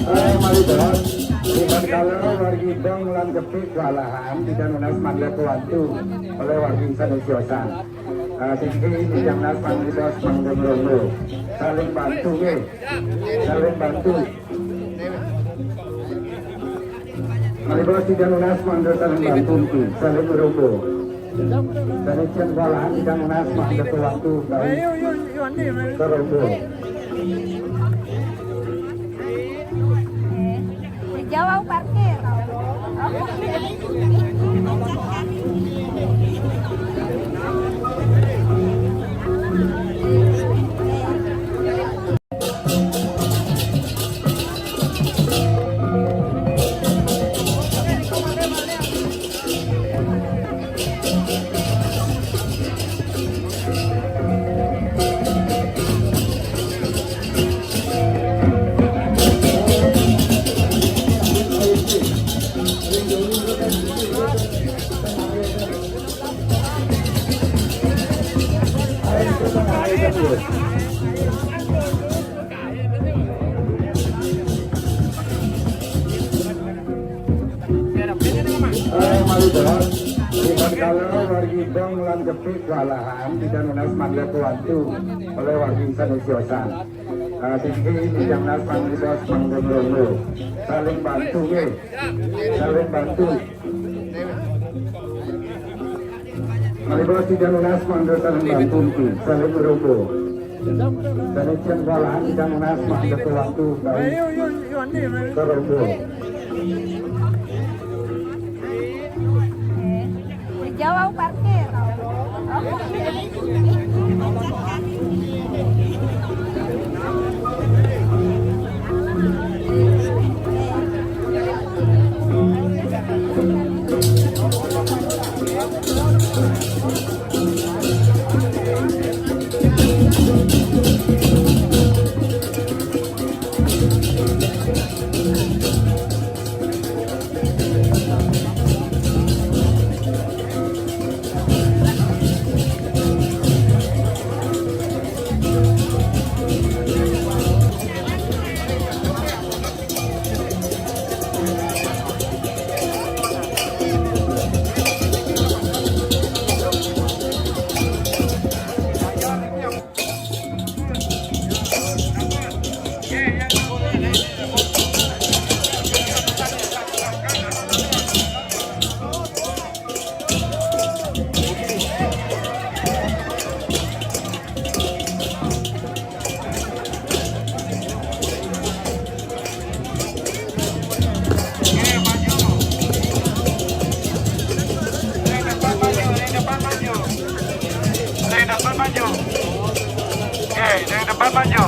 Eh, malih, Bos. Liwat kala wargi Dong lan Kepik walahan, tidak nunas mangda tuantu oleh wargi sanes siosan. Eh, siki tidak nunas mangda, Bos, mangda ngrombo. Saling bantu, nggih. Saling bantu. Malih, Bos, tidak nunas mangda saling bantu, nggih. Saling ngrombo. Dari jam walahan tidak nunas mangda tuantu, nggih. Ngrombo. Jauh parkir. Eh, malih, Bos. Liwat kala wargi Dong lan Kepik walahan, tidak nunas mangda tuantu oleh wargi sanes siosan. Eh, siki tidak nunas mangda, Bos, mangda ngrombo. Saling bantu, nggih. Saling bantu. Malih, Bos, tidak nunas mangda saling bantu, nggih. Saling ngrombo. Dari jam walahan tidak nunas mangda tuantu, nggih. Ngrombo. Jauh parkir. Yang depan maju, yang depan maju. Yang depan maju. Oke, yang depan maju.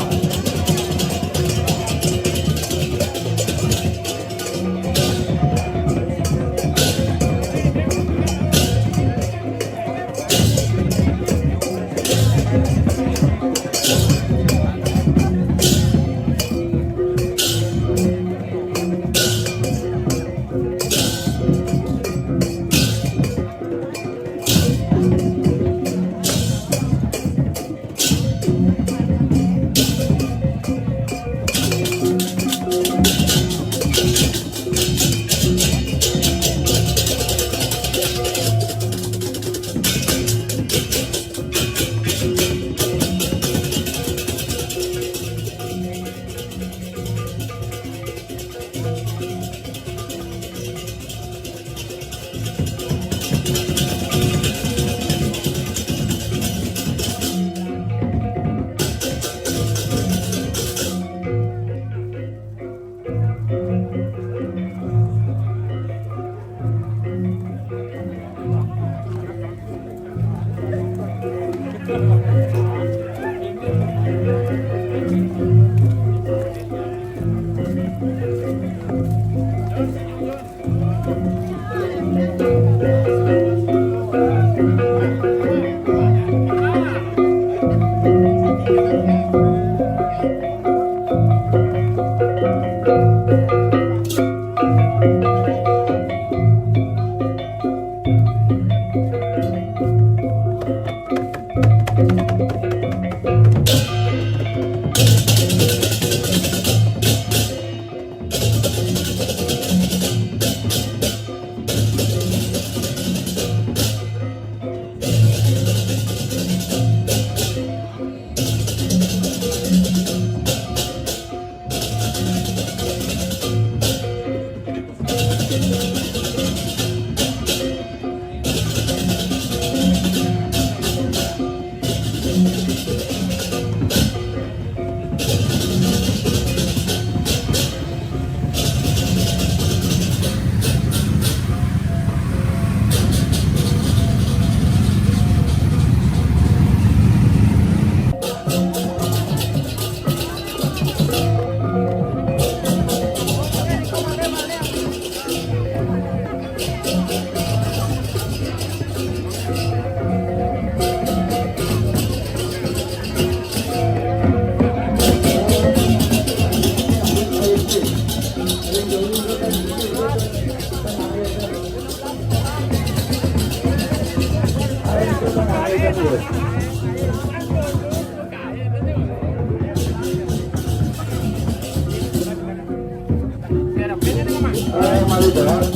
Eh, mari, Bos.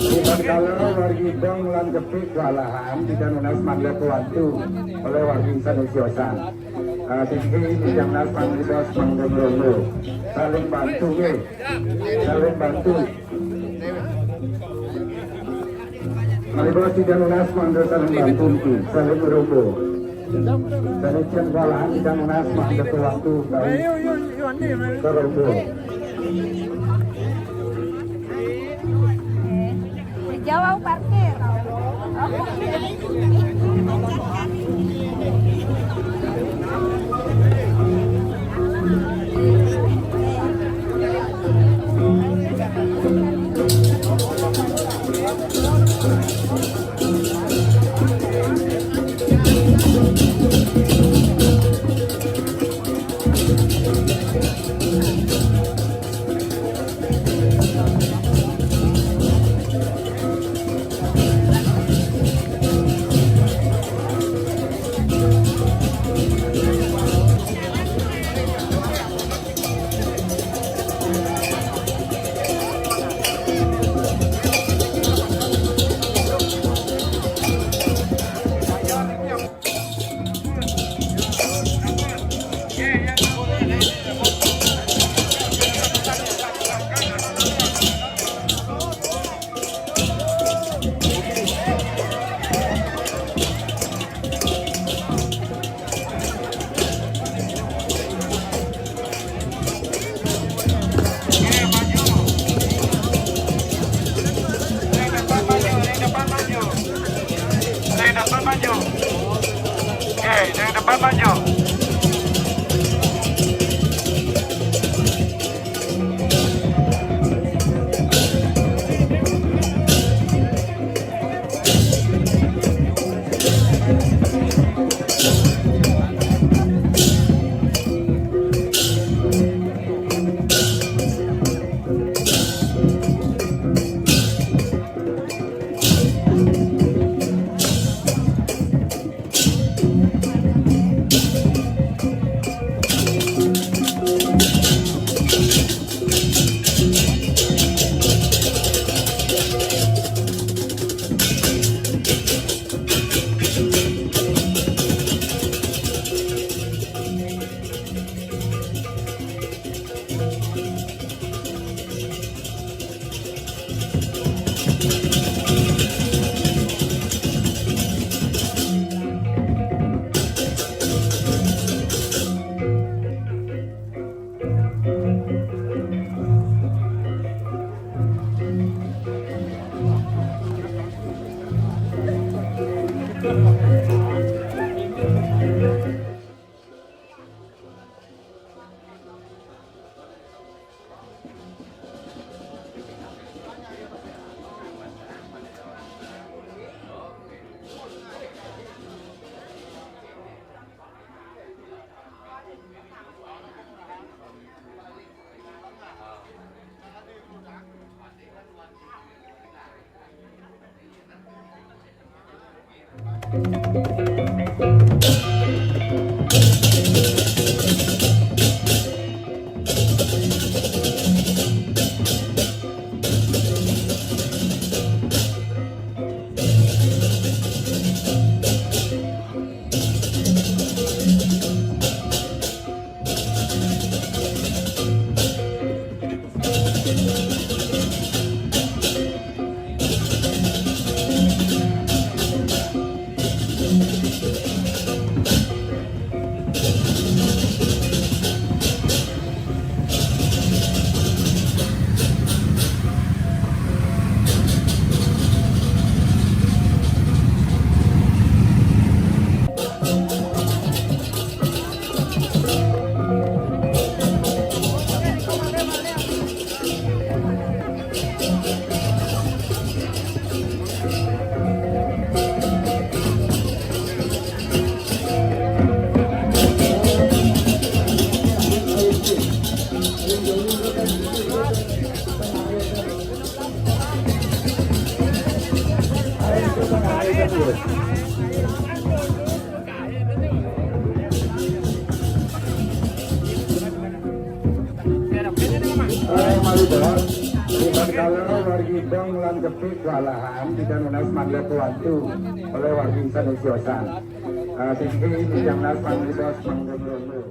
Iban kala wargi Dong lan Gepik walahan, kita nunas mangga kewantu oleh wargi Indonesia. Eh, tinggi, kita nunas mangga, Bos, mangga ngrombo. Saling bantu, nggih. Saling bantu. Mari, Bos, kita nunas mangga saling bantu niki, saling ngrombo. Saling cen walahan kita nunas mangga kewantu, saling ngrombo. Jauh parkir. Dari depan maju. Oke, dari depan maju. Eh, mari, Bos. Di Bangkalan, wargi Dong lan Kepik, walahan, kita nunas mangga tuantu oleh wargi Indonesia. Eh, tinggi, yang nas mangga, Bos, mangga, mangga.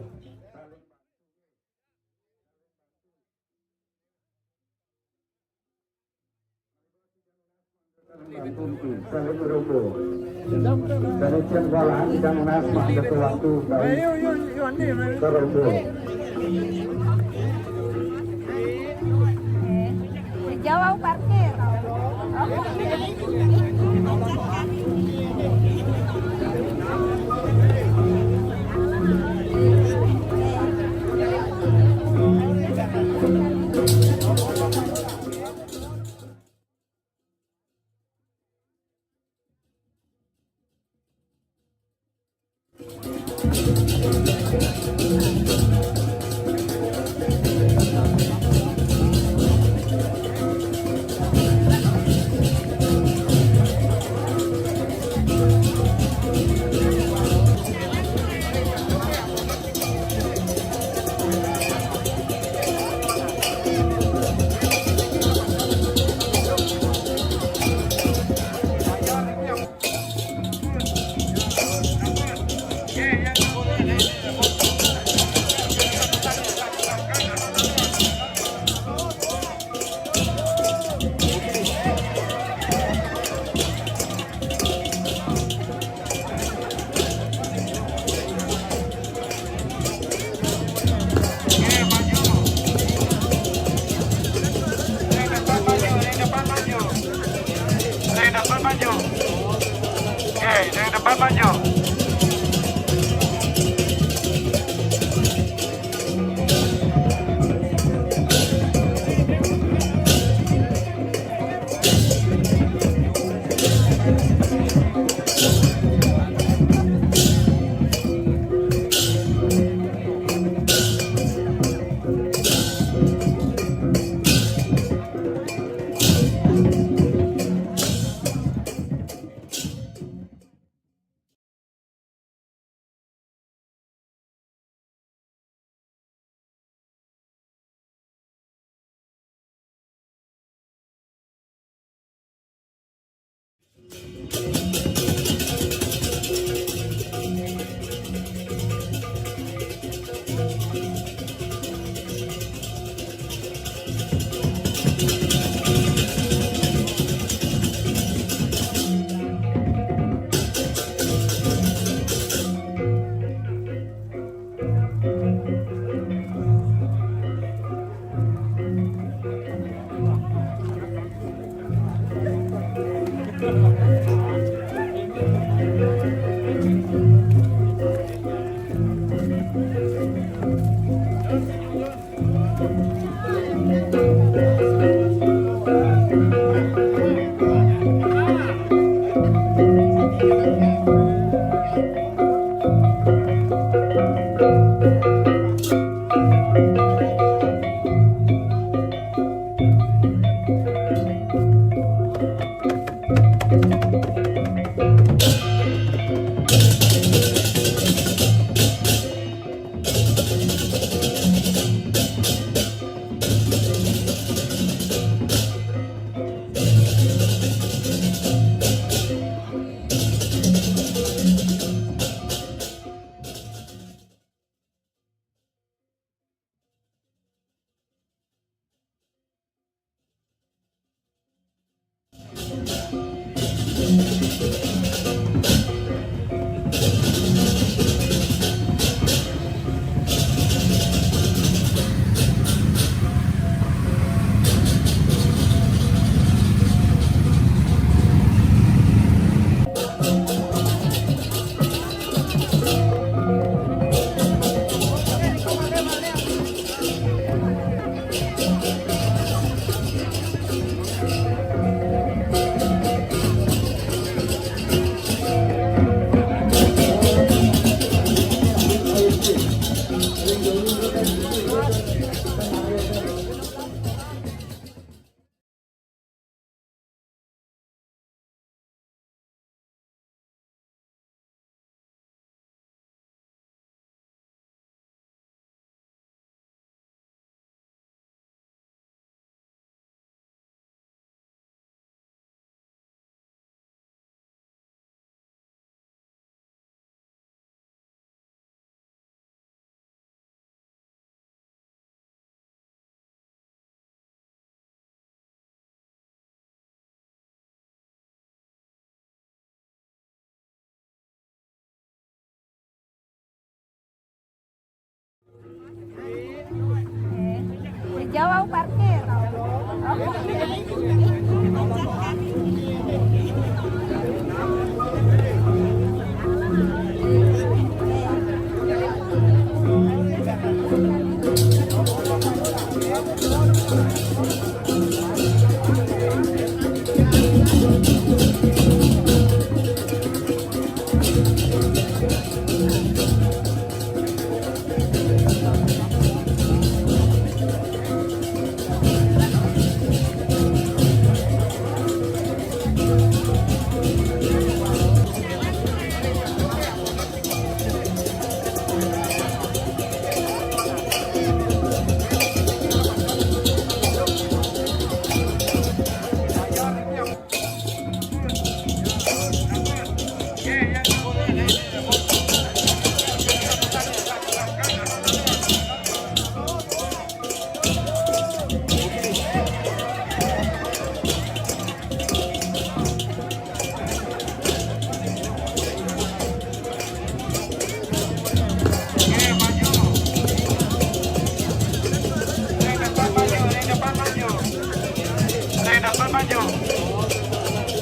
Saling berumbu. Dari Cengkolan dan Nasma ke waktu kami berumbu. Jauh parkir.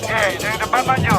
Oke, dari depan maju.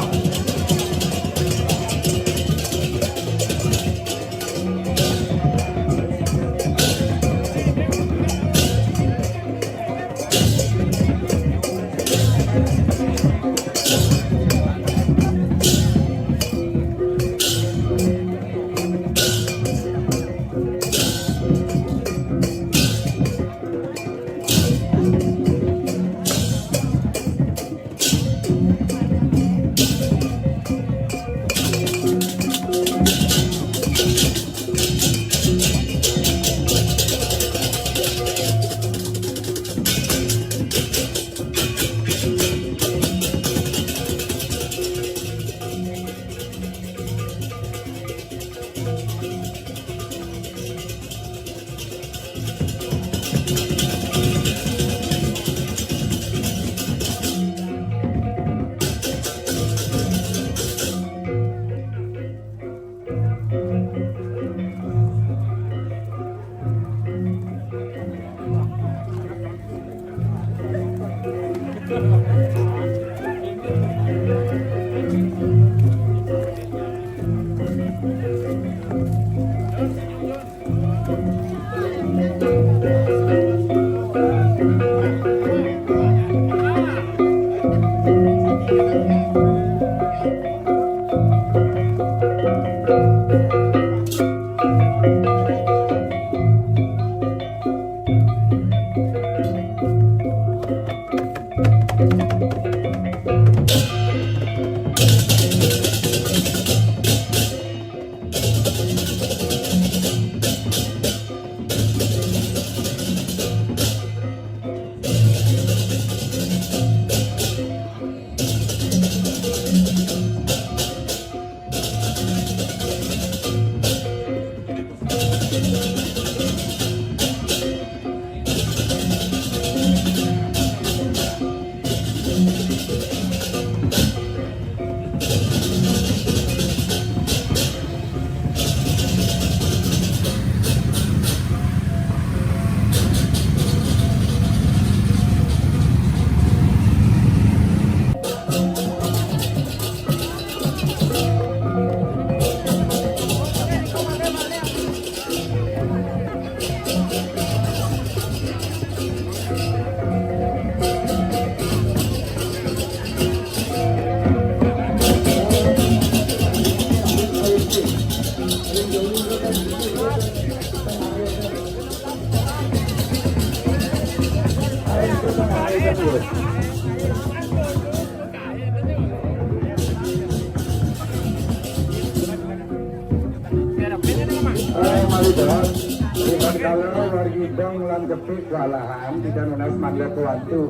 Eh, mari, Bos. Bukan kalau wargi dong lan gepik walahan, tidak nunas mangga tuantu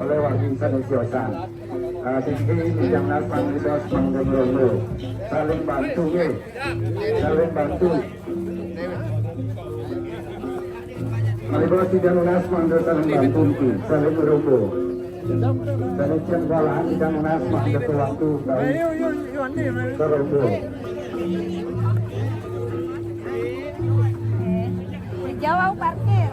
oleh wargi insan usiosan. Eh, tinggi tidak nunas mangga, Bos, mangga merombo. Saling bantu, nggih. Saling bantu. Mari, Bos, tidak nunas mangga saling bantu, nggih. Saling merombo. Saling cengkolan, tidak nunas mangga tuantu, tahu. Merombo. Di Jawa parkir.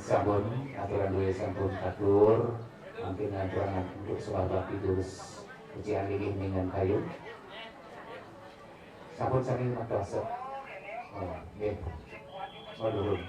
Sampun, aturan duwe sampun katur, mangkin ngaturang untuk sembah bakti durus ucian linggih ningan kayu. Sampun sami makasep. Oh, nggih. Oh, durung.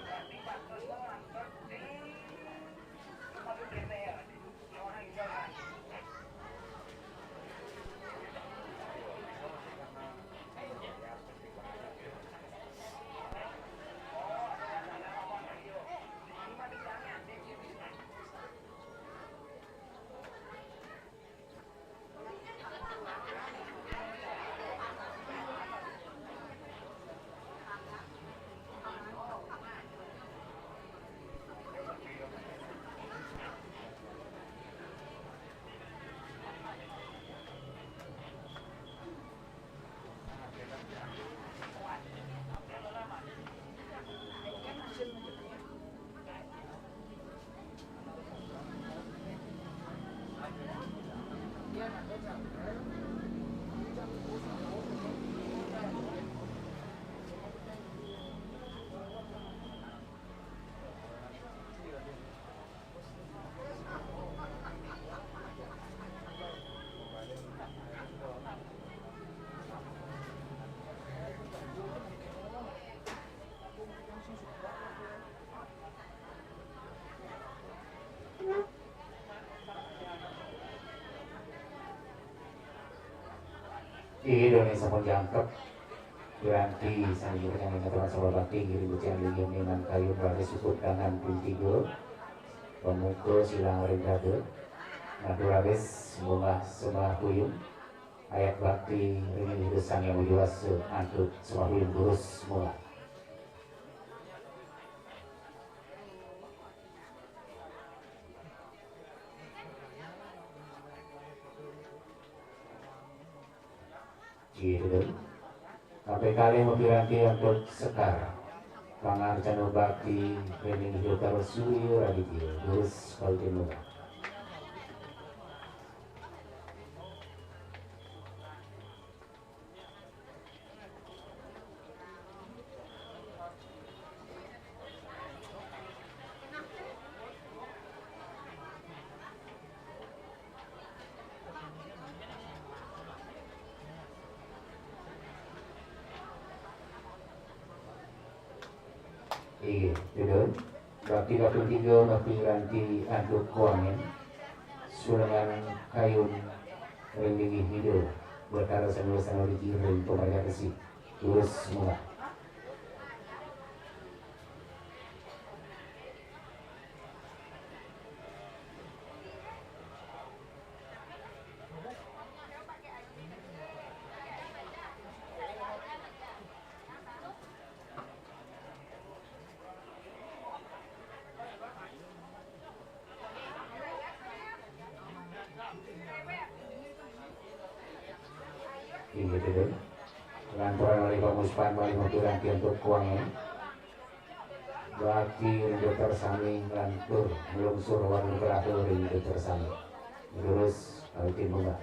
Inggih, dene sampun jangkep. Piranti sami panjenengan ngaturang sembah bakti ngiring ucian linggih ningan kayu raris cukup dangan ping tiga. Pamungka silang ring dada. Ngatur raris munggah sembah kuyung. Ayat bakti ring Ida Sang Hyang Widi Wasa antuk sembah kuyung durus munggah. Gitu. Kaping kalih mapiranti antuk sekar. Pangarcana bakti ring Ida Karo Surya Raditya. Durus kalih tinumbas. Inggih, Ida. Bakti kaping tiga, bakti piranti antuk kuangen. Sulengan kayun ring linggih Ida Batara Sang Hyang Widi Wasa ring pamargi resi. Durus munggah. Inggih, Ida. Lantaran malih pamuspan malih mapiranti antuk kuangen. Bakti ring dokter sami nglantur nglungsur warna nugraha ring dokter sami. Durus kalih tinumbas.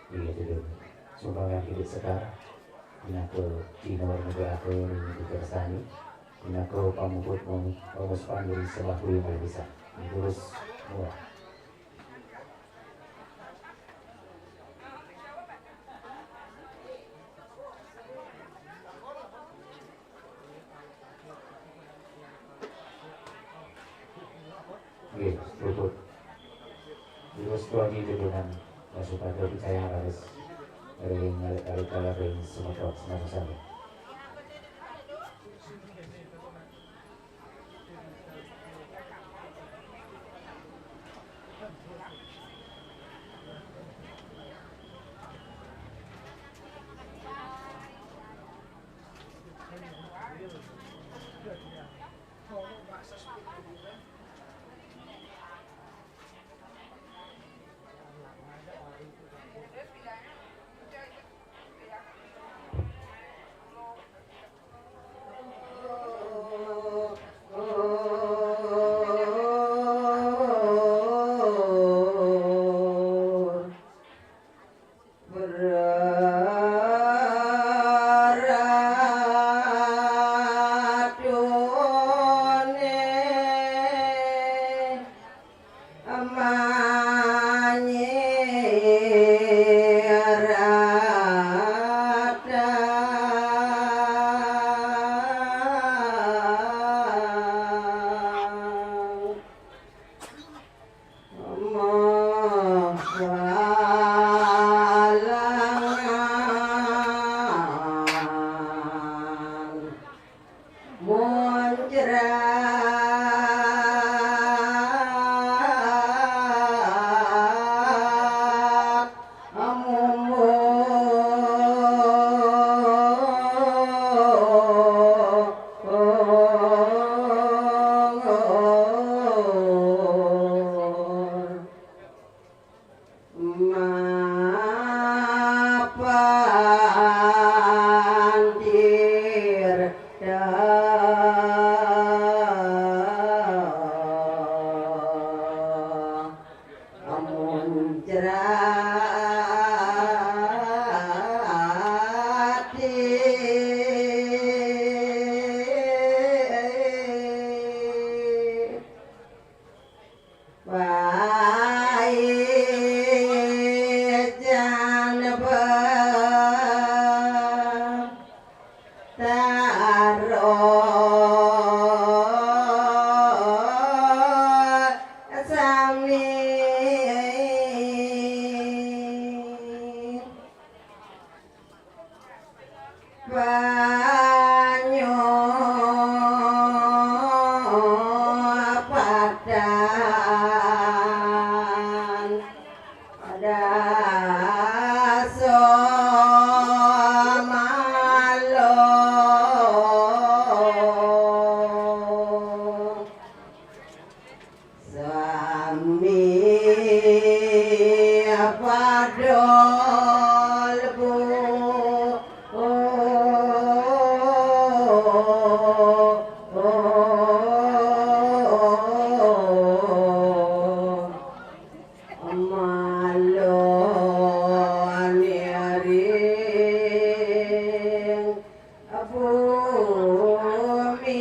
Inggih, Ida. Sumbangan Ida Sekar pinaka jinawar nugraha ring Ida Kersani, pinaka pamuput pam-, pamuspan ring sembah kuyung malih pisan. Durus munggah. Nggih, puput. Durus tuan di turunan pasupados picayang raris ring alit-alit taler ring semeton semeton sami. Banyu Padang Dasa Malu. Sami padha lebu. Malu ning bumi.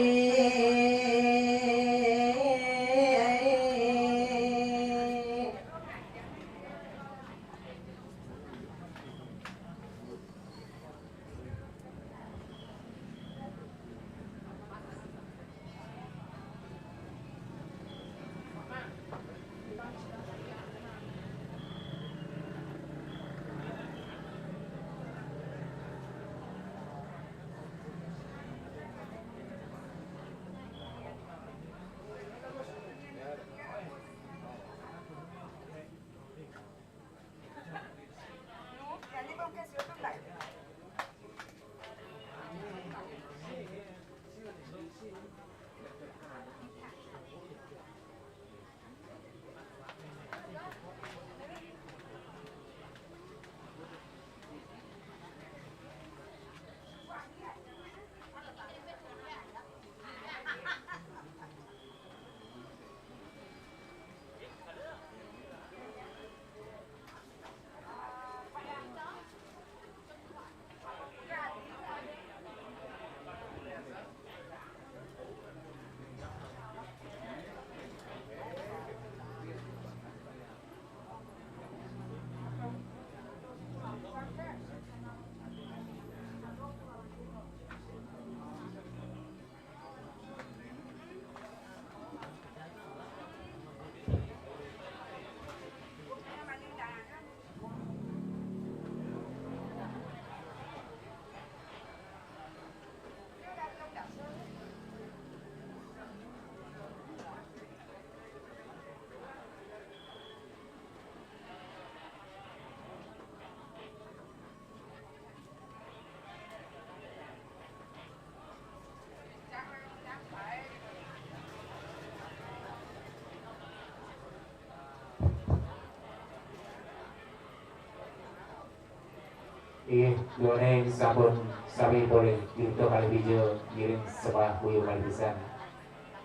Inggih, duaning sampun sami polih diutuh kalih dija ngiring sembah buyung malih pisan.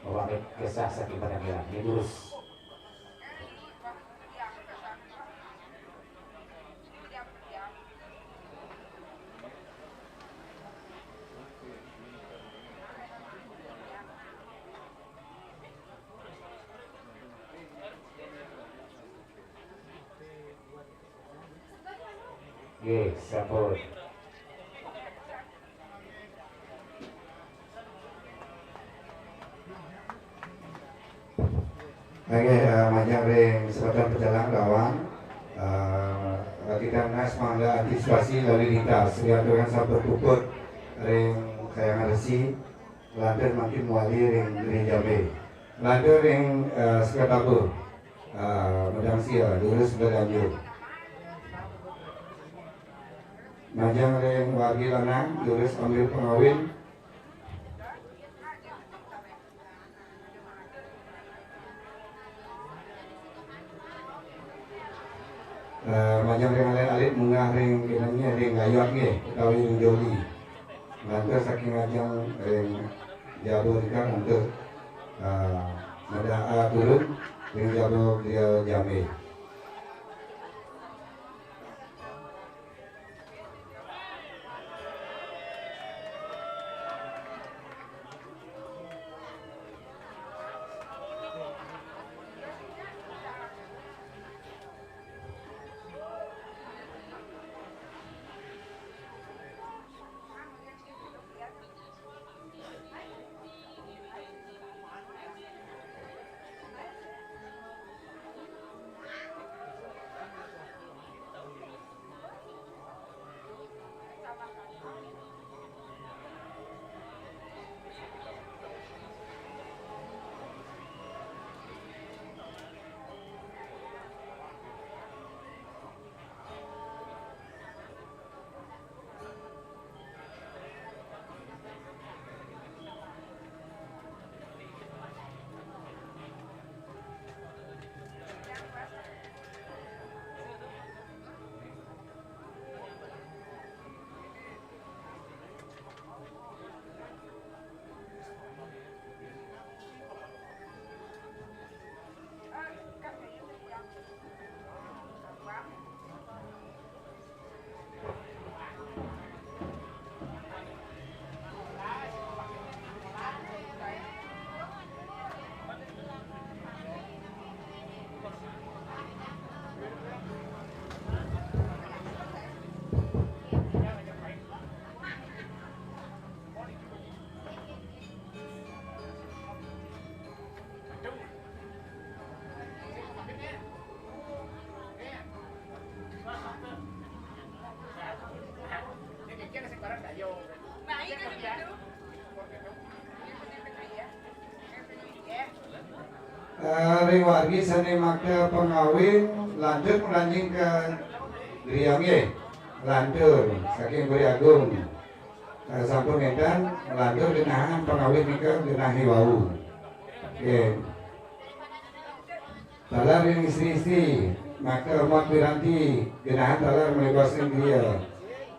Mapamit kesah saking Padang Ilang. Nggih, durus. Nggih, sampun. Nggih, eh, majeng ring semeton pejalan rawan, eh, kita nunas mangda antisipasi lalu lintas, riantukan sampun puput ring Kahyangan Resi, lantur mangkin mawali ring Gede Jambe. Lantur ring, eh, Sekar Tabu, eh, Medang Sia, lurus Beladanjo. Majeng ring wargi lanang, lurus Ambil Pengawin. Eh, majeng ring alit-alit munggah ring kinannya ring Gayot nggih, utawi ring Joli. Lantur saking ajeng ring Jaba Rika lantur, eh, madah, eh, turun ring Jaba Griya Jambe. Eh, ring wargi sane makta pangawin, lantur ngranjing ka griya nggih. Lantur saking Puri Agung. Eh, sampun nenten, lantur genahang pangawin nika genah iwau. Nggih. Taler ring istri-istri, makta Mat Wiranti, genahang taler mlebos ring griya,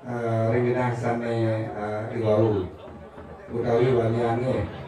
eh, ring genah sane, eh, iwau utawi waliane.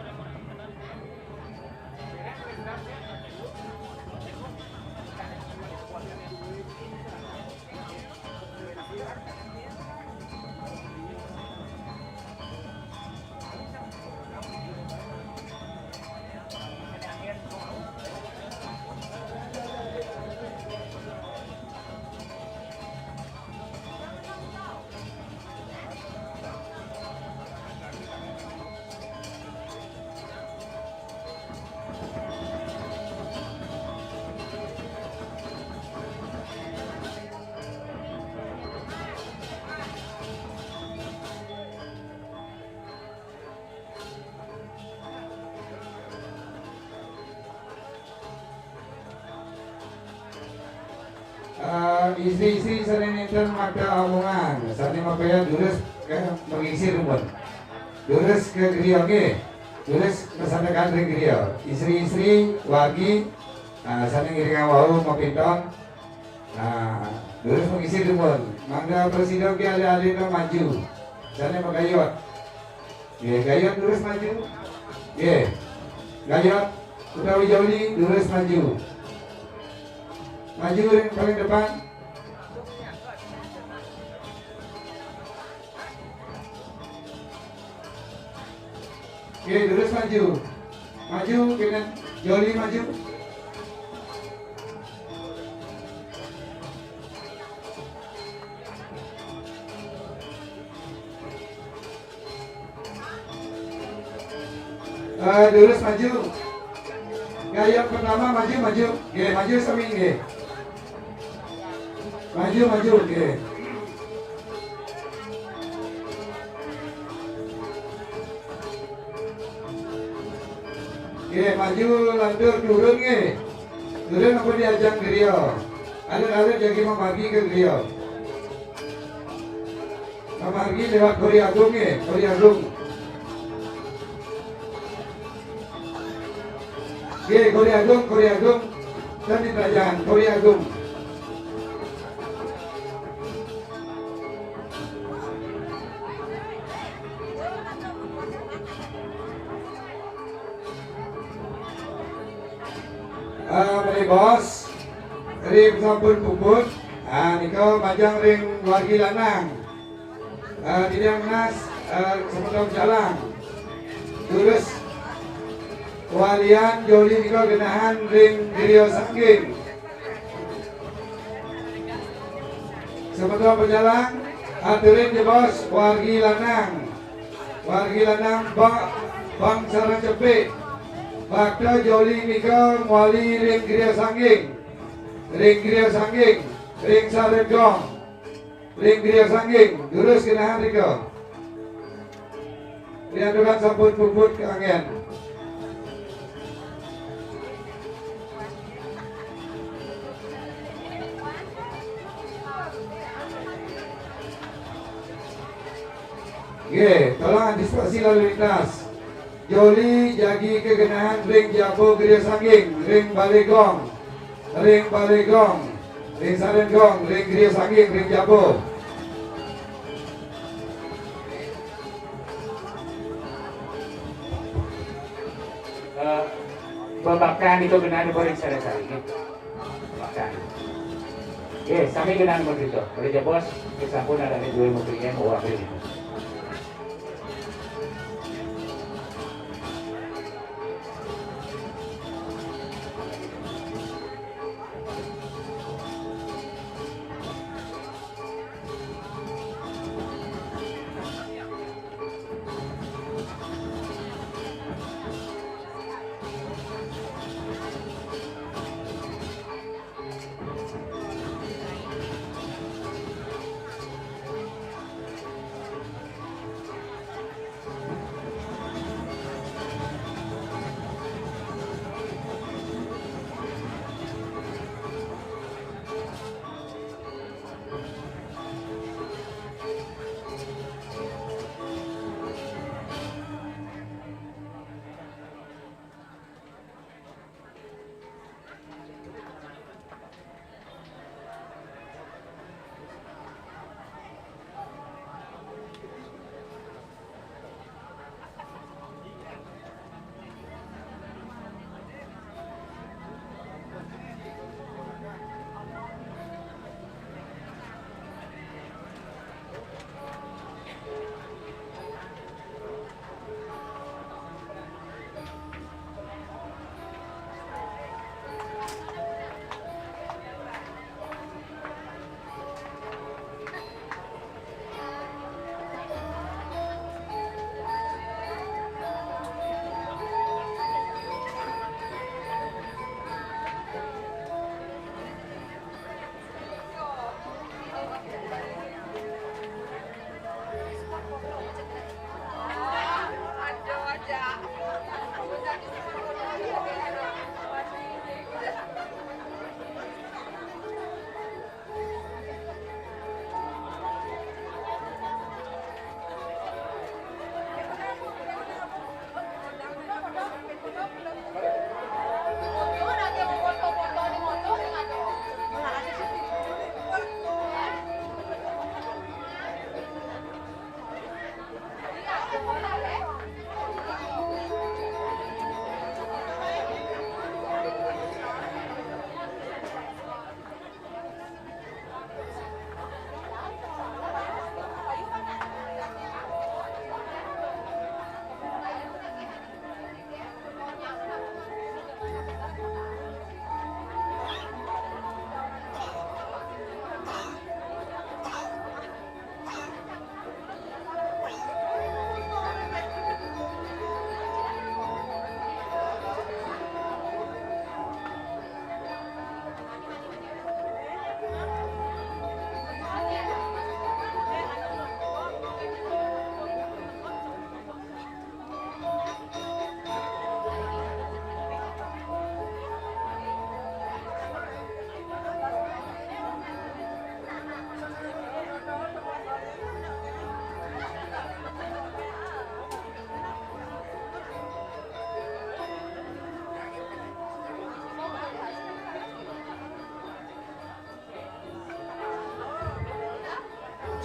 Eh, istri-istri sane nenten makta omongan, sane mapayah durus ka mangisi dumun. Durus ka griya nggih. Durus masandekan ring griya. Istri-istri, wargi, eh, sane ngiring wau mapinton. Nah, durus mangisi dumun. Mangda prasida ké alit-alité maju. Sané magayut. Nggih, gayut durus maju. Nggih. Gayut utawi Joli durus maju. Maju ring paling depan. Nggih, durus maju. Maju, kénten. Joli maju. Eh, durus maju. Gayut pertama maju, maju. Nggih, maju sami nggih. Maju, maju, nggih. Nggih, maju lantur turun nggih. Turun apa diajang griya. Alit-alit jagi mamargi ka griya. Mamargi liwat Kori Agung nggih, Kori Agung. Nggih, Kori Agung, Kori Agung. Ten di Trajan, Kori Agung. Ah, malih baos, ring sampun puput, ah, nika majeng ring wargi lanang. Eh, titiang nunas, eh, semeton pecalang. Durus walian Joli nika genahang ring griya sangging. Semeton pecalang, aturin jebos wargi lanang. Wargi lanang ba-, bang sareng cepik. Bakta Joli nika ngwali ring griya sangging. Ring griya sangging, ring sareng gong. Ring griya sangging, durus genahang rika. Riantukan sampun puput kaanggén. Nggih, tolong antisipasi lalu lintas. Joli jagi kagenahang ring jaba griya sangging, ring balé gong, ring balé gong, ring sareng gong, ring griya sangging, ring jaba. Eh, bebaktan itu genah ring sareng-sareng, nggih. Bebaktan. Nggih, sami genah mrika. Pada jebos, sampun adané duwé mrika, owah mrika.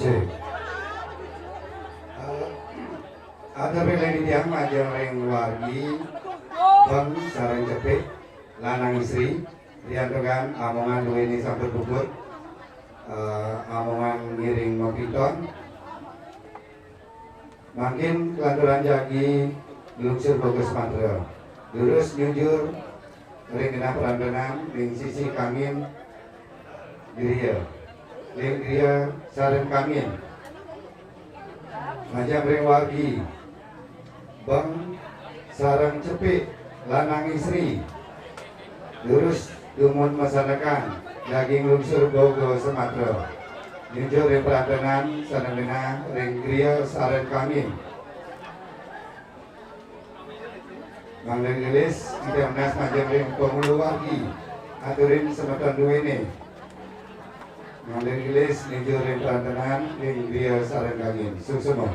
Cek. Eh, ada pelai titiang majeng ring wargi, beng sareng cepik, lanang istri, riantukan amongan duéné sampun puput, eh, amongan ngiring mapiton. Mangkin kalanturang jagi nglungsur boga samatra. Durus nyujur ring genah parantenan ring sisi kangin griya. Ring griya sareng kangin. Majeng ring wargi. Beng sareng cepik lanang istri. Durus dumun masandekan jagi nglungsur boga samatra. Nyujur ring parantenan sané genah ring griya sareng kangin. Mangda gelis, titiang nunas majeng ring pangulu wargi, aturin semeton duéné. Mangda gelis, nyujur ring parantenan ring griya sareng kangin. Suksma.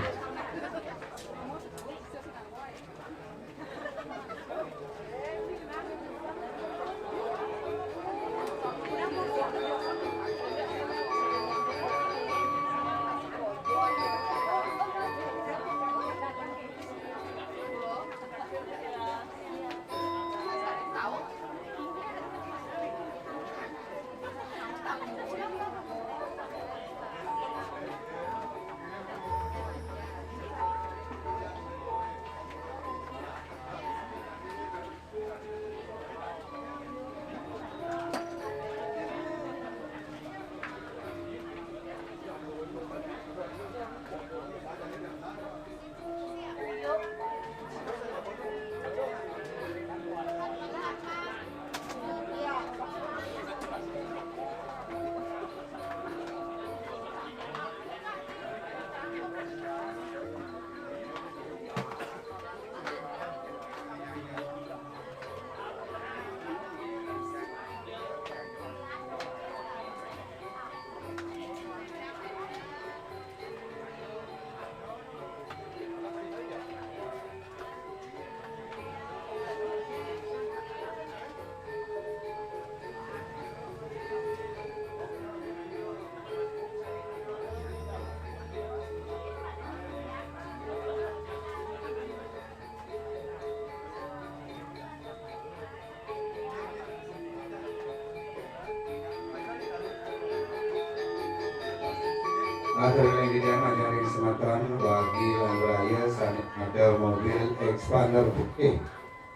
Atur ring titiang majeng ring semeton wargi lan raya sané ada mobil Xpander putih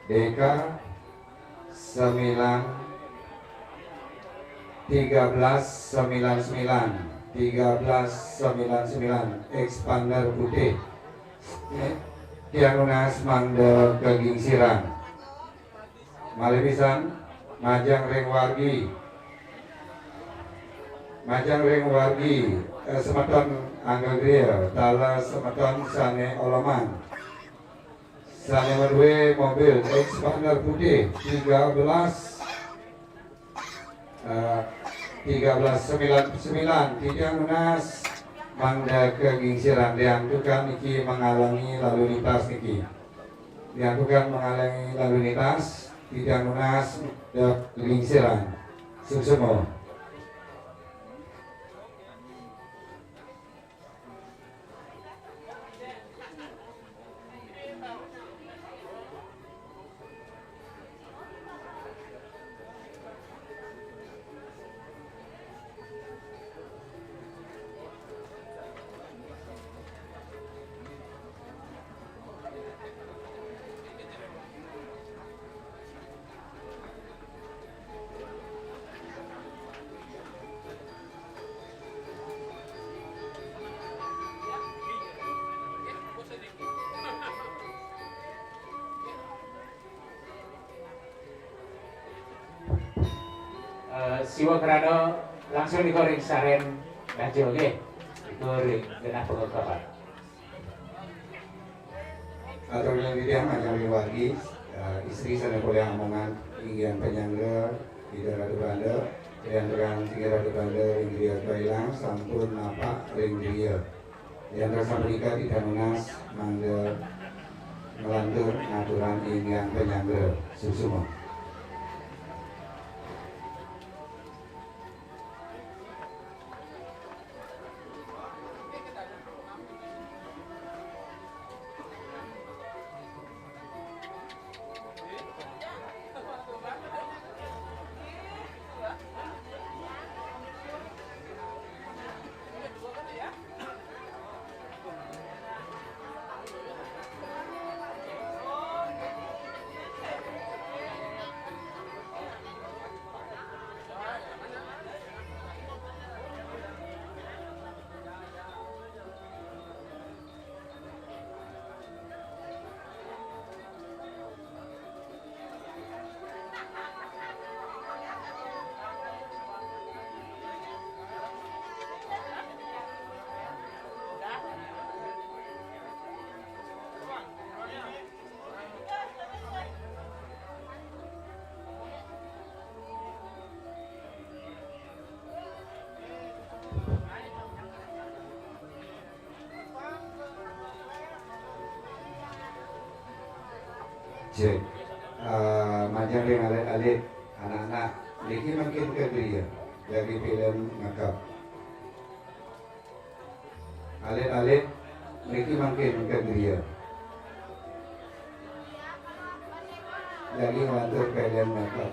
D K sembilan, tiga belas sembilan sembilan, tiga belas sembilan sembilan, Xpander putih. Tiang nunas mangda kagingsiran. Malih pisan, majeng ring wargi. Majeng ring wargi, eh, semeton anggagriya, taler semeton sané oleman. Sané madué mobil Xpander putih tiga belas, eh, tiga belas sembilan sembilan, titiang nunas mangda kagingsiran, riantukan niki menghalangi lalu lintas niki. Riantukan menghalangi lalu lintas, titiang nunas mangda kagingsiran. Suksma. Siwa krana langsung nika ring sareng daja nggih. Nika ring genah pangekapan. Atur ring titiang majeng ring wargi, eh, istri sané polih amongan inggih panyangga Ida Ratu Banda, kaliyan Ida Ratu Banda ring griya Bailang sampun napak ring griya. Yan sapunika titiang nunas mangda nglantur ngaturang inggih panyangga suksma. Cek. Eh, majeng ring alit-alit, anak-anak, niki mangkin ka griya, jagi pilem ngakap. Alit-alit, niki mangkin ka griya. Jagi nglantur pilem ngakap.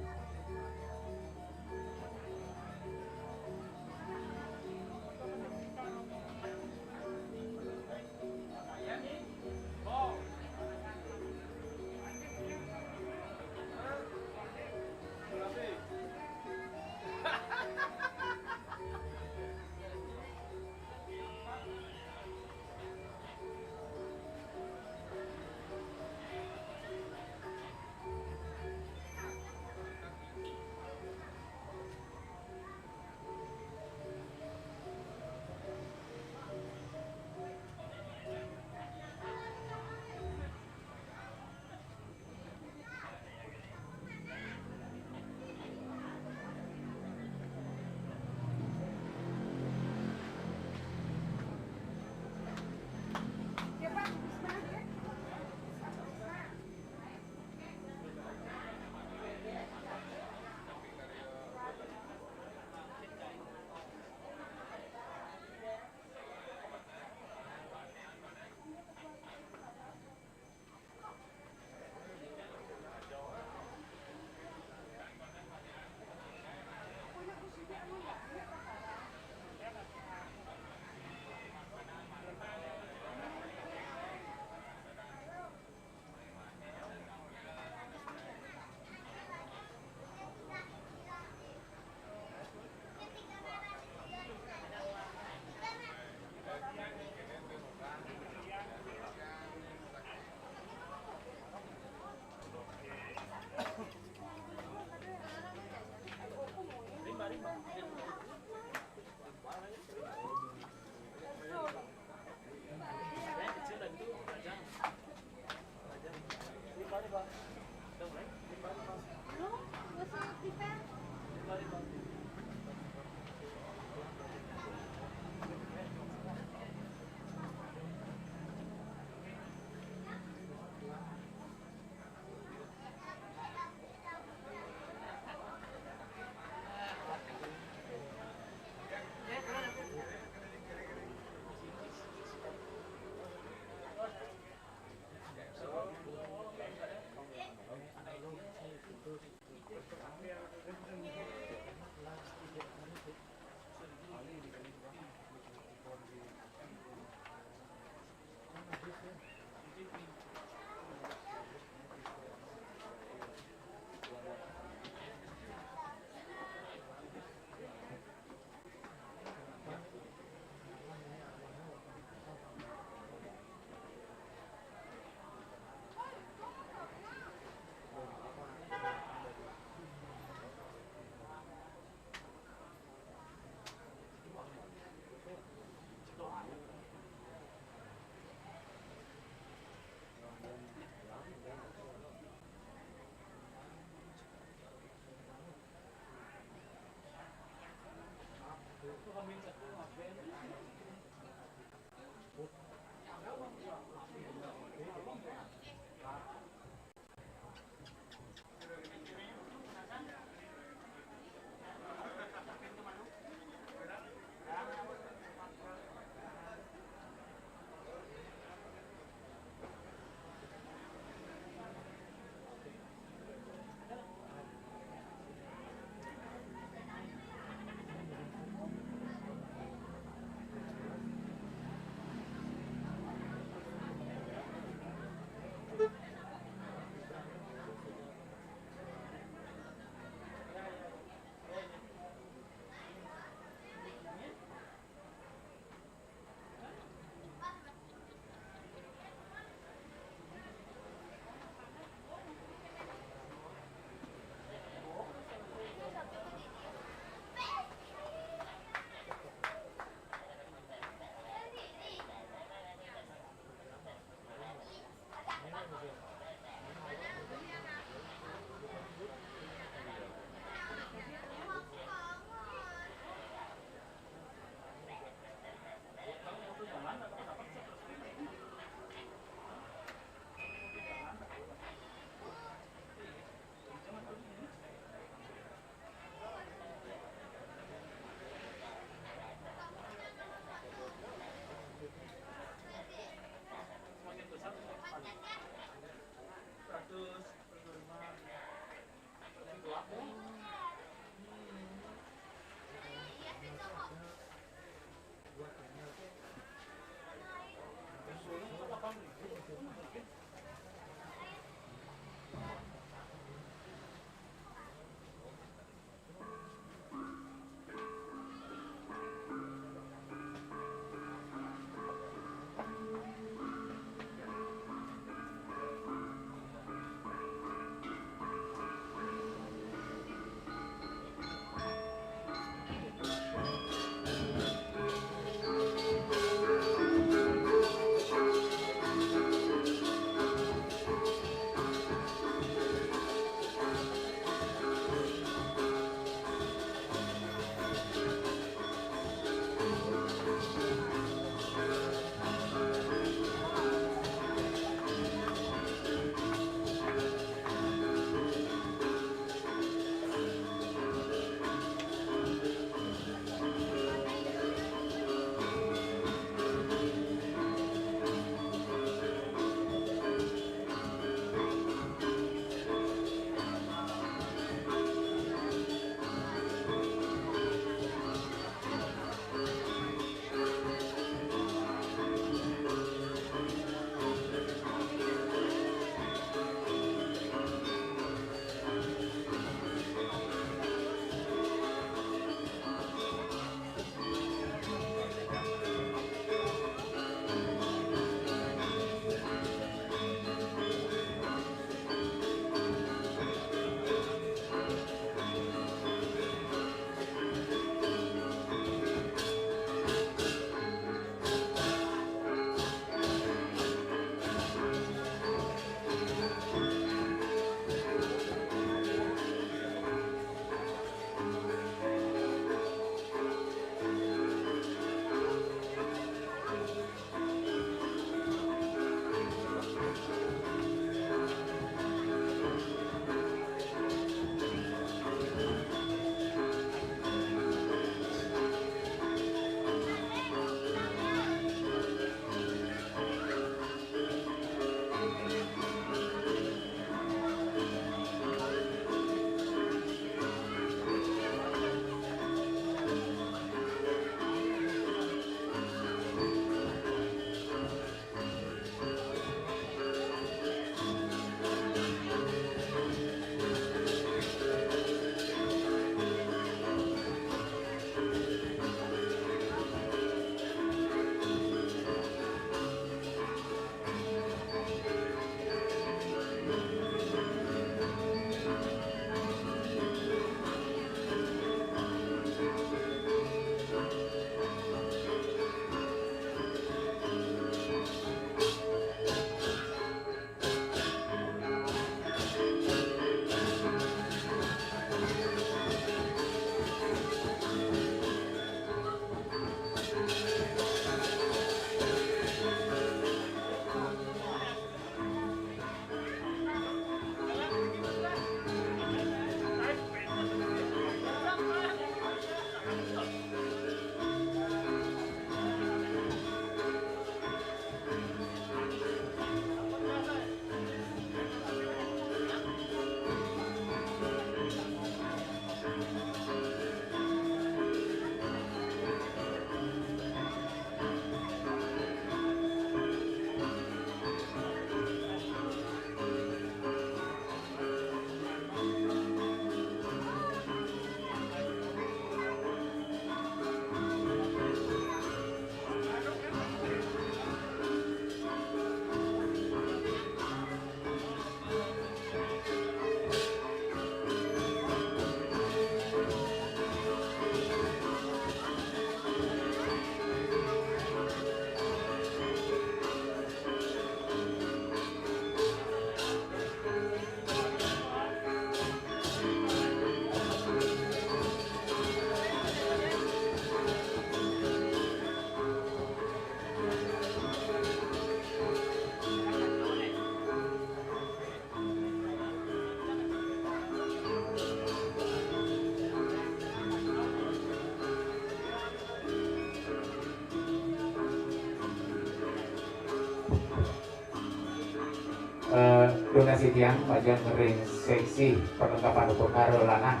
Tiang majeng ring seksi perlengkapan upakara lanang.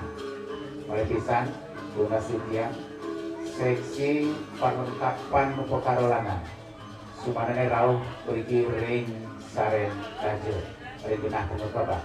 Malih pisan, tunas tiang seksi perlengkapan upakara lanang. Sumanané rauh mriki ring sarén kaja, ring genah pangubah.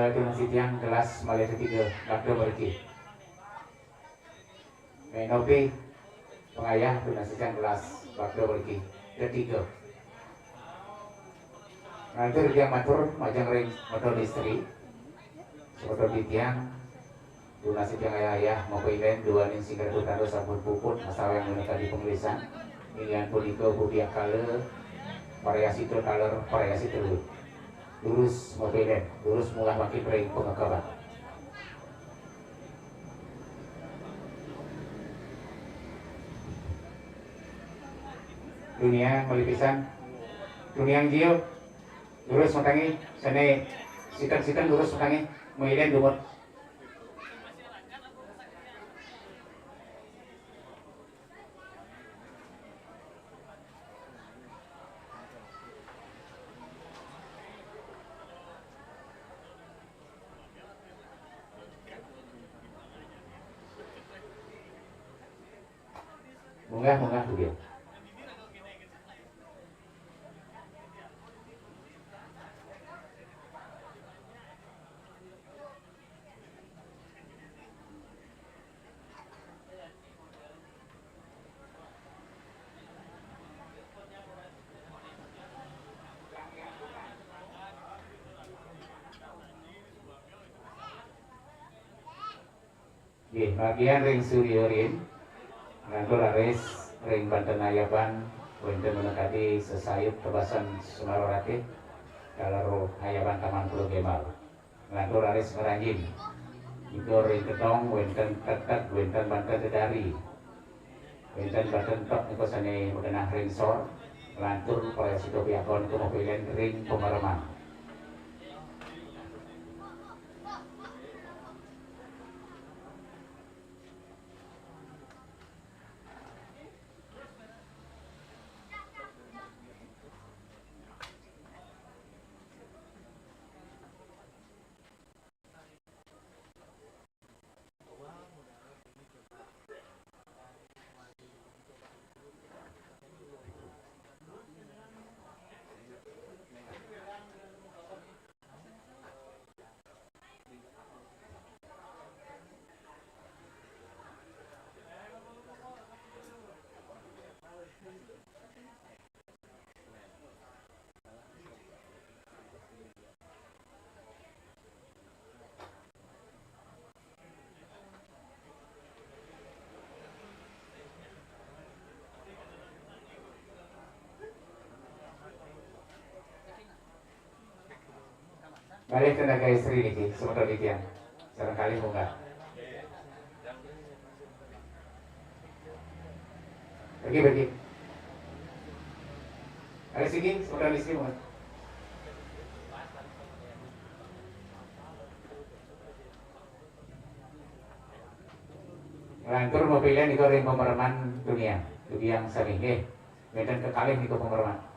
Tunasi tiang gelas malih tetiga, bakda mriki. Menopi pengayah tunasi tiang gelas bakda mriki. Tetiga. Nglantur tiang matur majeng ring Metro Distri. Semeton titiang, tunasi tiang ayah-ayah, mapailen duaning singgra putanda sampun puput masaweang minakadi panglisan. Inggih punika bubiakala, parayasita taler, parayasita luih. Durus mapailen, durus munggah mangkin ring pangekeban. Tuniang malih pisan. Tuniang jiu. Durus matangi. Sane siteng-siteng durus matangi. Mailen dumut. Munggah, munggah, Budia. Nggih, margian ring Surya Rin, nglantur raris ring banten ayaban, wenten minakadi sesayup tebasan Semara Ratih, taler ayaban Taman Pulau Gembal. Nglantur raris ngranjing. Nika ring kedong, wenten tetek, wenten banten dedari. Wenten banten tok nika sane magenah ring sor. Nglantur parayasita piagon nika mapailen ring pamereman. Malih tenaga istri niki, semeton titiang. Sareng kalih munggah. Pergi, pergi. Ada siki, semeton istri munggah. Nglantur mapailen nika ring pamereman tuniang. Tuniang sami nggih. Wenten kekalih nika pamereman.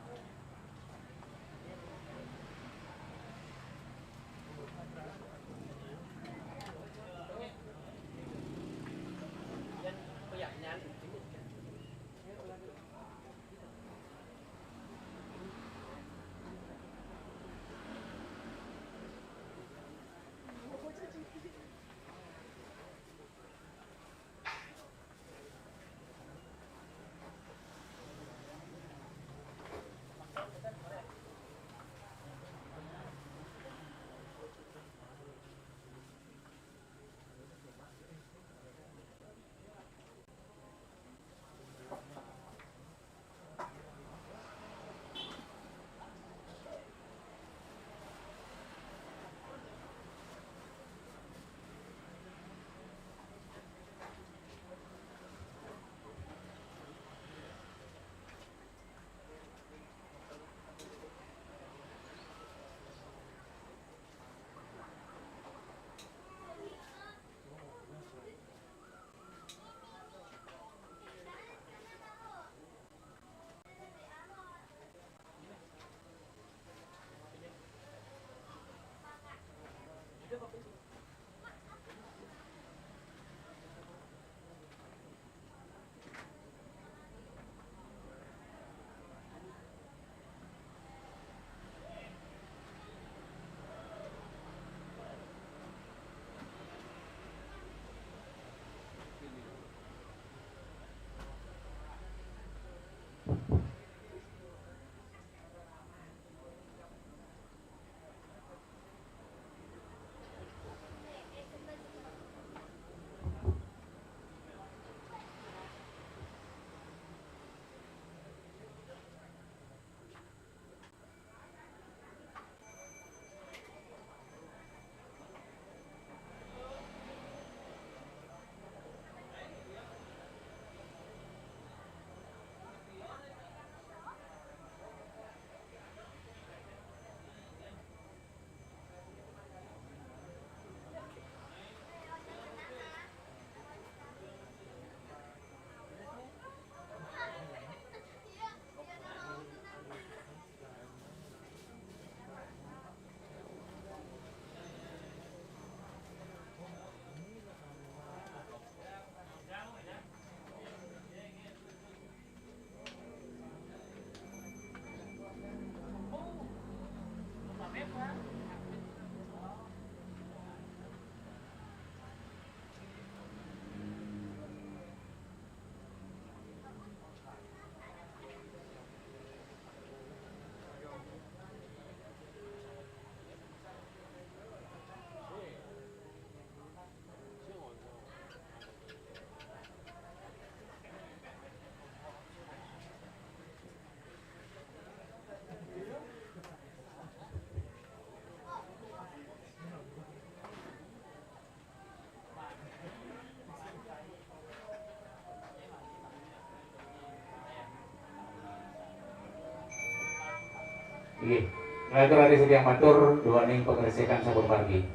Inggih. Nglantur raris titiang matur duaning pangresikan sampun margi.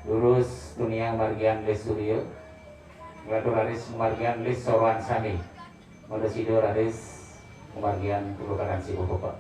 Durus tuniang margian lis surya. Nglantur raris margian lis soroan sami. Mangda sida raris margian pulukaran sibuh pepak.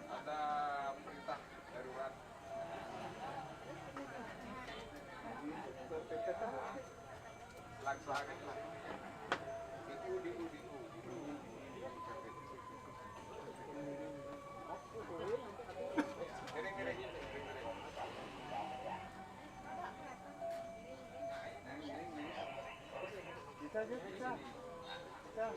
Ada perintah darurat. Laksanakan. Itu di, di, di. Bisa, bisa. Bisa.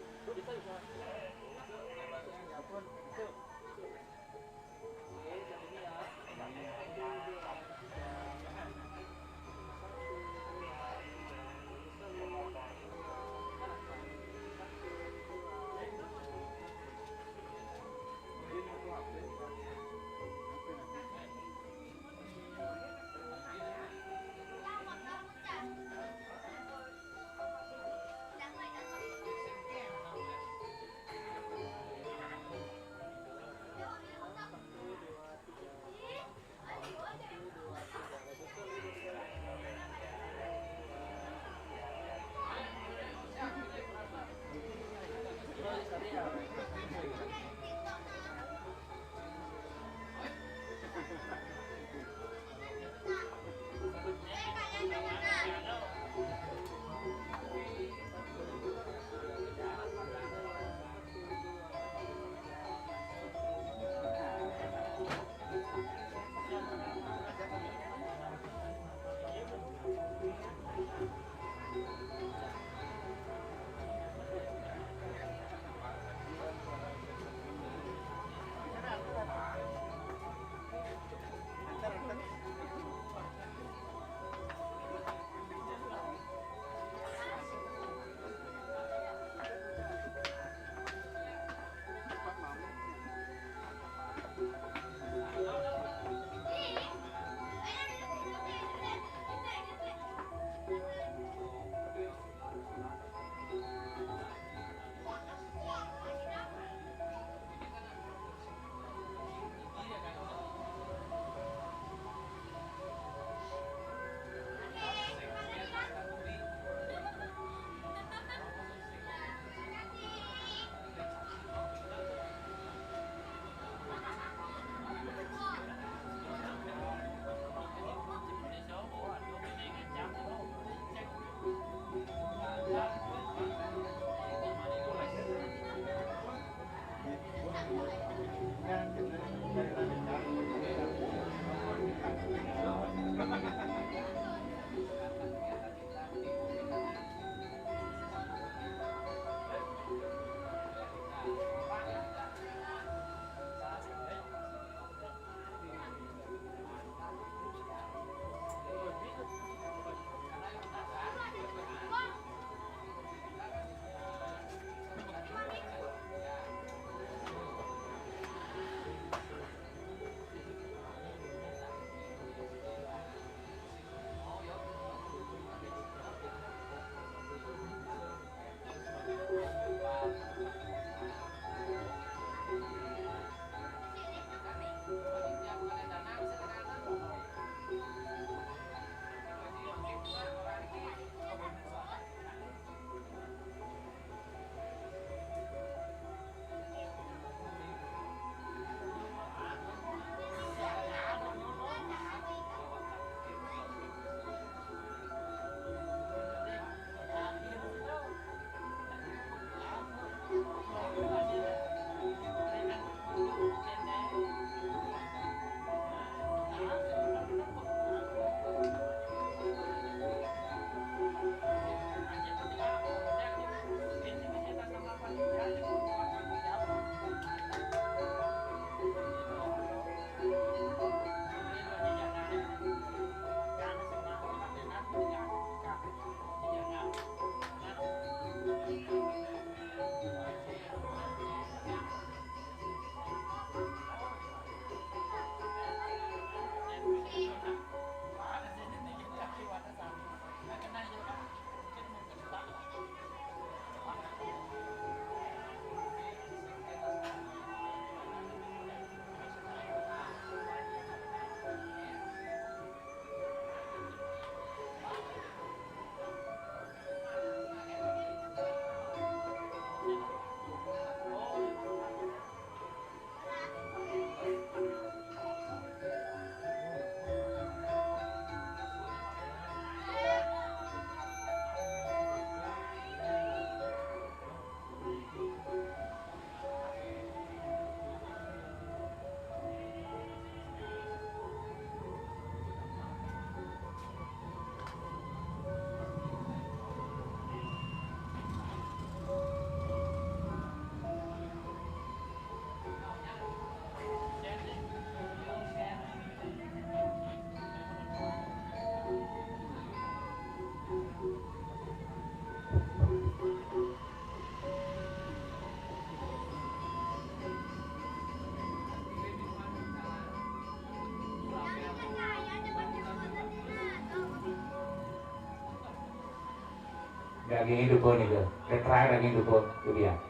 Daging dupa nika, tetra daging dupa tu biang.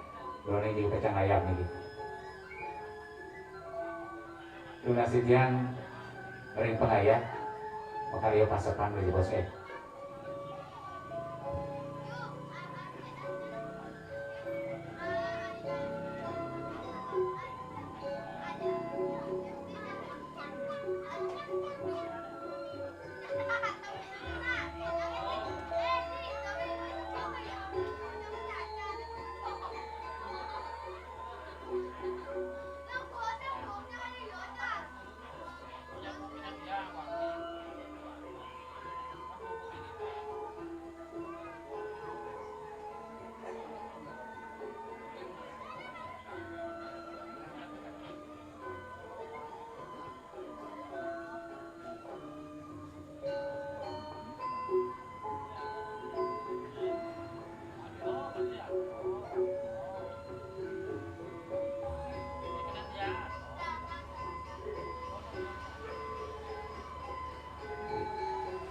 Dua ni juga kacang ayam ni. Tunas titiang ring pangayah, makarya pasepan ring bos eh.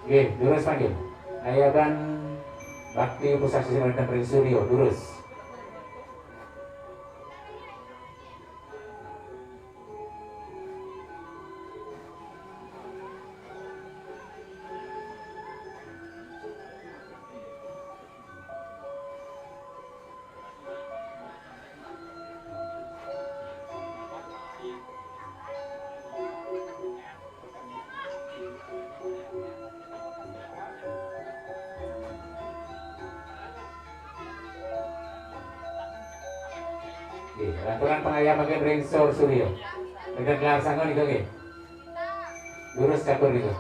Nggih, durus mangkin. Ayaban bakti pusasih wénten ring Surya, durus. Nggih, lanturang pangayah mangkin ring Sor Surya. Ring gelar sanga nika nggih. Lurus catur nika.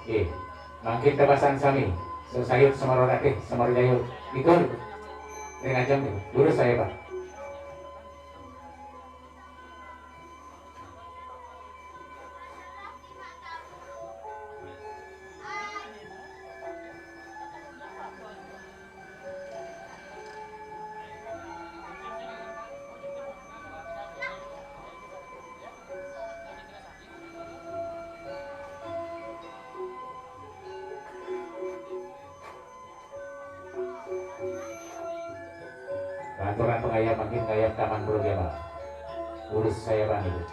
Nggih, mangkin tepasan sami, sesayut Semara Ratih, Semara Jaya. Nika, ring ajeng nika. Lurus saya, Pak. Lanturang pangayah mangkin ngayah Taman Pulau Gembang. Lurus saya bang itu.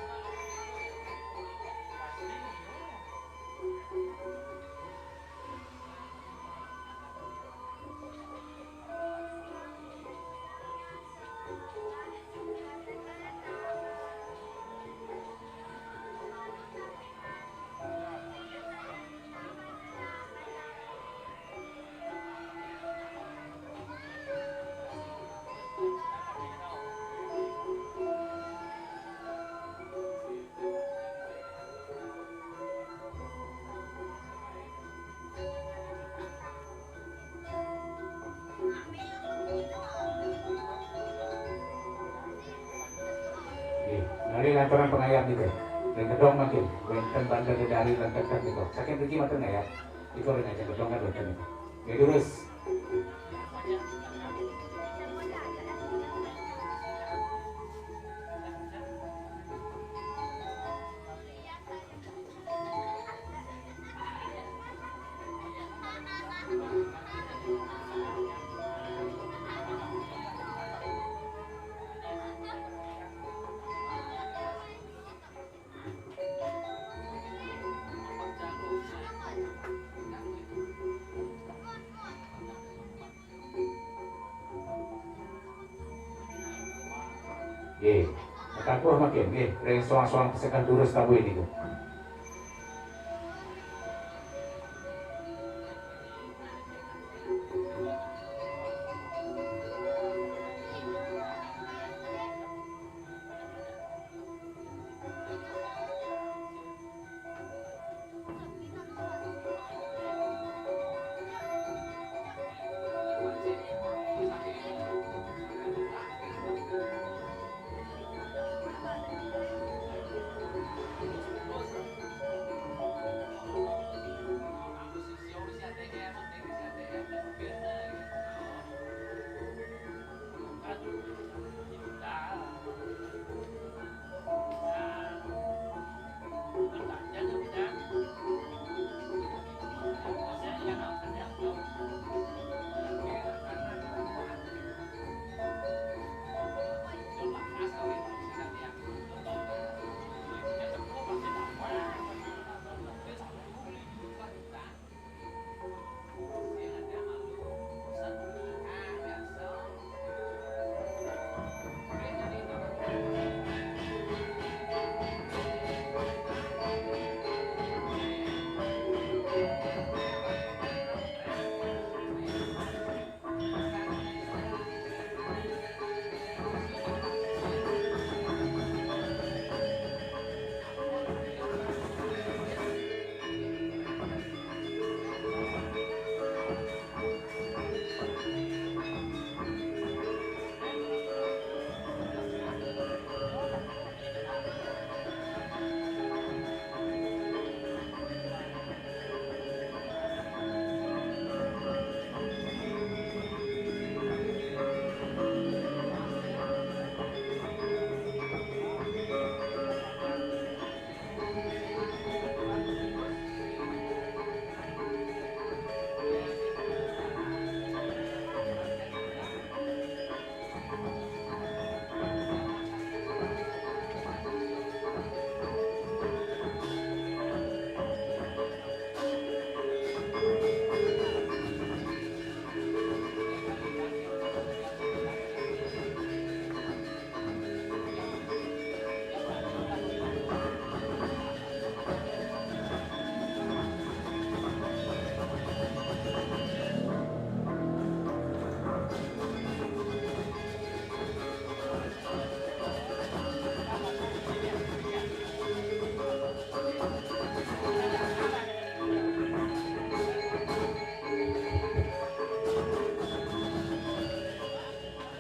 Nggih, malih lanturang pangayah nika. Ring gedong mangkin, wénten banten dedari lan tektek nika. Saking mriki matur ngayah. Nika ring ajeng gedong kan wénten nika. Nggih, durus. Nggih. Katabuh mangkin nggih, ring soang-soang peseken durus tabuh niku.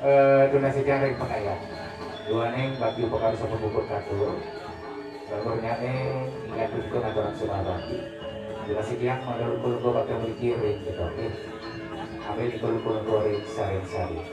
Eh, tuna sitiang ring pakayat. Duaning bagi upakara sampun puput katur. Katurnyane inggih punika ngaturan sumarbakti. Tuna sitiang mangda lungguh-lungguh bakti mriki ring kita, nggih. Amin, lungguh-lungguh ring sareng sami.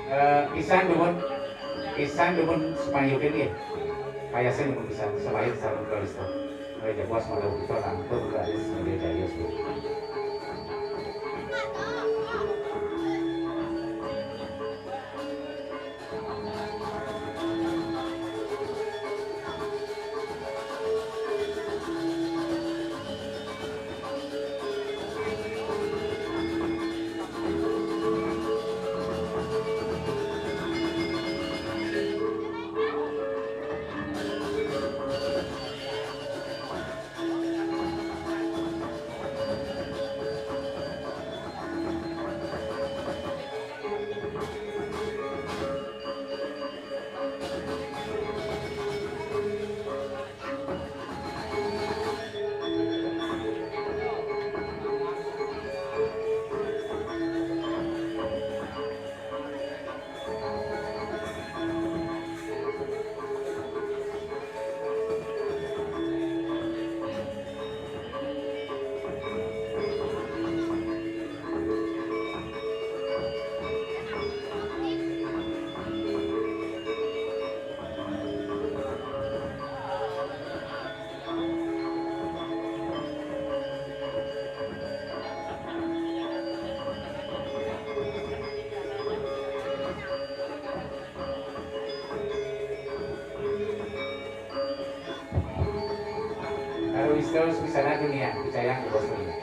Eh, pisan dumun, pisan dumun Sepanjung nggih. Payasin dumun pisan, selain sareng Kalisto. Mari japuas malu kita nangtung garis media jaya. Karo Wisnu Spisana dunia, percaya ke bos dunia.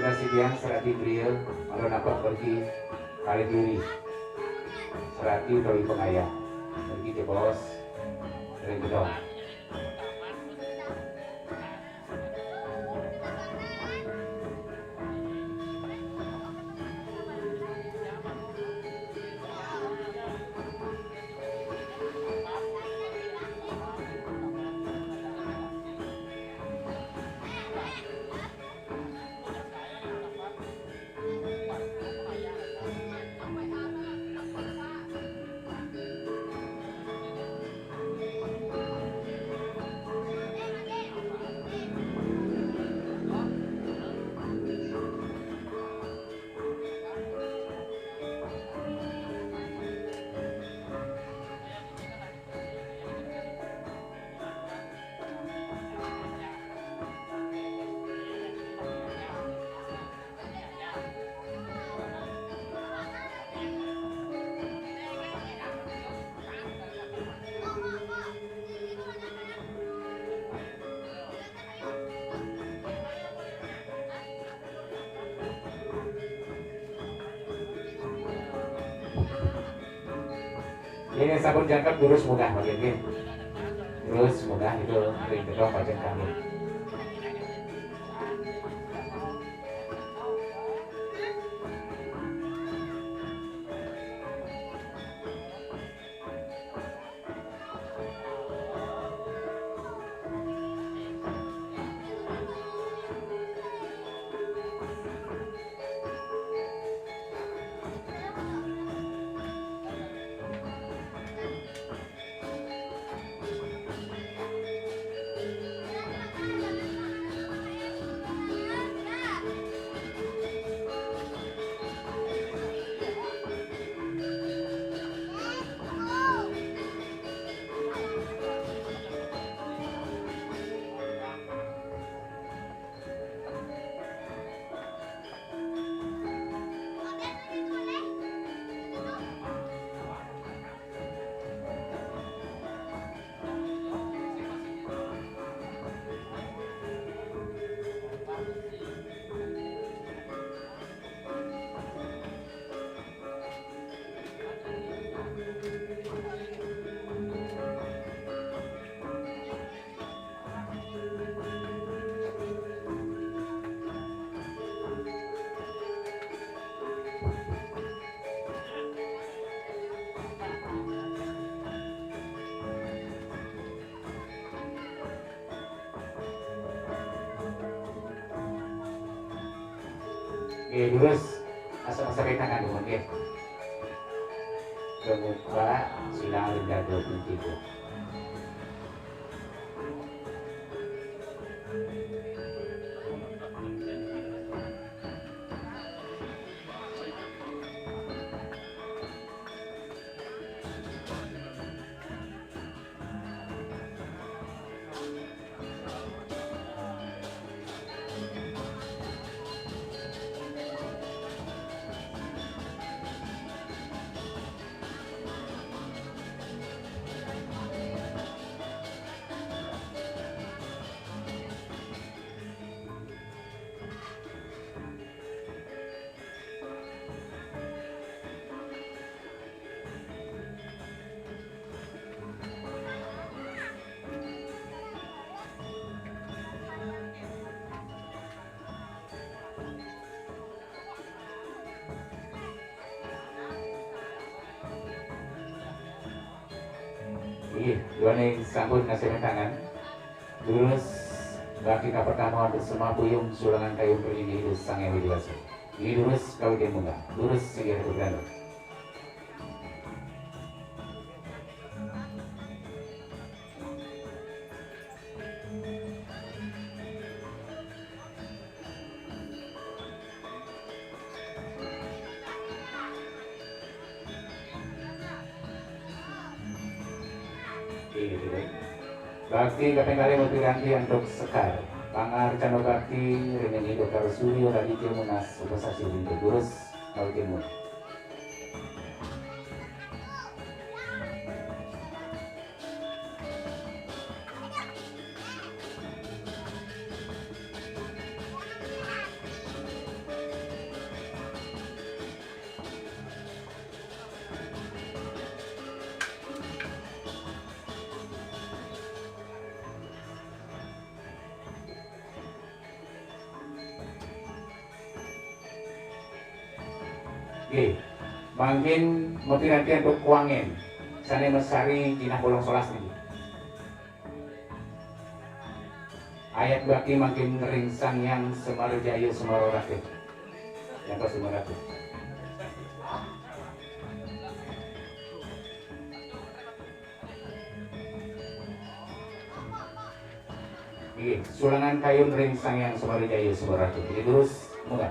Sedian serati beliau, kalau nampak pergi, kali diri. Serati utawi pengayah. Pergi ke bos, ring gedong. Ini sampun jangkep, terus munggah mangkin nggih. Terus munggah itu ring gedong pajeng kami. Nggih, terus asal-asal tangan dulu nggih. Kemuka silang ring dada pun tiga. Inggih, duaning sampun ngasih tangan. Terus bakti kapertama untuk semua puyung sulangan kayun ring Ida Sang Hyang Widhi Wasa. Inggih, terus kawitin munggah. Terus singgih ring gedong. Inggih, inggih. Bakti kaping kalih mapiranti antuk sekar. Pangarcana bakti ring Ida Karo Surya Raditya Munas Upasasi Rintu. Terus kawitin munggah. Oke. Mangkin mapiranti antuk kuangen sané masari jinah bolong solas niki. Ayat bakti mangkin ring Sang Hyang Semara Jaya Semara Ratu. Yang pas Semara Ratu. Nggih, sulangan kayun ring Sang Hyang Semara Jaya Semara Ratu. Nggih, terus munggah.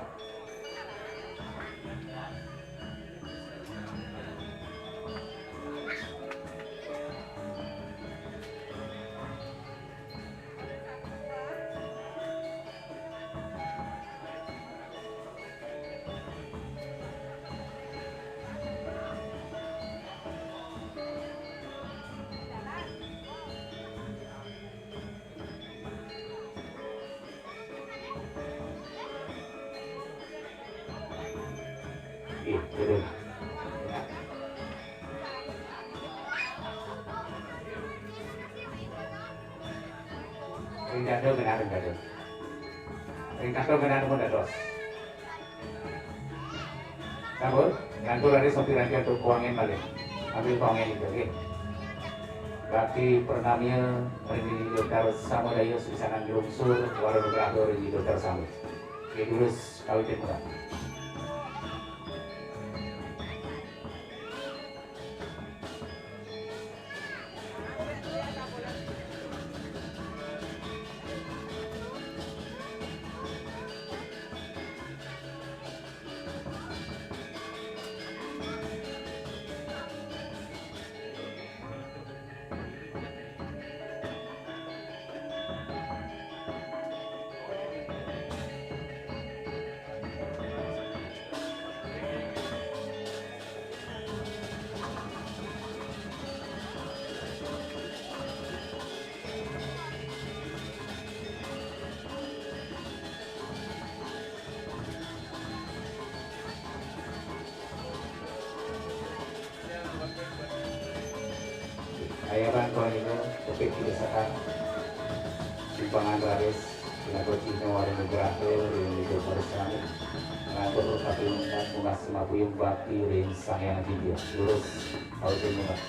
Ih, betul. Ring dada genah, ring dada. Ring dada genah, nemu dados. Sampun, ngantur raris mapiranti antuk kuangen malih. Ambil kuangen itu, nggih. Bakti pranamya ring Dokter Samodaya, supisanan nglungsur wara nugraha ring Dokter Samo. Nggih, durus kawitin mula. Ayaban kono, tepik desa kan. Simpangan raris, pinaka cihna wara nugraha ring Ida Parsami. Ngatur kapinunas munggah sumapuyung bakti ring Sang Hyang Widhi. Lurus, kawitin munggah.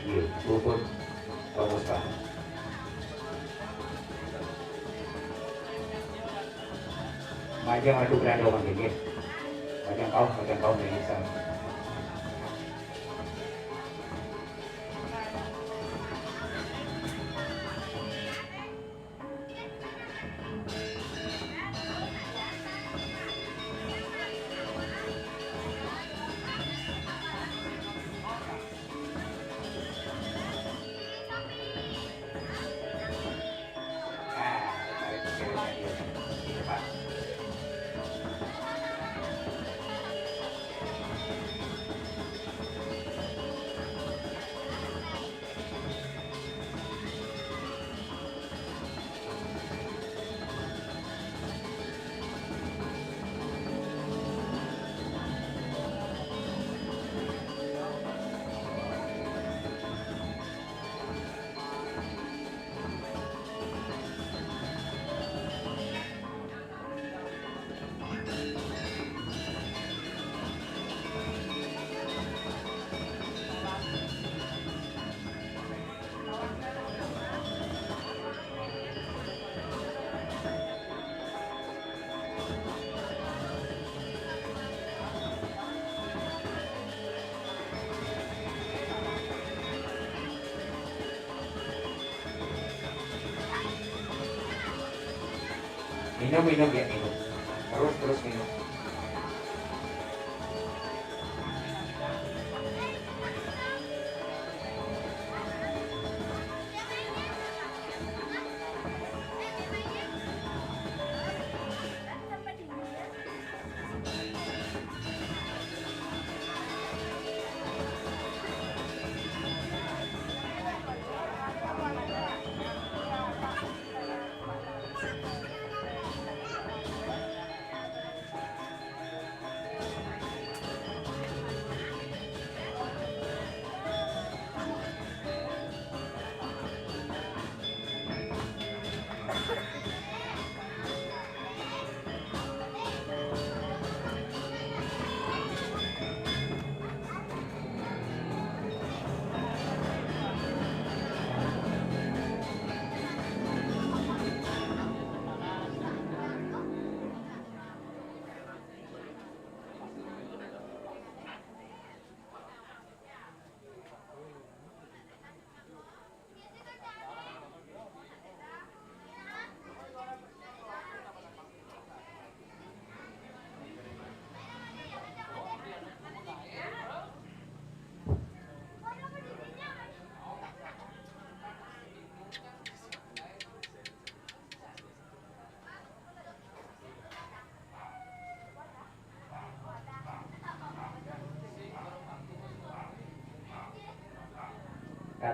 Nggih, puput, Pak Musbah. Majeng Ratu Granda mangkin, nggih. Majeng kauh, majeng kauh, nggih, sami. Minum, minum, ya, minum. Terus, terus minum.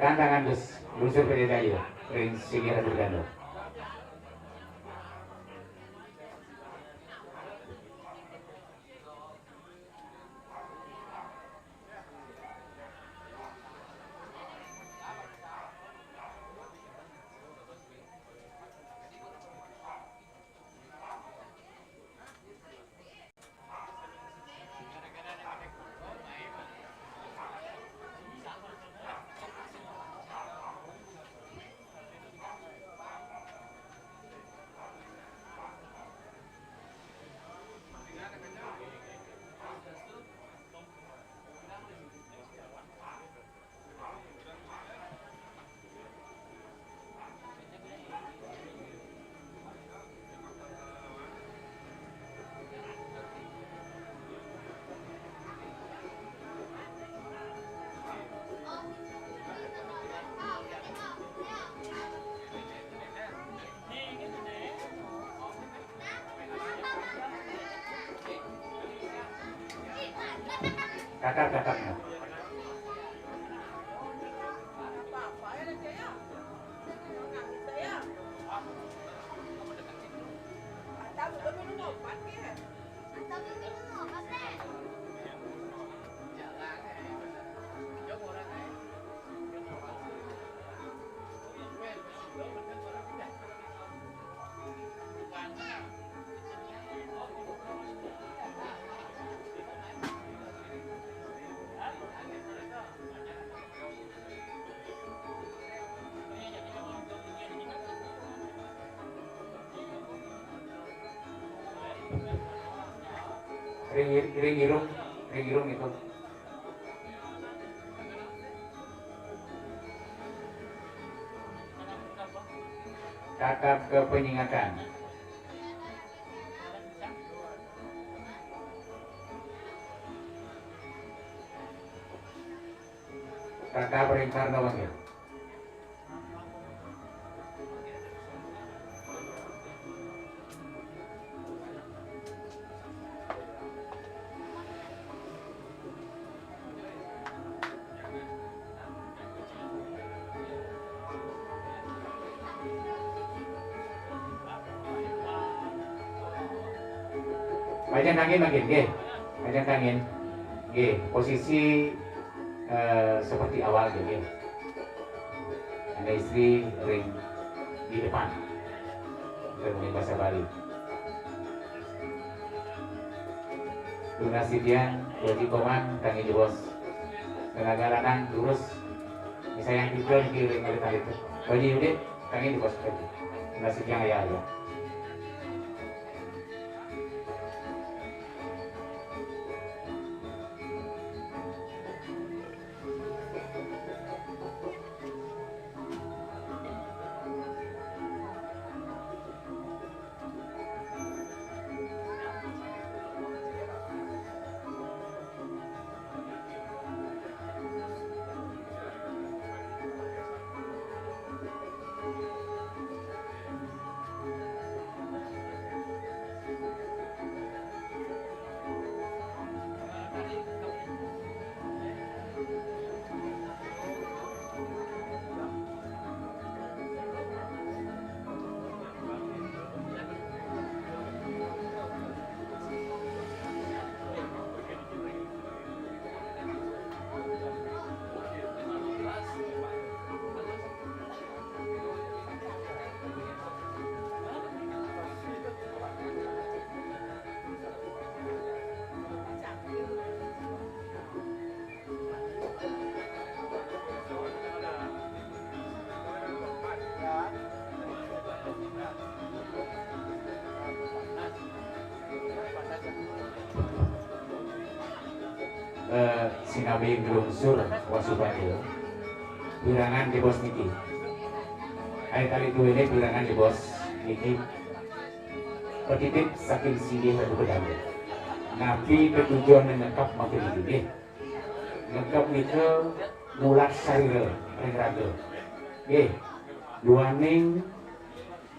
Tantangan dus, lungsur P D T ayu, ring singgih Ratu Gandul. Kakak-kakaknya. Ring, ring irung, ring irung itu. Tatap ke penyingatan. Tatap ring karna wanggil. Pajang tangan makin, nggih. Pajang tangan. Nggih, posisi, eh, seperti awal, nggih. Anda istri ring di depan. Kita mungkin bahasa Bali. Tunas titiang, Haji Komang, tangi jebos. Tenaga lanang, lurus. Misalnya kita di kiri, kiri, kiri. Haji Yudit, tangi jebos, Haji. Tunas titiang, ayah, ayah. Eh, sinambi nglungsur wasubada. Pirengang jebos niki. Ari kali duene pirengang jebos niki. Petitip saking singgih Ratu Kedambe. Napi tetujon nekep mangkin niki, nggih? Nekep nika ngulat sarira ring raga. Nggih, duaning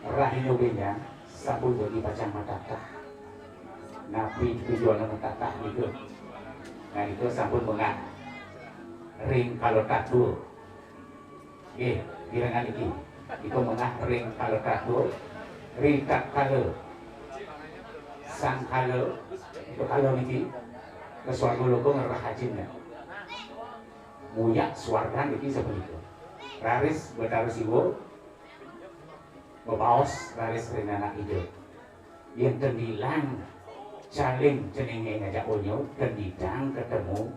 rahina benjang sampun dadi pacang matatah. Napi tujuan matatah nika? Nah, nika sampun bengah ring kala tatua. Nggih, pirengan niki. Nika munah ring kala katur, ri tatkala sangkala, nika kala niki, ka swarga loka ngrereh ajin. Muyak swargan niki sapunika. Raris Betara Siwa mabaos raris ring anak Ida. Yén ten ilang caling ceningé ngajak onyo, ten didang ketemu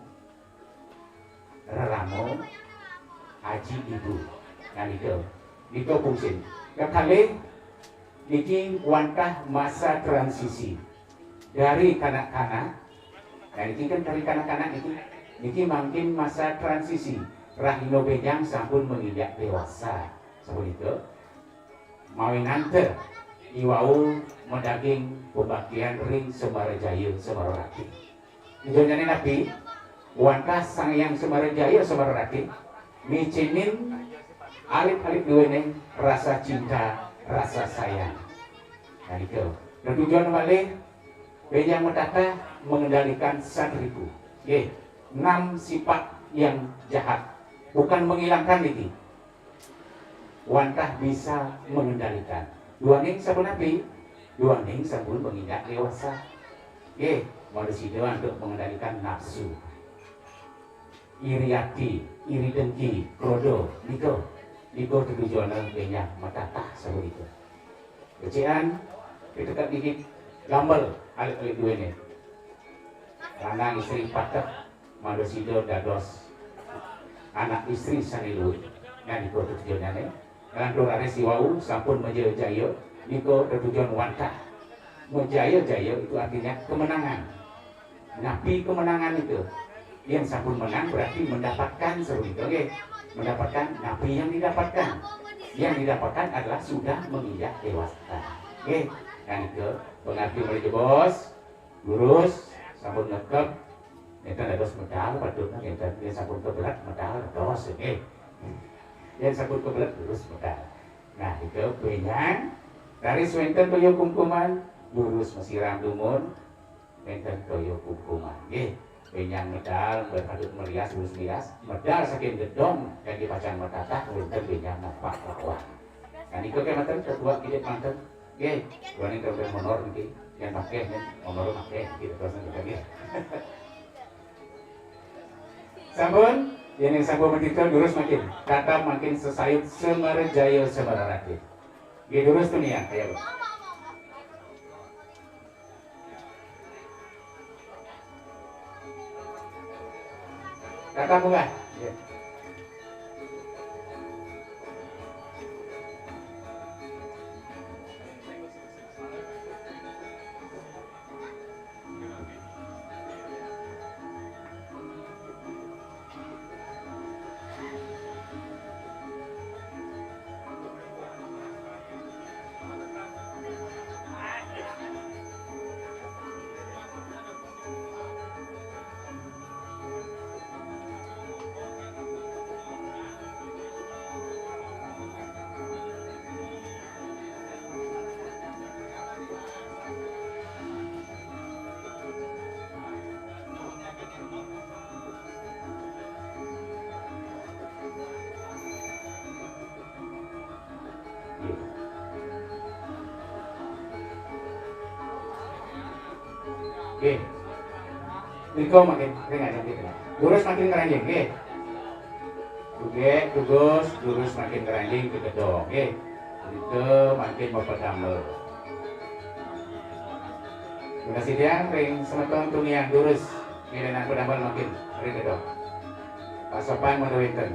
rerama aji ibu. Nah, nika. Nika fungsin. Kekalih, niki wantah masa transisi. Dari kanak-kanak, nah, niki kan dari kanak-kanak niki, niki mangkin masa transisi. Rahina benjang sampun menginjak dewasa. Sapunika, mawinan ten iwau madaging pabaktian ring Semarajaya, Semararati. Tujuannyané napi? Wantah Sang Hyang Semarajaya, Semararati micénin alit-alit duéné rasa cinta, rasa sayang. Nah, nika. Tetujon malih, benjang matatah mengendalikan sadripu. Nggih, enam sifat yang jahat. Bukan menghilangkan niki. Wantah bisa mengendalikan. Duaning sapunapi? Duaning sampun menginjak dewasa. Nggih, manusia antuk mengendalikan nafsu. Iri ati, iri dengki, krodo, nika. Nika tetujonné benjang matatah sapunika. Becik, pitekén gigit gambel alit-alit duéné. Lanang istri pateh, mangda sida dados anak istri sané luih. Nah, nika tetujonné. Nglantur raris iwau sampun majaya-jaya, nika tetujon wantah. Majaya-jaya itu artinya kemenangan. Napi kemenangan itu? Yang sampun menang berarti mendapatkan, sapunika nggih. Mendapatkan napi yang didapatkan. Yang didapatkan adalah sudah menginjak dewasa. Nggih. Nah, nika pangarti malih jebos. Lurus, sampun ngekep. Nénten dados medal, patutnya nénten. Yén sampun kebelet medal, dados, nggih. Yén sampun kebelet, lurus medal. Nah, nika benjang. Raris wénten toya kumkuman, lurus masiram dumun. Nénten toya kumkuman. Nggih, benjang medal, berpatut merias, lurus merias. Medal saking gedong, jagi pacang matatah, wénten benjang napak lawan. Nah, nika kémanten, ketua kidit manten. Nggih, duaning tembé honor niki. Yén makéh, nggih, honor makéh, nggih, terus nggih, nggih. Sampun, yén sampun mendito, durus mangkin. Tatap mangkin sesayut Semarajaya Semararati. Nggih, durus tunian, ayo. Tatap munggah. Nggih. Nggih. Nika mangkin ring ajeng kita. Lurus mangkin ngranjing, nggih. Oke, tugas, lurus mangkin ngranjing ke gedong, nggih. Nika mangkin mapedamel. Terima kasih tiang ring semeton tunian durus. Ngilenan pedamel mangkin ring gedong. Pasopan mangda wénten.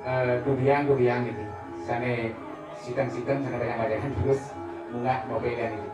Eh, dubiang, dubiang niki. Sané siteng-siteng, sané bajang-bajangan terus munggah nopelan niki.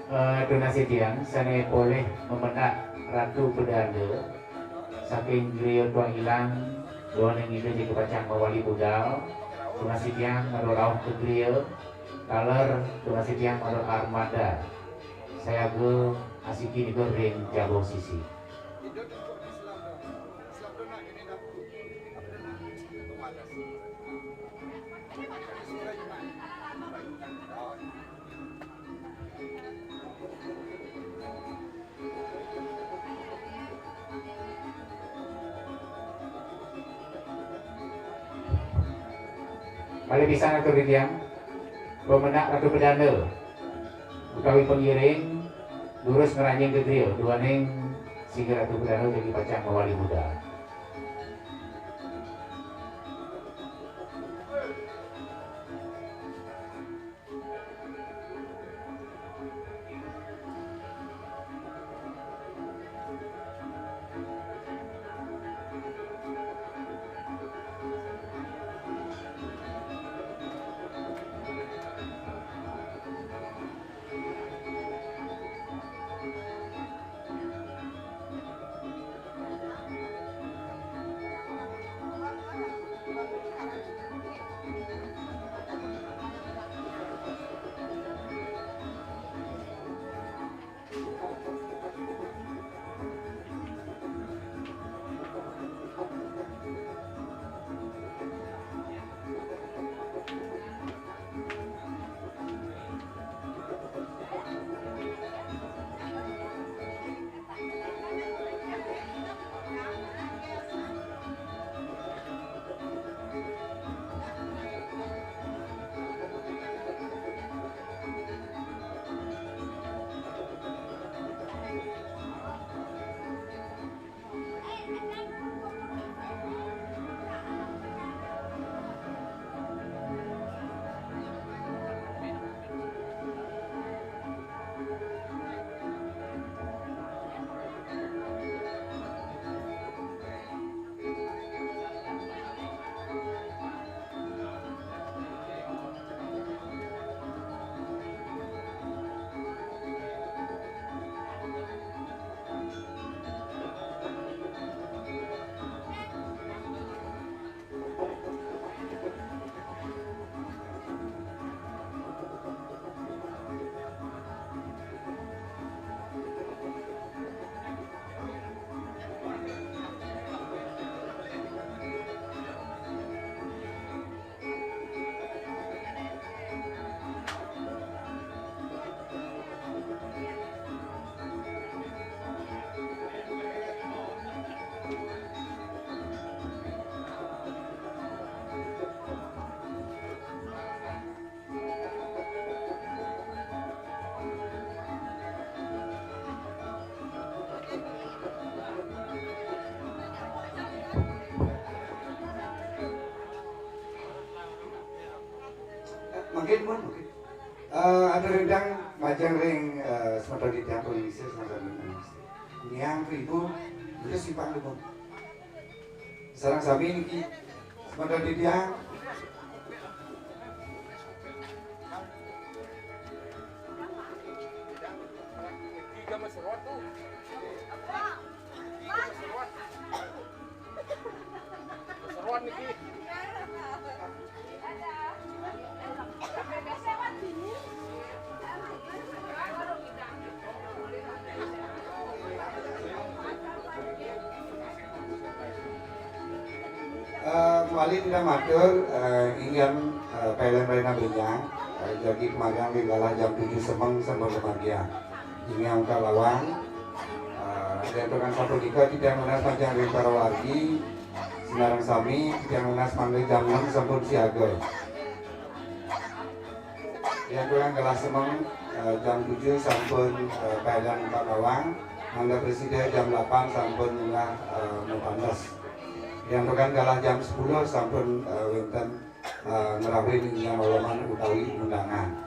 Eh, tunas titiang sané polih mamenak Ratu Pedanda saking griya Tuang Ilang, duaning Ida jagi pacang mawali budal. Tunas titiang madué rauh ka griya, taler tunas titiang madué armada sayaga asiki nigel ring jaba sisi. Malih pisan atur titiang, pamenak Ratu Pedanda utawi pangiring durus ngranjing ka griya, duaning singgih Ratu Pedanda jagi pacang mawali budal. Mungkin, mungkin. Eh, atur undang majeng ring, eh, semeton titiang pengisi, semeton pengisi. Niang ibu, itu simpang dulu. Sareng sami niki. Semeton titiang. Tiga Mas Rod tuh. Mas Rod. Mas Rod niki. Eh, kembali kita matur, eh, ingkang, eh, P L N Rena Benyang, eh, jagi pamargiang ring galah jam tujuh semeng sampun pamargiang. Ingkang kalawang, eh, diaturkan sapunika titiang nunas majeng ring para wargi, sinareng sami titiang nunas mangda jam enam sampun siaga. Diaturkan galah semeng, eh, jam tujuh sampun, eh, P L N kalawang, mangda prasida jam delapan sampun ngunggah, eh, mapantes. Diaturkan galah jam sepuluh sampun, eh, wénten, eh, ngrauhin inggihan oloman utawi undangan.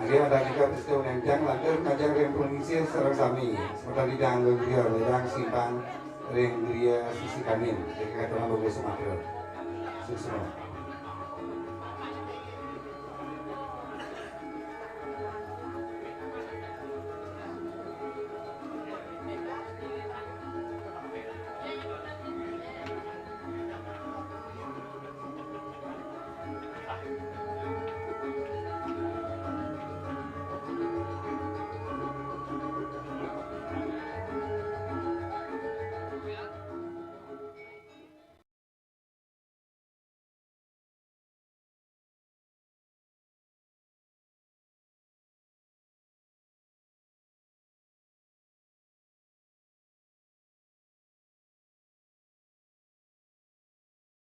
Nggih, wantah nika prasida undangan lantur majeng ring pengisi sareng sami. Semeton titiang nganggo griya wedang simpang ring griya sisi kanin. Ring katuran Bangsa Sumatera. Suksma.